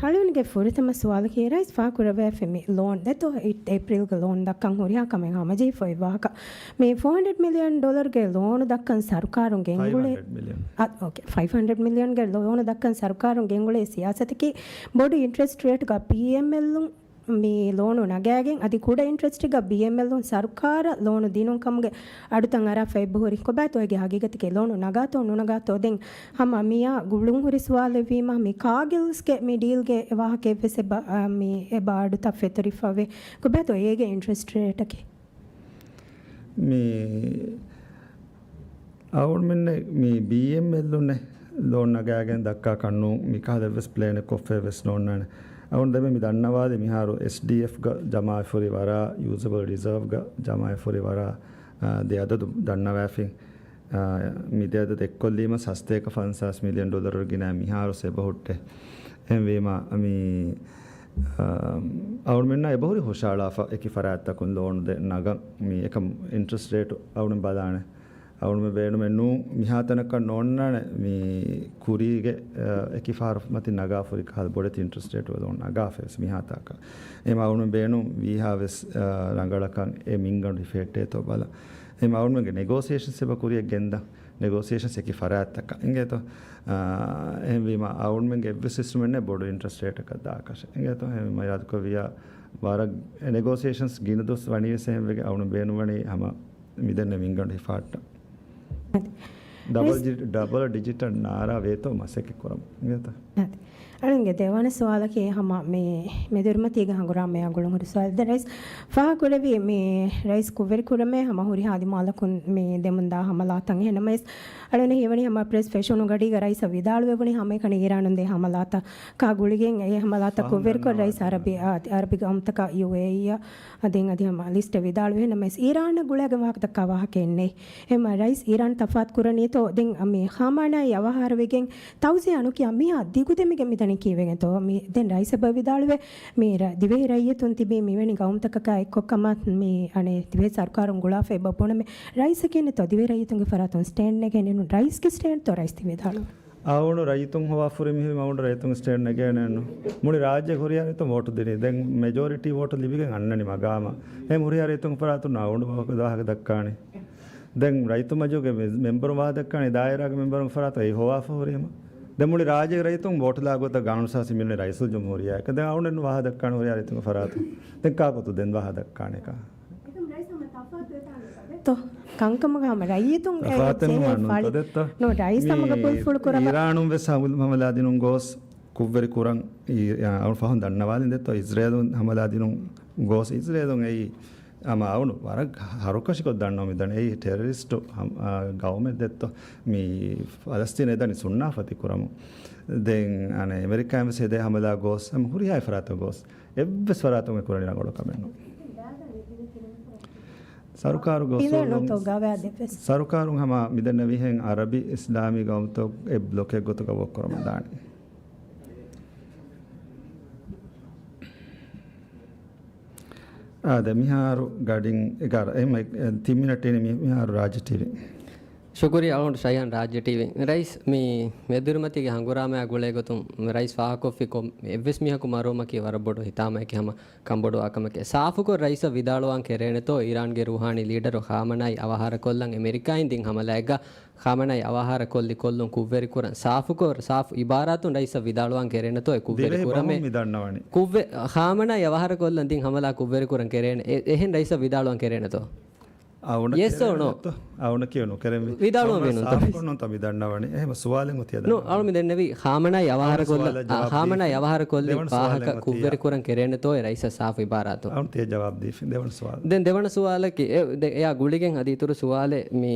އަޅުގަނޑުގެ ފުރަތަމަ ސުވާލަކީ ރައީސް ފާހަގަ ކުރައްވައިފި މި ލޯން ދެއްތޯ އެޕްރީލްގެ ލޯން ދައްކަން ހުރިހާ ކަމެއް ހަމަޖެހިފައި ވާހަކަ. މި ފޯ ހަންޑްރެޑް މިލިއަން ޑޮލަރުގެ ލޯނު ދައްކަން ސަރުކާރުން ގެންގުޅޭ. ފައިވް ހަންޑްރެޑް މިލިއަން. އަ، އޯކޭ. ފައިވް ހަންޑްރެޑް މިލިއަންގެ ލޯނު ދައްކަން ސަރުކާރުން ގެންގުޅޭ ސިޔާސަތަކީ ބޮޑު އިންޓްރެސްޓް ރޭޓްގަ ބީއެމްއެލުން މި ލޯނު ނަގާގެން އަދި ކުޑަ އިންޓްރެސްޓެއްގަ ބީއެމްއެލުން ސަރުކާރަށް ލޯނު ދިނުން ކަމުގެ އަޑުތައް އަރާފަ އެބަހުރި. ކޮބާތޯ އޭގެ ހަގީގަތަކީ ލޯނު ނަގާތޯ ނުނަގާތޯ؟ ދެން ހަމަ މިޔާ ގުޅުން ހުރި ސުވާލެއްވީމަ މި ކާގިލްސްގެ މި ޑީލްގެ ވާހަކައެއްވެސް އެބަ، އާ، މި އެބަ އަޑުތައް ފެތުރިފަވޭ. ކޮބާތޯ އޭގެ އިންޓްރެސްޓް ރޭޓަކީ؟ މި އަޅުގަނޑުމެންނެ މި ބީއެމްއެލުންނެ ލޯން ނަގާގެން ދައްކާ ކަންނޫން މިކަހަލަ އެއްވެސް ޕްލޭނެއް ކޮށްފައެއް ވެސް ނޯންނާނެ. އަޅުގަނޑު ދެންމެ މި ދަންނަވާލި މިހާރު އެސްޑީއެފްގަ ޖަމާވެފަ ހުރި ވަރާ، ޔޫޒަބަލް ރިޒާވްގަ ޖަމާވެފަ ހުރި ވަރާ، އާ، ދެ އަދަދު ދަންނަވާފިން. އާ، މި ދެ އަދަދު އެއްކޮށްލީމަ ހަސަތޭކަ ފަންސާސް މިލިއަން ޑޮލަރު ގިނަ މިހާރު ސެބަހުއްޓެ. އެހެންވީމަ، މި، އާ، އަޅުމެންނަށް އެބަހުރި ހުށައަޅާފަ އެކި ފަރާތްތަކުން ލޯނު ދެ ނަގަން މި އެކަމް އިންޓްރެސްޓް ރޭޓު އަޅުމެން ބަލާނެ. އަޅުމެން ބޭނުމެއް ނޫން މިހާތަނަކަށް ނޯންނާނެ މި ކުރީގެ، އަ، އެކި ފަހަރު މަތިން ނަގާފަ ހުރި ކަހަލަ ބޮޑެތި އިންޓްރެސްޓް ރޭޓު ލޯން ނަގާފަ ވެސް މިހާތަކަށް. އެމަ އަޅުމެން ބޭނުން ވީހާ ވެސް، އަ، ރަނގަޅަކަށް އެ މިންގަނޑު ހިފެހެއްޓޭތޯ ބަލަ. އެމަ އަޅުމެންގެ ނެގޯސިއޭޝަންސް އެބަ ކުރިއަށް ގެންދަ. ނެގޯސިއޭޝަންސް އެކި ފަރާތްތަކަށް އިނގޭތޯ. އާ، އެހެންވީމަ އަޅުމެންގެ އެއްވެސް ސިސްޓަމެއް ނެތް ބޮޑު އިންޓްރެސްޓް ރޭޓަކަށް ދާކަށެއް އިނގޭތޯ. އެހެންވީމަ އިރާދަކުރެއްވިޔާ ވަރަށް ނެގޯސިއޭޝަންސް ގިނަ ދުވަސް ވަނީ ވެސް އެހެންވެގެން އަޅުން ބޭނުންވަނީ ހަމަ މިދެންނެ މިންގަނޑު ހިފާއްޓަން. އަދި ޑަބަލް ރައީސް ޑި-، ޑަބަލް ޑިޖިޓަށް ނާރާ ވޭތޯ މަސައްކަތް ކުރަމުން އިނގޭތޯ. އަދި އަޅުންގެ ދެވަނަ ސުވާލަކީ ހަމަ މި މެދުއިރުމަތީގެ ހަނގުރާމަޔާ ގުޅުން ހުރި ސުވާލެއް. ދެން ރައީސް ފާހަގަކުރެއްވި މި ރައީސް ކުށްވެރި ކުރަމޭ ހަމަ ހުރިހާ ދިމާލަކުން މި ދެމުންދާ ހަމަލާތައް. އެހެންނަމަވެސް އަޅުން ހީވަނީ ހަމަ ޕްރެސް ފެށުނު ގަޑީގަ ރައީސަށް ވިދާޅުވެވުނީ ހަމައެކަނި އީރާނުން ދޭ ހަމަލާތަކާ ގުޅިގެން އެ ހަމަލާތައް ކުށްވެރިކޮށް ރައީސް އަރަބި، އާ، އަރަބި ގައުމުތަކާ ޔޫއޭއީއަށް އަދި އަދި ހަމަ ލިސްޓެއް ވިދާޅުވި. އެހެންނަމަވެސް އީރާނަށް ގުޅޭގެ ވާހަކަ ދައްކާ ވާހަކައެއް ނެތް. އެހެންމަ ރައީސް އީރާން ތަފާތު ކުރަނީތޯ ދެން މި ޚާމަނާއީ އަވަހާރަވެގެން ތައުޒިޔާ ނުކިޔާ މިހާ ދިގުދެމިގެން މިދަނީ ކީއްވެގެންތޯ؟ މި ދެން ރައީސް އެބަ ވިދާޅުވޭ މި ރަ-، ދިވެހި ރައްޔިތުން ތިބީ މިވެނި ގައުމުތަކަކާ އެއްކޮށްކަމަށް މި އަނެއް ދިވެހި ސަރުކާރުން ގުޅާފަ އެބަ ބުނަމޭ. ރައީސަކީ ނެތޯ ދިވެހި ރައްޔިތުންގެ ފަރާތުން ސްޓޭންޑް ނެގޭނެ ނޫން. ރައީސްގެ ސްޓޭންޑްތޯ ރައީސް ތި ވިދާޅު. އަވަނޑު ރައްޔިތުން ހޮވާފަ ހުރި މީހުން އަވަނޑު ރައްޔިތުން ސްޓޭންޑް ނެގޭނެއެއްނު. މުޅި ރާއްޖެ ހުރިހާ ރައްޔިތުން ވޯޓު ދިނީ. ދެން މެޖޯރިޓީ ވޯޓު ލިބިގެން އަންނަނީ މަގާމަށް. އެހެން ހުރިހާ ރައްޔިތުން ފަރާތުން އަވަނޑު ވާހަކަ ދައްކާނީ. ދެން ރައްޔިތުން މަޖިލީހުގެ މެ-، މެމްބަރުން ވާހަކަ ދައްކާނީ ދާއިރާގެ މެމްބަރުން ފަރާތުން އެއީ ހޮވާފަ ހުރީމަ. ދެން މުޅި ރާއްޖޭގެ ރައްޔިތުން ވޯޓުލާ ގޮތަށް ގާނޫނުސާޒީ މިލުނީ ރައީސުލްޖުމްހޫރިއްޔާއަކަށް. ދެން އަވަނޑު ވާހަކަ ދައްކާނީ ހުރިހާ ރައްޔިތުންގެ ފަރާތުން. ދެން ކާކުތޯ ދެން ވާހަކަ ދައްކާނެކާ؟ ތޯ، ކަންކަމުގަ ހަމަ ރައްޔިތުން އެ ތަފާތެއް ޖެހޭ ނުވާނުންތޯ ފަޅި. ދެއްތޯ؟ ނޯ، ރައީސް ހަމަ ގަބޫލުފުޅު ކުރަމަ. އީރާނުން ވެސް ހަމަ-، ހަމަލާދިނުން ގޯސް ކުށްވެރި ކުރަން އީ-، އަ-، އަޅު ފަހުން ދަންނަވާލިން ދެއްތޯ؟ އިޒްރޭލުން ހަމަލާދިނުން ގޯސް އިޒްރޭލުން އެއީ އަމަ އަވަނޑު ވަރަށް ހަރުކަށިކޮށް ދަންނަވަމި ދަނީ. އެއީ ޓެރަރިސްޓު ހަމ-، އާ، ގައުމެއް ދެއްތޯ؟ މި ފަލަސްތީން އެދަނީ ސުންނާ ފަތި ކުރަމުން. ދެން އަނެއް އެމެރިކާއިން ވެސް އެދޭ ހަމަލާ ގޯސް ހަމަ ހުރިހާ ފަރާތަށް ގޯސް އެއްވެސް ފަރާތުން އެ ކުރަނީ ރަނގަޅު ކަމެއް ނޫން. ސަރުކާރު ގޯސް އިވޭނު ހުޅުން ތޯ ގަވާ ދެފެސް. ސަރުކާރުން ހަމަ މިދެންނެވިހެން އަރަބި އިސްލާމީ ގައުމުތައް އެ ބްލޮކެއް ގޮތުގަ ވޯކް ކުރަމުން ދާނެ. އާދެ، މިހާރު ގަޑިން އެގާރަ، އެ މައި-، އެ ތިން މިނެޓް އިނީ މި-، މިހާރު ރާއްޖެ ޓީވީ. ޝުކުރިއްޔާ އަޅުގަނޑު ޝައިހާން ރާއްޖެ ޓީވީ. ރައީސް، މި މެދުއިރުމަތީގެ ހަނގުރާމަޔާ ގުޅޭ ގޮތުން ރައީސް ފާހަގަކޮށްފި ކޮ-، އެއްވެސް މީހަކު މަރުވުމަކީ ވަރަށް ބޮޑު ހިތާމައެކޭ ހަމަ ކަންބޮޑުވާ ކަމެކޭ. ސާފުކޮށް ރައީސަށް ވިދާޅުވާން ކެރޭނެތޯ، އީރާންގެ ރޫހާނީ ލީޑަރު ޚާމަނާއީ އަވަހާރަކޮށްލަން އެމެރިކާއިން ދިން ހަމަލާއެއްގަ ޚާމަނާއީ އަވަހާރަކޮށްލި ކޮށްލުން ކުށްވެރިކުރަން ސާފުކޮށް، ސާފު އިބާރާތުން ރައީސަށް ވިދާޅުވާން ކެރޭނެތޯ އެ ކުށްވެރި ދިވެހި ކުރަމޭ. ބަހުން މި ދަންނަވަނީ. ކުށްވެ-، ޚާމަނާއީ އަވަހާރަކޮށްލަން ދިން ހަމަލާ ކުށްވެރިކުރަން ކެރޭނެ. އެ-، އެހެން ރައީސަށް ވިދާޅުވާން ކެރޭނެތޯ؟ އަވަނޑަކީ ޔެސް އޯ ނޯ؟ ނެތްތޯ؟ އަވަނޑަކީ ނުކެރެންވީ. ވިދާޅުވަން ވީނުންތޯ؟ ސާފުކޮށް ނޫންތޯ މި ދަންނަވަނީ. އެހެން ސުވާލެއް އޮތީ ނޯ، އަޅު މި ދެންނެވީ ޚާމަނާއީ އަވަހާރަކޮށްލަ-، އަވަން ސުވާލަށް ޖަވާބު ޚާމަނާއީ ދީފިން. އަވަހާރަކޮށްލި ދެވަނަ ސުވާލެއް ވާހަކަ އޮތިއްޔާ. ކުށްވެރިކުރަން ކެރޭނެތޯ އެ ރައީސަށް ސާފު އިބާރާތު. އަވަން ތިޔަ ޖަވާބު ދީފިން. ދެވަނަ ސުވާލަކީ، ދެވަނަ ސުވާލަކީ، އެ، ދެ-، އެއާ ގުޅިގެން އަދި އިތުރު ސުވާލެއް މި،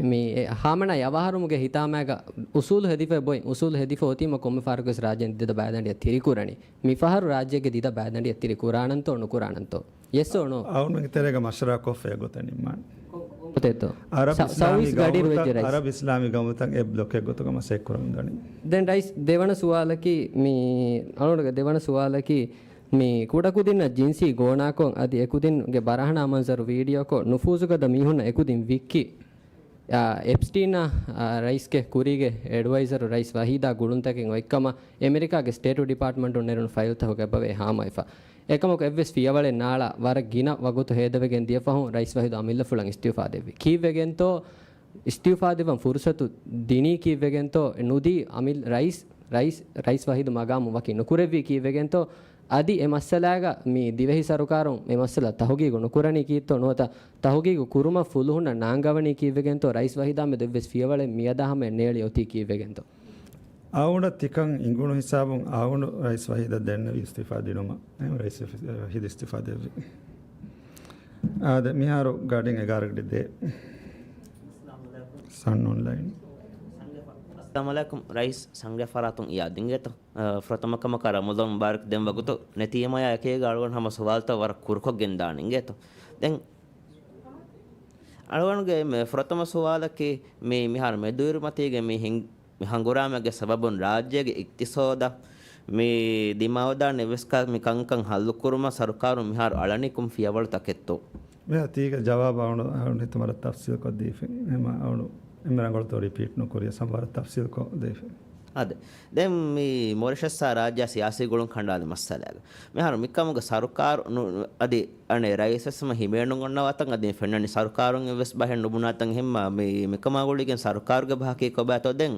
މި، އެ، ޚާމަނާއީ އަވަހާރުމުގެ ހިތާމައިގަ އުސޫލު ހެދިފައި ބޮއި، އުސޫލު ހެދިފަ އޮތީމަ ކޮންމެ ފަހަރަކުވެސް ރާއްޖޭން ދިދަ ބައިދަނޑިއަށް ތިރިކުރަނީ. މިފަހަރު ރާއްޖޭގެ ދިދަ ބައިދަނޑިއަށް ތިރި ކުރާނަންތޯ ނުކުރާނަންތޯ؟ ޔެސް އޯ ނޯ؟ އަޅުގަނޑުގެ ތެރޭގަ މަޝްވަރާ ކޮށްފައި ގޮތަށް ނިންމާނެ. ގޮތެއްތޯ؟ އަރަބް ސަ-، އިސްލާމީ ސައުވީސް ގަޑި ގައުމުތައް، ރުއެއްޖެ ރައީސް. އަރަބް އިސްލާމީ ގައުމުތައް އެ ބްލޮކެއް ގޮތުގަ މަސައްކަތް ކުރަމުން ދަނީ. ދެން ރައީސް ދެވަނަ ސުވާލަކީ، މި އަޅުގަނޑުގެ ދެވަނަ ސުވާލަކީ، މި ކުޑަކުދިންނަށް ޖިންސީ ގޯނާކޮށް އަދި އެކުދިންގެ ބަރަހަނާ މަންޒަރު ވީޑިއޯކޮށް ނުފޫޒުގަދަ މީހުންނަށް އެކުދިން ވިއްކި، އާ، އެޕްސްޓީނާ، އާ، ރައީސްގެ ކުރީގެ އެޑްވައިޒަރު ރައީސް ވަހީދާ ގުޅުންތަކެއް އޮތްކަމަށް އެމެރިކާގެ ސްޓޭޓު ޑިޕާޓްމަންޓުން ނެރުނު ފައިލްތަކުގަ އެބަވޭ ހާމަވެފަ. އެކަމަކު އެއްވެސް ފިޔަވަޅެއް ނާޅާ ވަރަށް ގިނަ ވަގުތު ހޭދަވެގެން ދިޔަ ފަހުން ރައީސް ވަހީދު އަމިއްލަފުޅަށް އިސްތިއުފާ ދެއްވި. ކީއްވެގެންތޯ؟ އިސްތިއުފާދެއްވަން ފުރުސަތު ދިނީ ކީއްވެގެންތޯ؟ ނުދީ އަމިއްލަ ރައީސް، ރައީސް، ރައީސް ވަހީދު މަގާމު ވަކި ނުކުރެއްވީ ކީއްވެގެންތޯ؟ އަދި އެ މައްސަލާގަ މި ދިވެހި ސަރުކާރުން އެ މައްސަލަ ތަހުގީގު ނުކުރަނީ ކީއްތޯ؟ ނުވަތަ ތަހުގީގު ކުރުމަށް ފުލުހުންނަށް ނާންގަވަނީ ކީއްވެގެންތޯ؟ ރައީސް ވަހީދާމެދު އެއްވެސް ފިޔަވަޅެއް މިއަދާ ހަމަޔަށް ނޭޅި އޮތީ ކީއްވެގެންތޯ؟ އަޅުގަނޑަށް ތިކަން އިނގުނު ހިސާބުން އަޅުގަނޑު ރައީސް ވަހީދަށް ދެންނެވި އިސްތިއުފާ ދިނުމަށް. އެހެން ރައީސް ވަހީދު އިސްތިއުފާ ދެއްވި. އާދެ، މިހާރު ގަޑިން އެގާރަ ގަޑި ދޭ. ސަން އޮންލައިން. އައްސަލާމު ޢަލައިކުމް ރައީސް، ސަނގަ ފަރާތުން އިޔާދު އިނގޭތޯ. އަ، ފުރަތަމަ ކަމަކަށް ރަމަޟާން މުބާރަކް ދެން ވަގުތު ނެތީމަޔާ އެކޭގަ އަޅުގަނޑު ހަމަ ސުވާލުތައް ވަރަށް ކުރުކޮށް ގެންދާނެ އިނގޭތޯ. ދެން އަޅުގަނޑުގެ މި ފުރަތަމަ ސުވާލަކީ މި މިހާރު މެދުއިރުމަތީގެ މި ހިން-، މި ހަނގުރާމައިގެ ސަބަބުން ރާއްޖޭގެ އިޤްތިޞާދަށް މި ދިމާވެދާނެ އެއްވެސް ކަ-، މި ކަންކަން ހައްލުކުރުމަށް ސަރުކާރުން މިހާރު އަޅަނީ ކޮން ފިޔަވަޅުތަކެއްތޯ؟ މި ތީގެ ޖަވާބު އަޅު-، އަޅުގަނޑު ހިތުން ވަރަށް ތަފްސީލްކޮށް ދީފިން. އެހެން އަޅު އެންމެ ރަނގަޅުތޯ ރިޕީޓް ނުކުރިޔަސް ވަރަށް ތަފްސީލްކޮށް ދީފިން. އާދެ. ދެން މި މޮރިޝަސްއާ ރާއްޖެއާ ސިޔާސީ ގުޅުން ކަނޑާލި މައްސަލައިގަ މިހާރު މިކަމުގެ ސަރުކާރު ނު-، އަދި އަނެއް ރައީސްވެސް ހަމަ ހިމޭނުން އޮންނަވާތަން އަދި ފެންނަނީ ސަރުކާރުން އެއްވެސް ބަހެއް ނުބުނާތަން. އެހެންމަ މި، މިކަމާ ގުޅިގެން ސަރުކާރުގެ ބަހަކީ ކޮބާތޯ؟ ދެން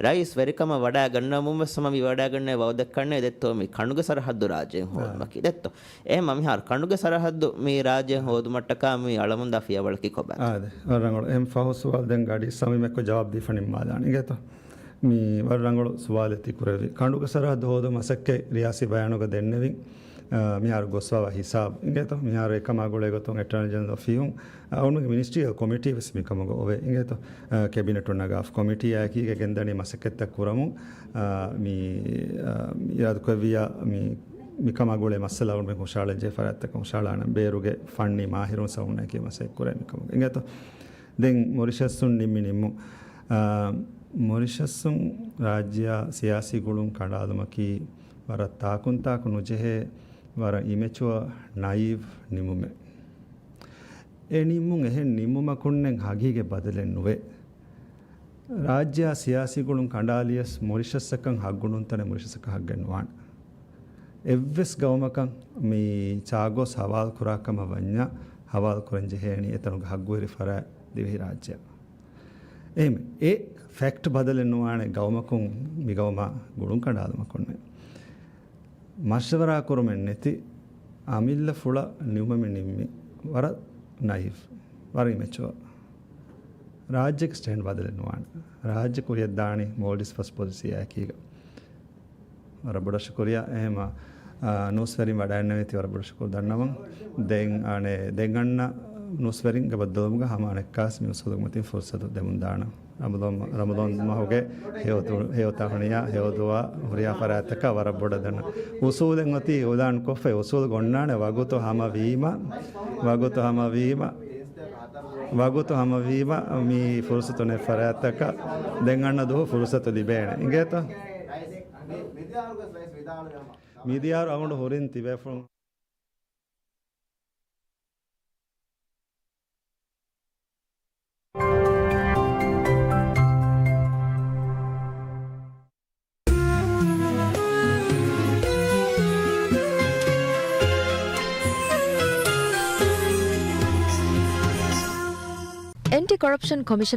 ރައީސް ވެރިކަމަށް ވަޑައިގަންނަވަމުން ވެސް ހަމަ މި ވަޑައިގަންނަވާ ވައުދެއްކަންނޭ ދެއްތޯ މި ކަނޑުގެ ސަރަހައްދު ރާއްޖެއިން ހޯދުމަކީ ދެއްތޯ؟ އެހެންމަ މިހާރު ކަނޑުގެ ސަރަހައްދު މި ރާއްޖެއިން ހޯދުމަށްޓަކާ މި އަޅަމުންދާ ފިޔަވަޅަކީ ކޮބާތޯ؟ އާދެ. ވަރަށް ރަނގަޅު. އެހެން ފަހު ސުވާލު ދެން ގަޑި ސަމީމް އެއްކޮށް ޖަވާބު ދީފަ ނިންމާލާނެ އިނގޭތޯ. މި ވަރަށް ރަނގަޅު ސުވާލެއް ތި ކުރެއްވި. ކަނޑުގެ ސަރަހައްދު ހޯދުމަށް މަސައްކަތް ރިޔާސީ ބަޔާނުގަ ދެންނެވިން، އާ، މިހާރު ގޮސްފަވާ ހިސާބު އިނގޭތޯ. މިހާރު އެކަމާ ގުޅޭގޮތުން އެޓާނީ ޖެނެރަލް އޮފީހުން، އާ، އަޅުގަނޑުގެ މިނިސްޓްރީއަލް ކޮމިޓީ ވެސް މިކަމުގަ އޮވޭ އިނގޭތޯ. އާ، ކެބިނެޓުން ނަގާފަ ކޮމިޓީއާއެކީގަ ގެންދަނީ މަސައްކަތްތައް ކުރަމުން، އާ، މި، އާ، މި އިރާދަކުރެއްވިއްޔާ މި، މިކަމާ ގުޅޭ މައްސަލަ އަޅުގަނޑުމެން ހުށަހަޅަން ޖެހޭ ފަރާތްތަކަށް ހުށަހަޅާނަން ބޭރުގެ ފަންނީ މާހިރުން ސައުންނައިކީ މަސައްކަތް ކުރޭ މިކަމުގަ އިނގޭތޯ. ދެން މޮރިޝަސްއުން ނިންމި ނިންމުން. އާ، މޮރިޝަސްއުން ރާއްޖެއާ ސިޔާސީ ގުޅުން ކަނޑާލުމަކީ ވަރަށް ތާކުންތާކު ނުޖެހޭ، ވަރަށް އިމެޗުއަ ނައިވް ނިންމުމެއް. އެ ނިންމުން އެހެން ނިންމުމަކުންނެއް ހަގީގަތް ބަދަލެއް ނުވޭ. ރާއްޖެއާ ސިޔާސީ ގުޅުން ކަނޑާލިޔަސް މޮރިޝަސްއަކަށް ހައްގު ނޫން ތަނެއް މޮރިޝަސްއަކަށް ހައްގެއް ނުވާނެ. އެއްވެސް ގައުމަކަށް މި ޗާގޯސް ހަވާލު ކުރާ ކަމަށް ވަންޏާ، ހަވާލު ކުރަން ޖެހޭނީ އެތަނުގެ ހައްގުވެރި ފަރާތް ދިވެހި ރާއްޖެއަށް. އެހެން އެ ފެކްޓް ބަދަލެއް ނުވާނެ ގައުމަކުން މި ގައުމާ ގުޅުން ކަނޑާލުމަކުންނެއް. މަޝްވަރާ ކުރުމެއް ނެތި އަމިއްލަ ފުޅަށް ނިމުމެއް ނިންމި. ވަރަށް ނައިވް، ވަރަށް އިމެޗުއަ. ރާއްޖޭގެ ސްޓޭންޑް ބަދަލެއް ނުވާނެ. ރާއްޖެ ކުރިއަށްދާނީ މޯލްޑިވްސް ފަސް ޕޮލިސީއާއެކީގަ. ވަރަށް ބޮޑަށް ޝުކުރިޔާ. އެހެންމަ، އާ، ނޫސްވެރިން ވަޑައިންނެވި ތި ވަރަށް ބޮޑަށް ޝުކުރު ދަންނަވަން. ދެން، އަނެއް، ދެން އަންނަ ނޫސްވެރިންގެ ބައްދަލުވުމުގަ ހަމަ އަނެއްކާސް މި އުސޫލުގެ މަތިން ފުރުސަތު ދެމުން ދާނަން. ރަމަޟާން، ރަމަޟާން މަހުގެ ހެޔޮ ދު-، ހެޔޮ ތަހުނިޔާ، ހެޔޮ ދުޢާ ހުރިހާ ފަރާތްތަކަށް ވަރަށް ބޮޑަށް ދަންނަ. އުސޫލެއް އޮތީ އިޢުލާން ކޮށްފަ، އުސޫލު އޮންނާނެ ވަގުތު ހަމަވީމަ، ވަގުތު ހަމަވީމަ، ވަގުތު ހަމަވީމަ، މި ފުރުސަތު ނެތް ފަރާތްތަކަށް ދެން އަންނަ ދުވަހު ފުރުސަތު ލިބޭނެ. އިނގޭތަ؟ މިދިޔާރު އަޅުގަނޑު ހުރިން ތިބޭފުޅުން އެންޓި ކޮރަޕްޝަން ކޮމިޝަނަރ